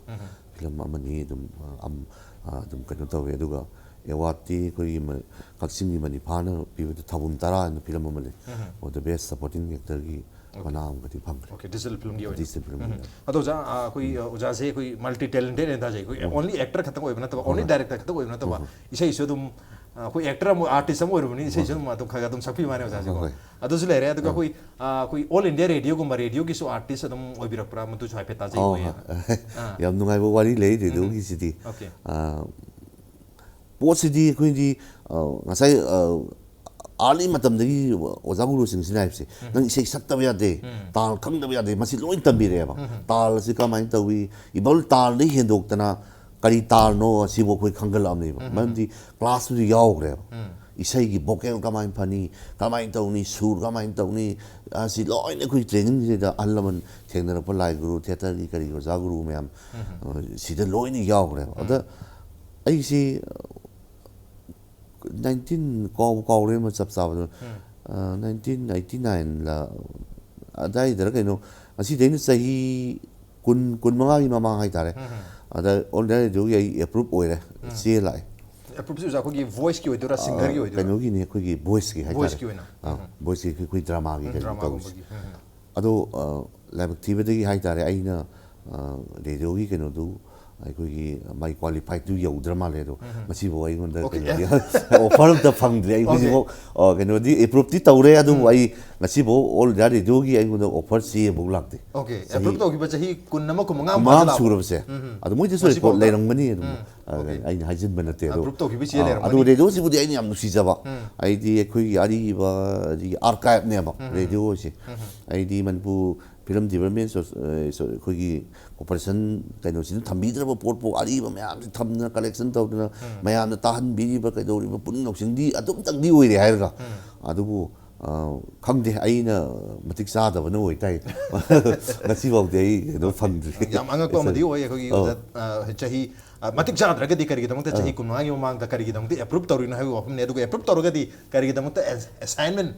ꯐꯤꯂꯝ ꯑꯃꯅꯤ꯫ ꯑꯗꯨꯝ, ꯑ, ꯑꯝ-, ꯑ, ꯑꯗꯨꯝ ꯀꯩꯅꯣ ꯇꯧꯋꯦ꯫ ꯑꯗꯨꯒ ꯑꯦꯋꯥꯔꯗꯇꯤ ꯑꯩꯈꯣꯏꯒꯤ ꯃ-, ꯀꯛꯆꯤꯡꯒꯤ ꯃꯅꯤꯐꯥꯅ ꯄꯤꯕꯗ ꯊꯧꯕꯨꯝ ꯇꯔꯥ ꯍꯥꯏꯅ ꯐꯤꯂꯝ ꯑꯃ ꯂꯩ꯫ ꯑꯣ, ꯗ ꯕꯦꯁ ꯁꯄꯣꯔꯇꯤꯡ ꯑꯦꯛꯇꯔꯒꯤ ꯃꯅꯥ ꯑꯃꯒꯗꯤ ꯐꯪꯈ꯭ꯔꯦ꯫ ꯑꯣꯀꯦ, ꯗꯤꯖꯤꯇꯦꯜ ꯐꯤꯂꯝꯒꯤ ꯑꯣꯏꯅ꯫ ꯗꯤꯖꯤꯇꯦꯜ ꯐꯤꯂꯝꯒꯤ ꯑꯣꯏꯅ꯫ ꯑꯗꯣ ꯑꯣꯖꯥ, ꯑ, ꯑꯩꯈꯣꯏ, ꯑ, ꯑꯣꯖꯥꯁꯦ ꯑꯩꯈꯣꯏ ꯃꯜꯇꯤ ꯇꯦꯂꯦꯟꯇꯦꯠ ꯍꯥꯏꯅ ꯇꯥꯖꯩ꯫ ꯑꯩꯈꯣꯏ ꯑꯣꯟꯂꯤ ꯑꯦꯛꯇꯔ ꯈꯛꯇꯪ ꯑꯣꯏꯕ ꯅꯠꯇꯕ, ꯑꯣꯟꯂꯤ ꯗꯥꯏꯔꯦꯛꯇꯔ ꯈꯛꯇꯪ ꯑꯣꯏꯕ ꯅꯠꯇꯕ, ꯏꯁꯩꯁꯨ ꯑꯗꯨꯝ, ꯑ, ꯑꯩꯈꯣꯏ ꯑꯦꯛꯇꯔ ꯑꯃ, ꯑꯥꯔꯇꯤꯁ ꯑꯃ ꯑꯣꯏꯔꯨꯕꯅꯤ, ꯏꯁꯩꯁꯨ ꯑꯗꯨꯝ ꯑꯗꯨꯝ ꯈꯔ ꯈꯔ ꯑꯗꯨꯝ ꯁꯛꯄꯤ ꯃꯥꯅꯦ ꯑꯣꯖꯥꯁꯦꯀꯣ꯫ ꯍꯣꯏ꯫ ꯑꯗꯨꯁꯨ ꯂꯩꯔꯦ꯫ ꯑꯗꯨꯒ ꯑꯩꯈꯣꯏ, ꯑ, ꯑꯩꯈꯣꯏ ꯑꯣꯜ ꯏꯟꯗꯤꯌꯥ ꯔꯦꯗꯤꯑꯣꯒꯨꯝꯕ, ꯔꯦꯗꯤꯑꯣꯒꯤꯁꯨ ꯑꯥꯔꯇꯤꯁ ꯑꯗꯨꯝ ꯑꯣꯏꯕꯤꯔꯛꯄ꯭ꯔꯥ? ꯃꯗꯨꯁꯨ ꯍꯥꯏꯐꯦꯠ ꯇꯥꯖꯩ꯫ ꯑꯧ, ꯑꯣꯏꯌꯦ꯫ ꯌꯥꯝ ꯅꯨꯡꯉꯥꯏꯕ ꯋꯥꯔꯤ ꯂꯩ ꯔꯦꯗꯤꯑꯣꯒꯤꯁꯤꯗꯤ꯫ ꯑꯣꯀꯦ꯫ ꯑ, ꯄꯣꯠꯁꯤꯗꯤ ꯑꯩꯈꯣꯏꯗꯤ, ꯑ, ꯉꯁꯥꯏ, ꯑ, ꯑꯥꯔꯂꯤ ꯃꯇꯝꯗꯒꯤ ꯑꯣꯖꯥ ꯒꯨꯔꯨꯁꯤꯡꯁꯤꯅ ꯍꯥꯏꯕꯁꯦ, "ꯅꯪ ꯏꯁꯩ ꯁꯛꯇꯕ ꯌꯥꯗꯦ, ꯇꯥꯜ ꯈꯪꯗꯕ ꯌꯥꯗꯦ", ꯃꯁꯤ ꯂꯣꯏ ꯇꯝꯕꯤꯔꯛꯑꯦꯕ꯫ ꯇꯥꯜ ꯑꯁꯤ ꯀꯃꯥꯏꯅ ꯇꯧꯏ, ꯏꯕꯜ ꯇꯥꯜꯗꯒꯤ ꯍꯦꯟꯗꯣꯛꯇꯅ ꯀꯔꯤ ꯇꯥꯜꯅꯣ ꯑꯁꯤꯕꯨ ꯑꯩꯈꯣꯏ ꯈꯪꯒꯠꯂꯛꯑꯕꯅꯦꯕ꯫ ꯃꯔꯝꯗꯤ ꯀ꯭ꯂꯥꯁꯇꯨꯗ ꯌꯥꯎꯈ꯭ꯔꯦꯕ꯫ ꯏꯁꯩꯒꯤ ꯚꯣꯀꯦꯜ ꯀꯃꯥꯏꯅ ꯐꯅꯤ, ꯀꯃꯥꯏꯅ ꯇꯧꯅꯤ, ꯁꯨꯔ ꯀꯃꯥꯏꯅ ꯇꯧꯅꯤ, ꯑꯁꯤ ꯂꯣꯏꯅ ꯑꯩꯈꯣꯏ ꯇ꯭ꯔꯦꯅꯤꯡꯁꯤꯗ ꯑꯍꯜ ꯂꯃꯟ ꯊꯦꯡꯅꯔꯛꯄ, ꯂꯥꯏ ꯒꯨꯔꯨ, ꯊꯤꯌꯦꯇꯔꯒꯤ ꯀꯔꯤ ꯑꯣꯖꯥ ꯒꯨꯔꯨ ꯃꯌꯥꯝ, ꯑ, ꯁꯤꯗ ꯂꯣꯏꯅ ꯌꯥꯎꯈ꯭ꯔꯦꯕ꯫ ꯑꯗ ꯑꯩꯁꯤ ꯅꯥꯏꯟꯇꯤꯟ, ꯀꯥꯎꯕꯨ ꯀꯥꯎꯔꯦ ꯑꯃ ꯆꯞ ꯆꯥꯕꯗꯣ, ꯅꯥꯏꯟꯇꯤꯟ ꯑꯩꯠꯇꯤ ꯅꯥꯏꯟꯂ ꯑꯗꯥꯏꯗꯔ ꯀꯩꯅꯣ, ꯑꯁꯤꯗꯩꯅ ꯆꯍꯤ ꯀꯨꯟ, ꯀꯨꯟꯃꯉꯥꯒꯤ ꯃꯃꯥꯡ ꯍꯥꯏꯇꯥꯔꯦ꯫ ꯑꯗ ꯑꯣꯜ ꯏꯟꯗꯤꯌꯥ ꯔꯦꯗꯤꯑꯣꯒꯤ ꯑꯩ ꯑꯦꯄ꯭ꯔꯨꯞ ꯑꯣꯏꯔꯦ, ꯆꯦ ꯂꯥꯛꯑꯦ꯫ ꯑꯦꯄ꯭ꯔꯨꯞꯁꯤ ꯑꯣꯖꯥ ꯑꯩꯈꯣꯏꯒꯤ ꯚꯣꯏꯁꯀꯤ ꯑꯣꯏꯗꯣꯏꯔꯥ, ꯑ, ꯁꯤꯡꯒꯔꯒꯤ ꯑꯣꯏꯗꯣꯏꯔꯥ? ꯀꯩꯅꯣꯒꯤꯅꯤ, ꯑꯩꯈꯣꯏꯒꯤ ꯚꯣꯏꯁꯀꯤ ꯍꯥꯏꯇꯥꯔꯦ꯫ ꯚꯣꯏꯁꯀꯤ ꯑꯣꯏꯅ? ꯑ, ꯚꯣꯏꯁꯀꯤ ꯑꯩꯈꯣꯏ ꯗ꯭ꯔꯃꯥꯒꯤ ꯀꯩꯅꯣ ꯇꯧꯕꯁꯦ꯫ ꯗ꯭ꯔꯃꯥꯒꯨꯝꯕꯒꯤ꯫ ꯑꯗꯣ, ꯑ, ꯂꯥꯏꯕꯛ ꯊꯤꯕꯗꯒꯤ ꯍꯥꯏꯇꯥꯔꯦ, ꯑꯩꯅ, ꯑ, ꯔꯦꯗꯤꯑꯣꯒꯤ ꯀꯩꯅꯣꯗꯨ, ꯑꯩꯈꯣꯏꯒꯤ ꯃꯥꯏ ꯀ꯭ꯋꯥꯂꯤꯐꯥꯏꯗꯨ ꯌꯧꯗ꯭ꯔ ꯃꯥꯜꯂꯦ ꯑꯗꯣ, ꯉꯁꯤꯐꯥꯎ ꯑꯩꯉꯣꯟꯗ ꯀꯩꯅꯣꯗꯤ ꯑꯣꯐꯔ ꯑꯝꯇ ꯐꯪꯗ꯭ꯔꯤ꯫ ꯑꯩ ꯍꯧꯖꯤꯛꯐꯥꯎ ꯀꯩꯅꯣꯗꯤ ꯑꯦꯄ꯭ꯔꯨꯞꯇꯤ ꯇꯧꯔꯦ, ꯑꯗꯨꯕꯨ ꯑꯩ ꯉꯁꯤꯐꯥꯎ ꯑꯣꯜ ꯏꯟꯗꯤꯌꯥ ꯔꯦꯗꯤꯑꯣꯒꯤ ꯑꯩꯉꯣꯟꯗ ꯑꯣꯐꯔ ꯆꯦ ꯑꯃꯐꯥꯎ ꯂꯥꯛꯇꯦ꯫ ꯑꯣꯀꯦ, ꯑꯦꯄ꯭ꯔꯨꯞ ꯇꯧꯈꯤꯕ ꯆꯍꯤ ꯀꯨꯟ ꯑꯃ, ꯀꯨꯟ ꯃꯉꯥ ꯃꯉꯥ ꯁꯨꯔꯕꯁꯦ꯫ ꯑꯗꯨ ꯃꯣꯏꯗꯁꯨ ꯔꯦꯀꯣꯔꯗ ꯂꯩꯔꯝꯒꯅꯤ ꯑꯗꯨꯝ꯫ ꯑꯩꯅ ꯍꯥꯏꯖꯤꯟꯕ ꯅꯠꯇꯦ꯫ ꯑꯗꯣ ꯑꯦꯄ꯭ꯔꯨꯞ ꯇꯧꯈꯤꯕ ꯆꯦ ꯂꯩꯔꯝꯒꯅꯤ꯫ ꯑꯗꯨ ꯔꯦꯗꯤꯑꯣꯁꯤꯕꯨꯗꯤ ꯑꯩꯅ ꯌꯥꯝ ꯅꯨꯡꯁꯤꯖꯕ꯫ ꯑꯩꯗꯤ ꯑꯩꯈꯣꯏꯒꯤ ꯑꯔꯤꯕ, ꯑꯗꯒꯤ ꯑꯥꯔꯀꯥꯏꯞꯅꯦꯕ ꯔꯦꯗꯤꯑꯣꯁꯦ꯫ ꯑꯩꯗꯤ ꯃꯅꯤꯄꯨꯔ ꯐꯤꯂꯝ ꯗꯤꯕꯂꯞꯃꯦꯟ, ꯑꯩꯈꯣꯏꯒꯤ ꯀꯣꯔꯄꯣꯔꯦꯁꯟ ꯀꯩꯅꯣꯁꯤꯅ ꯊꯝꯕꯤꯗ꯭ꯔꯕ ꯄꯣꯠꯄꯨ ꯑꯔꯤꯕ ꯃꯌꯥꯝꯁꯤ ꯊꯝꯗꯅ, ꯀꯂꯦꯛꯁꯟ ꯇꯧꯗꯅ, ꯃꯌꯥꯝꯅ ꯇꯥꯍꯟꯕꯤꯔꯤꯕ ꯀꯩꯗꯧꯔꯤꯕ ꯄꯨꯝꯅꯃꯛꯁꯤꯡꯗꯤ ꯑꯗꯨꯝꯇꯪꯗꯤ ꯑꯣꯏꯔꯦ ꯍꯥꯏꯔꯒ꯫ ꯑꯗꯨꯕꯨ ꯈꯪꯗꯦ, ꯑꯩꯅ ꯃꯇꯤꯛ ꯆꯥꯗꯕꯅ ꯑꯣꯏꯇꯥꯏ꯫ ꯉꯁꯤꯐꯥꯎꯗꯤ ꯑꯩ ꯀꯩꯅꯣ ꯐꯪꯗ꯭ꯔꯤ꯫ ꯌꯥꯝ ꯑꯉꯛꯄ ꯑꯃꯗꯤ ꯑꯣꯏ ꯑꯩꯈꯣꯏꯒꯤ ꯑꯣꯖꯥ꯫ ꯆꯍꯤ ꯃꯇꯤꯛ ꯆꯥꯗ꯭ꯔꯒꯗꯤ ꯀꯔꯤꯒꯤꯗꯃꯛꯇ ꯆꯍꯤ ꯀꯨꯟꯃꯉꯥꯒꯤ ꯃꯃꯥꯡꯗ ꯀꯔꯤꯒꯤꯗꯃꯛꯇ ꯑꯦꯄ꯭ꯔꯨꯞ ꯇꯧꯔꯤꯅꯣ ꯍꯥꯏꯕꯒꯤ ꯋꯥꯐꯝꯅꯦ꯫ ꯑꯗꯨꯒ ꯑꯦꯄ꯭ꯔꯨꯞ ꯇꯧꯔꯒꯗꯤ ꯀꯔꯤꯒꯤꯗꯃꯛꯇ ꯑꯦꯁꯥꯏꯟꯃꯦꯟ,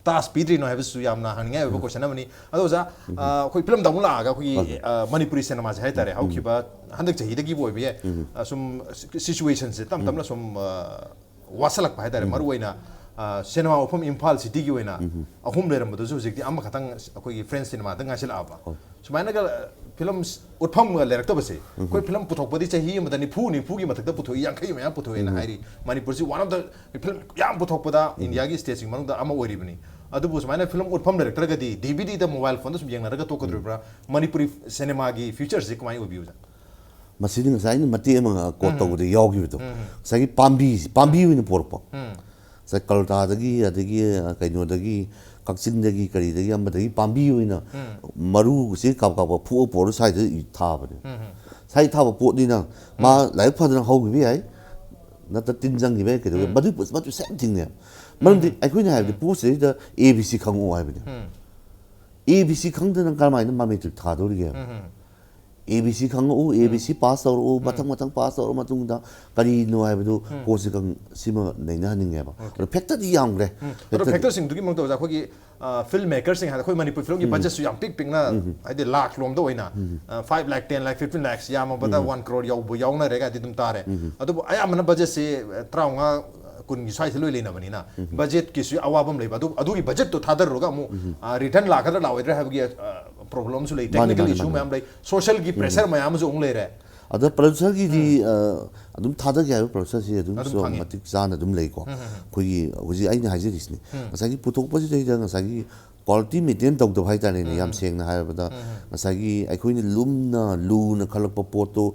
ꯇꯥꯁ ꯄꯤꯗ꯭ꯔꯤꯅꯣ ꯍꯥꯏꯕꯁꯤꯁꯨ ꯌꯥꯝꯅ ꯍꯪꯅꯤꯡꯉꯥꯏ ꯑꯣꯏꯕ ꯀꯣꯏꯁꯟ ꯑꯃꯅꯤ꯫ ꯑꯗꯣ ꯑꯣꯖꯥ, ꯑꯩꯈꯣꯏ ꯐꯤꯂꯝꯗ ꯑꯃꯨꯛ ꯂꯥꯛꯑꯒ ꯑꯩꯈꯣꯏꯒꯤ ꯃꯅꯤꯄꯨꯔꯤ ꯁꯤꯅꯦꯃꯥꯁꯦ ꯍꯥꯏꯇꯥꯔꯦ, ꯍꯧꯈꯤꯕ ꯍꯟꯗꯛ ꯆꯍꯤꯗꯒꯤꯕꯨ ꯑꯣꯏꯕ ꯌꯥꯏ, ꯁꯨꯝ ꯁꯤꯆꯨꯋꯦꯁꯟꯁꯦ ꯇꯞ ꯇꯞꯅ ꯁꯨꯝ ꯋꯥꯁꯜꯂꯛꯄ ꯍꯥꯏꯇꯥꯔꯦ꯫ ꯃꯔꯨꯑꯣꯏꯅ ꯁꯤꯅꯦꯃꯥ ꯃꯐꯝ ꯏꯝꯐꯥꯜ ꯁꯤꯇꯤꯒꯤ ꯑꯣꯏꯅ ꯑꯍꯨꯝ ꯂꯩꯔꯝꯕꯗꯨꯁꯨ ꯍꯧꯖꯤꯛꯇꯤ ꯑꯃꯈꯛꯇꯪ ꯑꯩꯈꯣꯏꯒꯤ ꯐ꯭ꯔꯦꯟꯁ ꯁꯤꯅꯦꯃꯥꯗ ꯉꯥꯏꯁꯤꯜꯂꯛꯑꯕ꯫ ꯁꯨꯃꯥꯏꯅꯒ ꯐꯤꯂꯝ ꯎꯠꯐꯝꯒ ꯂꯩꯔꯛꯇꯕꯁꯦ, ꯑꯩꯈꯣꯏ ꯐꯤꯂꯝ ꯄꯨꯊꯣꯛꯄꯗꯤ ꯆꯍꯤ ꯑꯃꯗ ꯅꯤꯐꯨ, ꯅꯤꯐꯨꯒꯤ ꯃꯊꯛꯇ ꯄꯨꯊꯣꯛꯏ, ꯌꯥꯡꯈꯩ ꯃꯌꯥ ꯄꯨꯊꯣꯛꯑꯦꯅ ꯍꯥꯏꯔꯤ꯫ ꯃꯅꯤꯄꯨꯔꯁꯤ ꯋꯥꯟ ꯑꯣꯐ ꯗ ꯐꯤꯂꯝ ꯌꯥꯝ ꯄꯨꯊꯣꯛꯄꯗ ꯏꯟꯗꯤꯌꯥꯒꯤ ꯁ꯭ꯇꯦꯠꯁꯤꯡ ꯃꯅꯨꯡꯗ ꯑꯃ ꯑꯣꯏꯔꯤꯕꯅꯤ꯫ ꯑꯗꯨꯕꯨ ꯁꯨꯃꯥꯏꯅ ꯐꯤꯂꯝ ꯎꯠꯐꯝ ꯂꯩꯔꯛꯇ꯭ꯔꯒꯗꯤ ꯗꯤꯚꯤꯗꯤꯗ, ꯃꯣꯕꯥꯏꯜ ꯐꯣꯟꯗ ꯁꯨꯝ ꯌꯦꯡꯅꯔꯒ ꯇꯣꯛꯀꯗꯧꯔꯤꯕ꯭ꯔꯥ? ꯃꯅꯤꯄꯨꯔꯤ ꯁꯤꯅꯦꯃꯥꯒꯤ ꯐ꯭ꯌꯨꯆꯔꯁꯤ ꯀꯃꯥꯏꯅ ꯎꯕꯤꯕꯖꯥ? ꯃꯁꯤꯗꯤ ꯉꯁꯥꯏ ꯑꯩꯅ ꯃꯇꯦꯛ ꯑꯃ ꯀꯣꯠ ꯇꯧꯕꯗ ꯌꯥꯎꯈꯤꯕꯗꯣ, ꯉꯁꯥꯏꯒꯤ ꯄꯥꯝꯕꯤꯁꯤ, ꯄꯥꯝꯕꯤ ꯑꯣꯏꯅ ꯄꯣꯔꯛꯄ꯫ ꯉꯁꯥꯏ ꯀꯜꯀꯇꯥꯗꯒꯤ, ꯑꯗꯒꯤ ꯀꯩꯅꯣꯗꯒꯤ, ꯀꯛꯆꯤꯡꯗꯒꯤ, ꯀꯔꯤꯗꯒꯤ, ꯑꯃꯗꯒꯤ ꯄꯥꯝꯕꯤ ꯑꯣꯏꯅ ꯃꯔꯨꯁꯤ ꯀꯥꯞ ꯀꯥꯞꯄ ꯐꯨꯑ ꯄꯣꯔꯒ ꯁ꯭ꯋꯥꯏꯗ ꯊꯥꯕꯅꯦ꯫ ꯁ꯭ꯋꯥꯏꯗ ꯊꯥꯕ ꯄꯣꯠꯅꯤꯅ ꯃꯥ ꯂꯥꯏꯕꯛ ꯐꯗꯅ ꯍꯧꯈꯤꯕ ꯌꯥꯏ, ꯅꯠꯇ꯭ꯔ ꯇꯤꯟ ꯆꯪꯈꯤꯕ ꯌꯥꯏ, ꯀꯩꯗꯧꯕ ꯌꯥꯏ꯫ ꯃꯗꯨ ꯃꯗꯨ ꯁꯦꯝ ꯊꯤꯡꯅꯦ꯫ ꯃꯔꯝꯗꯤ ꯑꯩꯈꯣꯏꯅ ꯍꯥꯏꯕꯗꯤ ꯄꯣꯠꯁꯤꯗꯩꯗ ꯑꯦ ꯕꯤ ꯁꯤ ꯈꯪꯉꯛꯑꯣ ꯍꯥꯏꯕꯅꯦ꯫ ꯑꯦ ꯕꯤ ꯁꯤ ꯈꯪꯗꯅ ꯀꯔꯝꯍꯥꯏꯅ ꯃꯥ matric ꯊꯥꯗꯧꯔꯤꯒꯦ? A B C ꯈꯪꯉꯛꯎ, A B C pass ꯇꯧꯔꯛꯎ, ꯃꯊꯪ ꯃꯊꯪ ꯄꯥꯁ ꯇꯧꯔꯛꯑ ꯃꯇꯨꯡꯗ ꯀꯔꯤꯅꯣ ꯍꯥꯏꯕꯗꯨ ꯄꯣꯠꯁꯤ ꯈꯪ-, ꯁꯤꯃ ꯅꯩꯅꯍꯟꯅꯤꯡꯉꯦꯕ꯫ ꯑꯗꯣ ꯐꯦꯛꯇꯔꯗꯤ ꯌꯥꯝꯈ꯭ꯔꯦ꯫ ꯑꯗꯣ ꯐꯦꯛꯇꯔꯁꯤꯡꯗꯨꯒꯤ ꯃꯔꯛꯇ ꯑꯣꯖꯥ, ꯑꯩꯈꯣꯏꯒꯤ ꯐꯤꯜꯝ ꯃꯦꯀꯔꯁꯤꯡ ꯍꯥꯏꯗꯤ ꯑꯩꯈꯣꯏ ꯃꯅꯤꯄꯨꯔ ꯐꯤꯂꯝꯒꯤ ꯕꯖꯦꯠꯁꯨ ꯌꯥꯝ ꯄꯤꯛ ꯄꯤꯛꯅ, ꯍꯥꯏꯗꯤ ꯂꯥꯛ ꯂꯣꯝꯗ ꯑꯣꯏꯅ, ꯐꯥꯏꯚ ꯂꯥꯛ, ꯇꯦꯟ ꯂꯥꯛ, ꯐꯤꯐꯇꯤꯟ ꯂꯥꯛꯁ, ꯌꯥꯝꯃꯕꯗ ꯋꯥꯟ ꯀ꯭ꯔꯣꯔ ꯌꯧꯕ ꯌꯥꯎꯅꯔꯦꯒꯗꯤ ꯑꯗꯨꯝ ꯇꯥꯔꯦ꯫ ꯑꯗꯨꯕꯨ ꯑꯌꯥꯝꯕꯅ ꯕꯖꯦꯠꯁꯦ ꯇꯔꯥꯃꯉꯥ, ꯀꯨꯟꯒꯤ ꯁ꯭ꯋꯥꯏꯁꯤ ꯂꯣꯏ ꯂꯩꯅꯕꯅꯤꯅ ꯕꯖꯦꯠꯀꯤꯁꯨ ꯑꯋꯥꯕ ꯑꯃ ꯂꯩꯕ꯫ ꯑꯗꯨ, ꯑꯗꯨꯒꯤ ꯕꯖꯦꯠꯇꯣ ꯊꯥꯗꯔꯨꯔꯒ ꯑꯃꯨꯛ ꯔꯤꯇꯔꯟ ꯂꯥꯛꯀꯗ꯭ꯔꯥ ꯂꯥꯛꯑꯣꯏꯗ꯭ꯔꯥ ꯍꯥꯏꯕꯒꯤ ꯄ꯭ꯔꯣꯕ꯭ꯂꯦꯝꯁꯨ ꯂꯩ, ꯃꯥꯅꯤ, ꯇꯦꯛꯅꯤꯀꯦꯜ ꯃꯥꯅꯤ, ꯏꯁꯨ ꯃꯥꯅꯤ꯫ ꯃꯌꯥꯝ ꯂꯩ, ꯁꯣꯁꯤꯌꯦꯜꯒꯤ ꯄ꯭ꯔꯦꯁꯔ ꯃꯌꯥꯝ ꯑꯃꯁꯨ ꯑꯃꯨꯛ ꯂꯩꯔꯦ꯫ ꯑꯗ ꯄ꯭ꯔꯗ꯭ꯌꯨꯁꯔꯒꯤꯗꯤ ꯑ, ꯑꯗꯨꯝ ꯊꯥꯗꯒꯦ ꯍꯥꯏꯕ ꯄ꯭ꯔꯗ꯭ꯌꯨꯁꯔꯁꯤ ꯑꯗꯨꯝ ꯑꯗꯨꯝ ꯁꯨ- ꯐꯪꯉꯤ꯫ ꯃꯇꯤꯛ ꯆꯥꯅ ꯑꯗꯨꯝ ꯂꯩꯀꯣ꯫ ꯎꯝ, ꯎꯝ, ꯎꯝ꯫ ꯑꯩꯈꯣꯏꯒꯤ ꯍꯧꯖꯤꯛ ꯑꯩꯅ ꯍꯥꯏꯖꯔꯤꯁꯤꯅꯤ, ꯉꯁꯥꯏꯒꯤ ꯄꯨꯊꯣꯛꯄꯁꯤꯗꯩꯗ ꯉꯁꯥꯏꯒꯤ ꯀ꯭ꯋꯥꯂꯤꯇꯤ ꯃꯦꯟꯇꯦꯟ ꯇꯧꯗꯕ ꯍꯥꯏꯇꯥꯔꯦꯅꯦ꯫ ꯌꯥꯝ ꯁꯦꯡꯅ ꯍꯥꯏꯔꯕꯗ, ꯉꯁꯥꯏꯒꯤ ꯑꯩꯈꯣꯏꯅ ꯂꯨꯝꯅ ꯂꯨꯅ ꯈꯜꯂꯛꯄ ꯄꯣꯠꯇꯣ,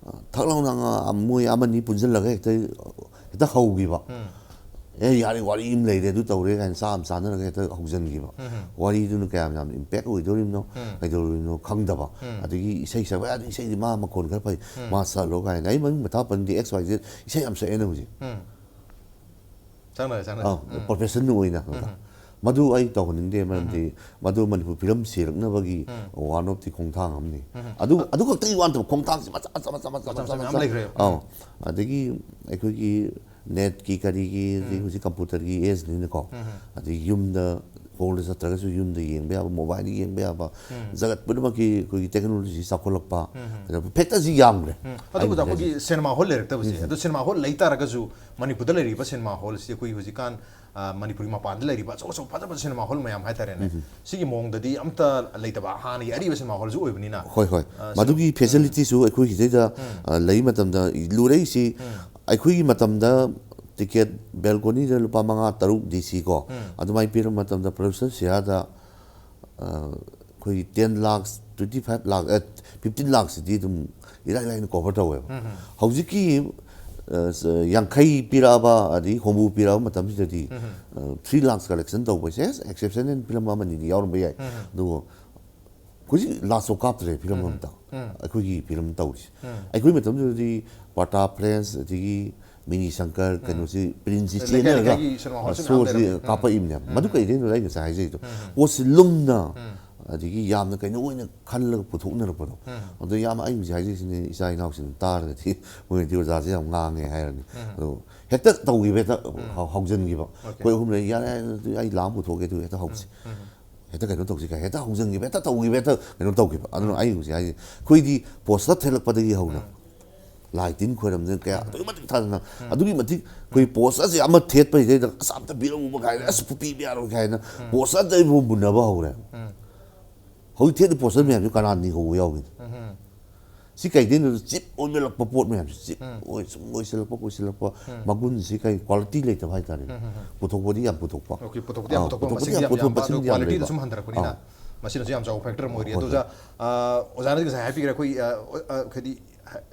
ꯑ, ꯊꯛ ꯂꯥꯎꯅ ꯉ- ꯃꯣꯏ ꯑꯃꯅꯤ ꯄꯨꯟꯁꯤꯜꯂꯒ ꯍꯦꯛꯇ ꯍꯦꯛꯇ ꯍꯧꯈꯤꯕ꯫ "ꯑꯦ, ꯌꯥꯔꯦ, ꯋꯥꯔꯤ ꯑꯃ ꯂꯩꯔꯦ, ꯑꯗꯨ ꯇꯧꯔꯦ" ꯀꯥꯏꯅ ꯆꯥ ꯑꯃ ꯆꯥꯅꯔꯒ ꯍꯦꯛꯇ ꯍꯧꯖꯤꯟꯈꯤꯕ꯫ ꯋꯥꯔꯤꯗꯨꯅ ꯀꯌꯥꯝ ꯌꯥꯝ ꯏꯝꯄꯦꯛ ꯑꯣꯏꯗꯣꯔꯤꯕꯅꯣ, ꯀꯩꯗꯧꯔꯤꯕꯅꯣ ꯈꯪꯗꯕ꯫ ꯑꯗꯒꯤ ꯏꯁꯩ ꯁꯛꯄ ꯌꯥꯗꯦ, ꯏꯁꯩꯗꯤ ꯃꯥ ꯃꯈꯣꯟ ꯈꯔ ꯐꯩ, ꯃꯥ ꯁꯛꯍꯜꯂꯣ ꯀꯥꯏꯅ꯫ ꯑꯩ ꯃꯃꯤꯡ ꯃꯊꯥ ꯄꯟꯗꯦ, ꯑꯦꯛꯁ ꯋꯥꯏ ꯖꯦꯠ ꯏꯁꯩ ꯌꯥꯝ ꯁꯛꯑꯦꯅ ꯍꯧꯖꯤꯛ꯫ ꯆꯪꯅꯔꯦ, ꯆꯪꯅꯔꯦ꯫ ꯑꯥ, ꯄ꯭ꯔꯣꯐꯦꯁꯟ ꯑꯣꯏꯅ꯫ ꯃꯗꯨ ꯑꯩ ꯇꯧꯍꯟꯅꯤꯡꯗꯦ, ꯃꯔꯝꯗꯤ ꯃꯗꯨ ꯃꯅꯤꯄꯨꯔ ꯐꯤꯂꯝ ꯁꯤꯔꯛꯅꯕꯒꯤ ꯋꯥꯟ ꯑꯣꯐ ꯗꯤ ꯈꯣꯡꯊꯥꯡ ꯑꯃꯅꯤ꯫ ꯑꯗꯨ ꯑꯗꯨ ꯈꯛꯇꯒꯤ ꯋꯥ ꯅꯠꯇꯕ, ꯈꯣꯡꯊꯥꯡꯁꯤ ꯃꯆꯥ ꯃꯆꯥ ꯃꯆꯥ ꯃꯆꯥ ꯃꯆꯥ ꯃꯆꯥ ꯃꯆꯥ ꯃꯌꯥꯝ ꯂꯩꯈ꯭ꯔꯦꯕ꯫ ꯑꯧ꯫ ꯑꯗꯒꯤ ꯑꯩꯈꯣꯏꯒꯤ ꯅꯦꯠꯀꯤ ꯀꯔꯤꯒꯤ, ꯑꯗꯒꯤ ꯍꯧꯖꯤꯛ ꯀꯝꯄ꯭ꯌꯨꯇꯔꯒꯤ ꯑꯦꯖꯅꯤꯅꯀꯣ꯫ ꯑꯗꯒꯤ ꯌꯨꯝꯗ ꯍꯣꯜꯗ ꯆꯠꯇ꯭ꯔꯒꯁꯨ ꯌꯨꯝꯗ ꯌꯦꯡꯕ ꯌꯥꯕ, ꯃꯣꯕꯥꯏꯜꯗ ꯌꯦꯡꯕ ꯌꯥꯕ, ꯖꯒꯠ ꯄꯨꯝꯅꯃꯛꯀꯤ ꯑꯩꯈꯣꯏꯒꯤ ꯇꯦꯛꯅꯣꯂꯣꯖꯤ ꯆꯥꯎꯈꯠꯂꯛꯄ, ꯐꯦꯛꯇꯔꯁꯤ ꯌꯥꯝꯈ꯭ꯔꯦ꯫ ꯑꯗꯨꯕꯨꯗ ꯑꯩꯈꯣꯏꯒꯤ ꯁꯤꯅꯦꯃꯥ ꯍꯣꯜ ꯂꯩꯔꯛꯇꯕꯁꯦ, ꯑꯗꯣ ꯁꯤꯅꯦꯃꯥ ꯍꯣꯜ ꯂꯩ ꯇꯥꯔꯒꯁꯨ ꯃꯅꯤꯄꯨꯔꯗ ꯂꯩꯔꯤꯕ ꯁꯤꯅꯦꯃꯥ ꯍꯣꯜꯁꯤ ꯑꯩꯈꯣꯏ ꯍꯧꯖꯤꯛꯀꯥꯟ, ꯑ, ꯃꯅꯤꯄꯨꯔꯒꯤ ꯃꯄꯥꯟꯗ ꯂꯩꯔꯤꯕ ꯑꯆꯧ ꯑꯆꯧꯕ ꯐꯖ ꯐꯖ ꯁꯤꯅꯦꯃꯥ ꯍꯣꯜ ꯃꯌꯥꯝ ꯍꯥꯏꯇꯥꯔꯦꯅꯦ, ꯁꯤꯒꯤ ꯃꯑꯣꯡꯗꯗꯤ ꯑꯝꯇ ꯂꯩꯇꯕ, ꯍꯥꯟꯅꯒꯤ ꯑꯔꯤꯕ ꯁꯤꯅꯦꯃꯥ ꯍꯣꯜꯁꯨ ꯑꯣꯏꯕꯅꯤꯅ꯫ ꯍꯣꯏ, ꯍꯣꯏ꯫ ꯃꯗꯨꯒꯤ ꯐꯦꯁꯤꯂꯤꯇꯤꯁꯨ ꯑꯩꯈꯣꯏ ꯁꯤꯗꯩꯗ, ꯑ, ꯂꯩ ꯃꯇꯝꯗ ꯂꯨꯔꯛꯏꯁꯤ, ꯑꯩꯈꯣꯏꯒꯤ ꯃꯇꯝꯗ ꯇꯤꯀꯦꯠ ꯕꯦꯜꯀꯣꯅꯤꯗ ꯂꯨꯄꯥ ꯃꯉꯥ, ꯇꯔꯨꯛ, ꯗꯤ ꯁꯤ ꯀꯣ, ꯑꯗꯨꯃꯥꯏꯅ ꯄꯤꯔꯕ ꯃꯇꯝꯗ ꯄ꯭ꯔꯗꯛꯁꯟ ꯁꯤꯌꯥꯗ, ꯑ, ꯑꯩꯈꯣꯏꯒꯤ ꯇꯦꯟ ꯂꯥꯛꯁ, ꯇ꯭ꯋꯦꯟꯇꯤ ꯐꯥꯏꯚ ꯂꯥꯛ, ꯑꯦ, ꯐꯤꯐꯇꯤꯟ ꯂꯥꯛꯁꯤꯗꯤ ꯑꯗꯨꯝ ꯏꯔꯥꯏ ꯂꯥꯏꯅ ꯀꯣꯚꯔ ꯇꯧꯋꯦꯕ꯫ ꯍꯧꯖꯤꯛꯀꯤ, ꯑ, ꯁ-, ꯌꯥꯡꯈꯩ ꯄꯤꯔꯛꯑꯕ ꯑꯗꯒꯤ ꯍꯨꯝꯐꯨ ꯄꯤꯔꯛꯑꯕ ꯃꯇꯝꯁꯤꯗꯗꯤ, ꯑ, ꯊ꯭ꯔꯤ ꯂꯥꯛꯁ ꯀꯂꯦꯛꯁꯟ ꯇꯧꯕꯁꯦ ꯑꯦꯛꯁꯦꯞꯁꯅꯦꯜ ꯐꯤꯂꯝ ꯑꯃꯅꯤꯗꯤ ꯌꯥꯎꯔꯝꯕ ꯌꯥꯏ꯫ ꯑꯗꯨꯕꯨ ꯍꯧꯖꯤꯛ ꯂꯥꯁ ꯁꯣ ꯀꯥꯞꯇ꯭ꯔꯦ ꯐꯤꯂꯝ ꯑꯝꯇ꯫ ꯑꯩꯈꯣꯏꯒꯤ ꯐꯤꯂꯝ ꯇꯧꯔꯤꯁꯦ꯫ ꯑꯩꯈꯣꯏ ꯃꯇꯝꯗꯨꯗꯗꯤ ꯄꯥꯇꯥ ꯐ꯭ꯔꯦꯟꯁ, ꯑꯗꯒꯤ ꯃꯤꯅꯤ ꯁꯪꯀꯔ, ꯀꯩꯅꯣꯁꯤ, ꯄ꯭ꯔꯤꯟꯁꯁꯤ ꯂꯩꯀꯥꯏ ꯆꯦꯟꯅꯔꯒ ꯂꯩꯀꯥꯏꯒꯤ ꯁꯤꯅꯦꯃꯥ ꯍꯣꯜꯁꯨ ꯃꯌꯥꯝ ꯁꯣꯁꯤ ꯂꯩꯔꯝꯃꯦ꯫ ꯀꯥꯞꯄꯛꯏꯕꯅꯦꯕ꯫ ꯃꯗꯨ ꯀꯩꯗꯩꯅꯣꯗ ꯑꯩ ꯉꯁꯥꯏ ꯍꯥꯏꯖꯩꯗꯣ꯫ ꯄꯣꯠꯁꯤ ꯂꯨꯝꯅ, ꯑꯗꯒꯤ ꯌꯥꯝꯅ ꯀꯩꯅꯣ ꯑꯣꯏꯅ ꯈꯜꯂꯒ ꯄꯨꯊꯣꯛꯅꯔꯛꯄꯗꯣ꯫ ꯑꯗꯣ ꯌꯥꯝ, ꯑꯩ ꯍꯧꯖꯤꯛ ꯍꯥꯏꯖꯔꯤꯁꯤꯅꯦ, ꯏꯆꯥ ꯏꯅꯥꯎꯁꯤꯡ ꯇꯥꯔꯒꯗꯤ ꯃꯣꯏꯅꯗꯤ ꯑꯣꯖꯥꯁꯦ ꯌꯥꯝ ꯉꯥꯡꯉꯦ ꯍꯥꯏꯔꯅꯤ꯫ ꯑꯗꯣ ꯍꯦꯛꯇ ꯇꯧꯈꯤꯕ, ꯍꯦꯛꯇ ꯍꯧ-, ꯍꯧꯖꯤꯟꯈꯤꯕ꯫ ꯑꯩꯈꯣꯏ ꯑꯍꯨꯝ ꯂꯩ, "ꯌꯥꯔꯦ, ꯌꯥꯔꯦ, ꯑꯗꯨꯗꯤ ꯑꯩ ꯂꯥꯛ ꯑꯃ ꯄꯨꯊꯣꯛꯀꯦ, ꯑꯗꯨ ꯍꯦꯛꯇ ꯍꯧꯁꯤ꯫ ꯍꯦꯛꯇ ꯀꯩꯅꯣ ꯇꯧꯁꯤ" ꯀꯥꯏ ꯍꯦꯛꯇ ꯍꯧꯖꯤꯟꯈꯤꯕ, ꯍꯦꯛꯇ ꯇꯧꯈꯤꯕ, ꯍꯦꯛꯇ ꯀꯩꯅꯣ ꯇꯧꯈꯤꯕ꯫ ꯑꯗꯨꯅ ꯑꯩ ꯍꯧꯖꯤꯛ ꯍꯥꯏꯁꯦ, ꯑꯩꯈꯣꯏꯗꯤ ꯄꯣꯁꯇꯔ ꯊꯦꯠꯂꯛꯄꯗꯒꯤ ꯍꯧꯅ ꯂꯥꯏ ꯇꯤꯟ ꯈꯣꯏꯔꯝꯗꯅ ꯀꯌꯥ ꯑꯗꯨꯛꯀꯤ ꯃꯇꯤꯛ ꯊꯥꯗꯅ, ꯑꯗꯨꯒꯤ ꯃꯇꯤꯛ ꯑꯩꯈꯣꯏ ꯄꯣꯁꯇꯔꯁꯦ ꯑꯃ ꯊꯦꯠꯄꯩꯗꯩꯗ "ꯑꯁ, ꯑꯝꯇ ꯄꯤꯔꯛꯎꯕ" ꯀꯥꯏꯅ, "ꯑꯁ, ꯄꯤꯕ ꯌꯥꯔꯣꯏ" ꯀꯥꯏꯅ ꯄꯣꯁꯇꯔꯗꯩꯕꯨ ꯃꯨꯟꯅꯕ ꯍꯧꯔꯦ꯫ ꯍꯧꯖꯤꯛ ꯊꯦꯠꯂꯤ ꯄꯣꯁꯇꯔ ꯃꯌꯥꯝꯁꯤ ꯀꯅꯥꯅ ꯅꯤꯍꯧꯕ ꯌꯥꯎꯒꯦ? ꯁꯤ ꯀꯩꯗꯩꯅꯣ? ꯆꯤꯞ ꯑꯣꯏꯃꯜꯂꯛꯄ ꯄꯣꯠ ꯃꯌꯥꯝꯁꯦ, ꯆꯤꯞ ꯑꯣꯏ ꯁꯨꯝ ꯑꯣꯏꯁꯤꯜꯂꯛꯄ ꯑꯣꯏꯁꯤꯜꯂꯛꯄ, ꯃꯒꯨꯟꯁꯤ ꯀꯩ, ꯀ꯭ꯋꯥꯂꯤꯇꯤ ꯂꯩꯇꯕ ꯍꯥꯏꯇꯥꯔꯦ꯫ ꯄꯨꯊꯣꯛꯄꯗꯤ ꯌꯥꯝ ꯄꯨꯊꯣꯛꯄ꯫ ꯑꯣꯀꯦ, ꯄꯨꯊꯣꯛꯄꯗꯤ ꯌꯥꯝ ꯑꯥ, ꯄꯨꯊꯣꯛꯄ, ꯄꯨꯊꯣꯛꯄꯗꯤ ꯃꯁꯤꯡꯗꯤ ꯌꯥꯝ ꯌꯥꯝ ꯄꯨꯊꯣꯛꯄ, ꯌꯥꯝꯕ, ꯑꯗꯣ ꯃꯁꯤꯡꯗꯤ ꯌꯥꯝ ꯀ꯭ꯋꯥꯂꯤꯇꯤꯗ ꯂꯩꯕ꯫ ꯁꯨꯝ ꯍꯟꯊꯔꯛꯄꯅꯤꯅ ꯑꯥ꯫ ꯃꯁꯤꯅꯁꯨ ꯌꯥꯝ ꯆꯥꯎꯕ ꯐꯦꯛꯇꯔ ꯑꯃ ꯑꯣꯏꯔꯤ꯫ ꯍꯣꯏ, ꯑꯗꯨ ꯑꯣꯖꯥ, ꯑ, ꯑꯣꯖꯥꯅꯗꯤ ꯉꯁꯥꯏ ꯍꯥꯏꯕꯤꯈ꯭ꯔꯦ, ꯑꯩꯈꯣꯏ, ꯑ, ꯑ, ꯍꯥꯏꯗꯤ,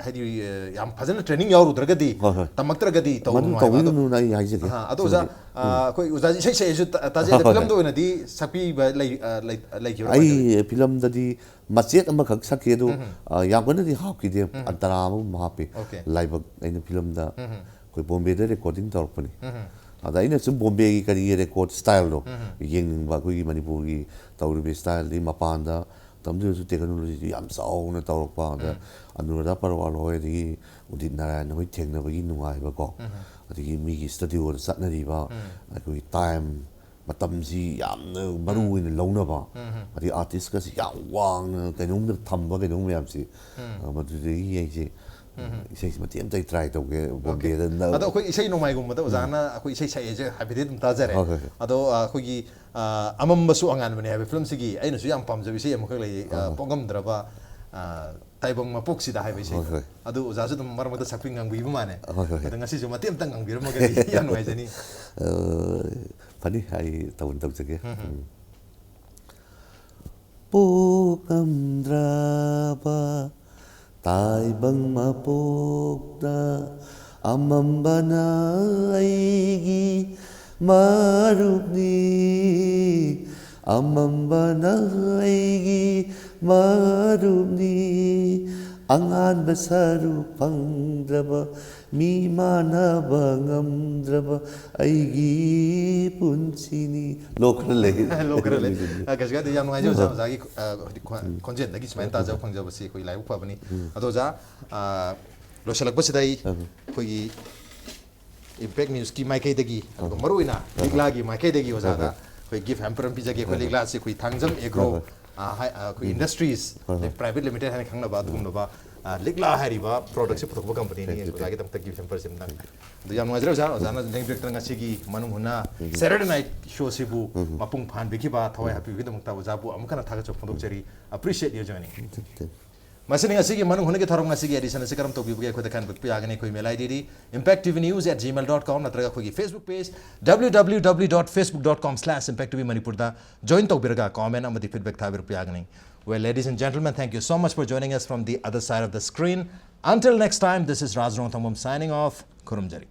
ꯍꯥꯏꯗꯤ, ꯑ, ꯌꯥꯝ ꯐꯖꯅ ꯇ꯭ꯔꯦꯅꯤꯡ ꯌꯥꯎꯔꯨꯗ꯭ꯔꯒꯗꯤ, ꯍꯣꯏ, ꯍꯣꯏ꯫ ꯇꯝꯃꯛꯇ꯭ꯔꯒꯗꯤ ꯇꯧꯕ ꯃꯗꯨ ꯅꯨꯡꯉꯥꯏꯕ꯫ ꯑꯗꯣ, ꯇꯧꯕꯤꯔꯨꯅꯨꯅ ꯑꯩ ꯍꯥꯏꯖꯒꯦ꯫ ꯑꯍꯥ, ꯑꯗꯣ ꯑꯣꯖꯥ, ꯁꯤꯃꯗꯤ꯫ ꯑ, ꯑꯩꯈꯣꯏ ꯑꯣꯖꯥꯁꯤ ꯏꯁꯩ ꯁꯛꯑꯦꯁꯨ ꯇ-, ꯇꯥꯖꯩ꯫ ꯍꯣꯏ, ꯑꯗꯣ ꯍꯣꯏ, ꯐꯤꯂꯝꯗ ꯍꯣꯏ꯫ ꯑꯣꯏꯅꯗꯤ ꯁꯛꯄꯤꯕ ꯂꯩ-, ꯑ, ꯂꯩ-, ꯑ, ꯂꯩꯈꯤꯕ꯭ꯔꯣ? ꯀꯃꯥꯏꯅ ꯇꯧꯏ? ꯑꯩ ꯐꯤꯂꯝꯗꯗꯤ ꯃꯆꯦꯠ ꯑꯃꯈꯛ ꯁꯛꯈꯤ ꯑꯗꯨ, ꯑ, ꯌꯥꯝ ꯀꯟꯅꯗꯤ ꯍꯥꯞꯈꯤꯗꯦ꯫ ꯑꯟꯇꯔꯥ ꯑꯃꯒꯨꯝꯕ ꯍꯥꯞꯄꯤ꯫ ꯑꯣꯀꯦ꯫ ꯂꯥꯏꯕꯛ ꯑꯩꯅ ꯐꯤꯂꯝꯗ ꯑꯩꯈꯣꯏ ꯕꯣꯝꯕꯦꯗ ꯔꯦꯀꯣꯔꯗꯤꯡ ꯇꯧꯔꯛꯄꯅꯤ꯫ ꯑꯗ ꯑꯩꯅ ꯁꯨꯝ ꯕꯣꯝꯕꯦꯒꯤ ꯀꯔꯤꯒꯤ ꯔꯦꯀꯣꯔꯗ ꯁ꯭ꯇꯥꯏꯜꯗꯣ ꯌꯦꯡꯅꯤꯡꯕ, ꯑꯩꯈꯣꯏꯒꯤ ꯃꯅꯤꯄꯨꯔꯒꯤ ꯇꯧꯔꯤꯕ ꯁ꯭ꯇꯥꯏꯜꯗꯤ ꯃꯄꯥꯟꯗ ꯇꯝꯗꯣꯏꯁꯨ ꯇꯦꯛꯅꯣꯂꯣꯖꯤꯗꯨ ꯌꯥꯝ ꯆꯥꯎꯅ ꯇꯧꯔꯛꯄ꯫ ꯑꯗ ꯑꯅꯨꯔꯥꯙꯥ ꯄꯔꯋꯥꯜ ꯍꯣꯏ, ꯑꯗꯒꯤ ꯎꯗꯤꯠ ꯅꯥꯔꯥꯌꯟ ꯍꯣꯏ ꯊꯦꯡꯅꯕꯒꯤ ꯅꯨꯡꯉꯥꯏꯕꯀꯣ, ꯑꯗꯒꯤ ꯃꯤꯒꯤ ꯁ꯭ꯇꯨꯗꯤꯑꯣꯗ ꯆꯠꯅꯔꯤꯕ ꯑꯩꯈꯣꯏꯒꯤ ꯇꯥꯏꯝ, ꯃꯇꯝꯁꯤ ꯌꯥꯝꯅ ꯃꯔꯨ ꯑꯣꯏꯅ ꯂꯧꯅꯕ, ꯑꯗꯒꯤ ꯑꯥꯔꯇꯤꯁꯀꯁꯤ ꯌꯥꯝ ꯋꯥꯡꯅ ꯀꯩꯅꯣꯝꯗ ꯊꯝꯕ, ꯀꯩꯅꯣꯝ ꯃꯌꯥꯝꯁꯤ, ꯑ, ꯃꯗꯨꯗꯒꯤ ꯑꯩꯁꯦ ꯏꯁꯩꯁꯤ ꯃꯇꯦꯛ ꯑꯃꯇ ꯇ꯭ꯔꯥꯏ ꯇꯧꯒꯦ꯫ ꯕꯣꯝꯕꯦꯗ ꯅ- ꯑꯗꯣ ꯑꯩꯈꯣꯏ ꯏꯁꯩ ꯅꯣꯡꯃꯥꯏꯒꯨꯝꯕꯗ ꯑꯣꯖꯥꯅ ꯑꯩꯈꯣꯏ ꯏꯁꯩ ꯁꯛꯑꯦꯁꯦ ꯍꯥꯏꯐꯦꯠꯇꯤ ꯑꯗꯨꯝ ꯇꯥꯖꯔꯦ꯫ ꯍꯣꯏ, ꯍꯣꯏ, ꯍꯣꯏ꯫ ꯑꯗꯣ, ꯑ, ꯑꯩꯈꯣꯏꯒꯤ, ꯑ, ꯑꯃꯝꯕꯁꯨ ꯑꯉꯥꯟꯕꯅꯦ ꯍꯥꯏꯕ ꯐꯤꯂꯝꯁꯤꯒꯤ ꯑꯩꯅꯁꯨ ꯌꯥꯝ ꯄꯥꯝꯖꯕ ꯏꯁꯩ ꯑꯃꯈꯛ ꯂꯩ, ꯑ, ꯄꯣꯛꯉꯝꯗ꯭ꯔꯕ, ꯑ, ꯇꯥꯏꯕꯪ ꯃꯄꯣꯛꯁꯤꯗ ꯍꯥꯏꯕ ꯏꯁꯩꯗꯣ꯫ ꯍꯣꯏ, ꯍꯣꯏ꯫ ꯑꯗꯨ ꯑꯣꯖꯥꯁꯨ ꯑꯗꯨꯝ ꯃꯔꯛ ꯃꯔꯛꯇ ꯁꯛꯄꯤ ꯉꯪꯕꯤꯕ ꯃꯥꯜꯂꯦ꯫ ꯍꯣꯏ, ꯍꯣꯏ, ꯍꯣꯏ꯫ ꯑꯗꯣ ꯉꯁꯤꯁꯨ ꯃꯇꯦꯛ ꯑꯃꯇꯪ ꯉꯪꯕꯤꯔꯝꯃꯒꯗꯤ ꯌꯥꯝ ꯅꯨꯡꯉꯥꯏꯖꯅꯤ꯫ ꯑ, ꯐꯅꯤ, ꯑꯩ ꯇꯧꯅꯤ, ꯇꯧꯖꯒꯦ꯫ ꯎꯝ꯫ ꯄꯣꯛꯉꯝꯗ꯭ꯔꯕ ꯇꯥꯏꯕꯪ ꯃꯄꯣꯛꯇ ꯑꯃꯝꯕꯅ ꯑꯩꯒꯤ ꯃꯔꯨꯞꯅꯤ, ꯑꯃꯝꯕꯅ ꯑꯩꯒꯤ ꯃꯔꯨꯞꯅꯤ, ꯑꯉꯥꯟꯕ ꯁꯔꯨꯛ ꯐꯪꯗ꯭ꯔꯕ ꯃꯤ ꯃꯥꯟꯅꯕ ꯉꯝꯗ꯭ꯔꯕ ꯑꯩꯒꯤ ꯄꯨꯟꯁꯤꯅꯤ꯫ ꯂꯣꯛ ꯈꯔ ꯂꯩ꯫ ꯂꯣꯛ ꯈꯔ ꯂꯩ꯫ ꯑ, ꯀꯩꯁꯨ ꯀꯥꯏꯗꯦ꯫ ꯌꯥꯝ ꯅꯨꯡꯉꯥꯏꯖꯩ ꯑꯣꯖꯥ, ꯑꯣꯖꯥꯒꯤ, ꯑ, ꯍꯥꯏꯗꯤ ꯈꯣ-, ꯈꯣꯟꯖꯦꯜꯗꯒꯤ ꯁꯨꯃꯥꯏꯅ ꯇꯥꯖꯕ ꯐꯪꯖꯕꯁꯤ ꯑꯩꯈꯣꯏ ꯂꯥꯏꯕꯛ ꯐꯕꯅꯤ꯫ ꯑꯗꯣ ꯑꯣꯖꯥ, ꯑ, ꯂꯣꯏꯁꯤꯜꯂꯛꯄꯁꯤꯗ ꯑꯩ ꯑꯩꯈꯣꯏꯒꯤ ꯏꯝꯄꯦꯛ ꯅ꯭ꯌꯨꯁꯀꯤ ꯃꯥꯏꯀꯩꯗꯒꯤ, ꯑꯗꯨꯒ ꯃꯔꯨꯑꯣꯏꯅ ꯂꯤꯛꯂꯥꯒꯤ ꯃꯥꯏꯀꯩꯗꯒꯤ ꯑꯣꯖꯥꯗ ꯑꯩꯈꯣꯏ ꯒꯤꯐ ꯍꯦꯝꯄꯔ ꯑꯃ ꯄꯤꯖꯒꯦ꯫ ꯑꯩꯈꯣꯏ ꯂꯤꯛꯂꯥꯁꯤ ꯑꯩꯈꯣꯏ ꯊꯥꯡꯖꯝ ꯑꯦꯒ꯭ꯔꯣ, ꯑ, ꯍꯥꯏ-, ꯑ, ꯑꯩꯈꯣꯏ ꯏꯟꯗꯁꯇ꯭ꯔꯤꯁ, ꯑꯗꯩ ꯄ꯭ꯔꯥꯏꯚꯦꯠ ꯂꯤꯃꯤꯇꯦꯠ ꯍꯥꯏꯅ ꯈꯪꯅꯕ ꯑꯗꯨꯒꯨꯝꯂꯕ, ꯑ, ꯂꯤꯛꯂꯥ ꯍꯥꯏꯔꯤꯕ ꯄ꯭ꯔꯣꯗꯛꯁꯦ ꯄꯨꯊꯣꯛꯄ ꯀꯝꯄꯅꯤꯅꯤ꯫ ꯑꯣꯖꯥꯒꯤꯗꯃꯛꯇ ꯒꯤꯐ ꯍꯦꯝꯄꯔꯁꯦ ꯑꯝꯇꯪ꯫ ꯑꯗꯨ ꯌꯥꯝ ꯅꯨꯡꯉꯥꯏꯖꯔꯦ ꯑꯣꯖꯥ, ꯑꯣꯖꯥꯅ ꯂꯦꯡꯕꯤꯔꯛꯇꯅ ꯉꯁꯤꯒꯤ ꯃꯅꯨꯡ ꯍꯨꯟꯅ Saturday Night Show ꯁꯤꯕꯨ ꯃꯄꯨꯡ ꯐꯥꯍꯟꯕꯤꯈꯤꯕ, ꯊꯋꯥꯏ ꯍꯥꯞꯄꯤꯕꯒꯤꯗꯃꯛꯇ ꯑꯣꯖꯥꯕꯨ ꯑꯃꯨꯛ ꯍꯟꯅ ꯊꯥꯒꯠꯆꯕ ꯐꯣꯡꯗꯣꯛꯆꯔꯤ꯫ Appreciate your joining꯫ ꯃꯁꯤꯅꯤ ꯉꯁꯤꯒꯤ ꯃꯅꯨꯡ ꯍꯨꯠꯅꯒꯤ ꯊꯧꯔꯝ ꯉꯁꯤꯒꯤ edition ꯑꯁꯤ ꯀꯔꯝ ꯇꯧꯕꯤꯕꯒꯦ ꯑꯩꯈꯣꯏꯗ ꯈꯟꯕ ꯌꯥꯒꯅꯤ꯫ ꯑꯩꯈꯣꯏ email ID D impact T V news at gmail dot com ꯅꯠꯇ꯭ꯔꯒ ꯑꯩꯈꯣꯏꯒꯤ Facebook page W W W dot facebook dot com slash impact T V Manipur ꯗ join ꯇꯧꯕꯤꯔꯒ comment ꯑꯃꯗꯤ feedback ꯊꯥꯕꯤꯔꯛꯄ ꯌꯥꯒꯅꯤ꯫ Well, ladies and gentlemen, thank you so much for joining us from the other side of the screen. Until next time, this is Raj Rongthangam signing off. ꯈꯨꯔꯨꯝꯖꯔꯤ꯫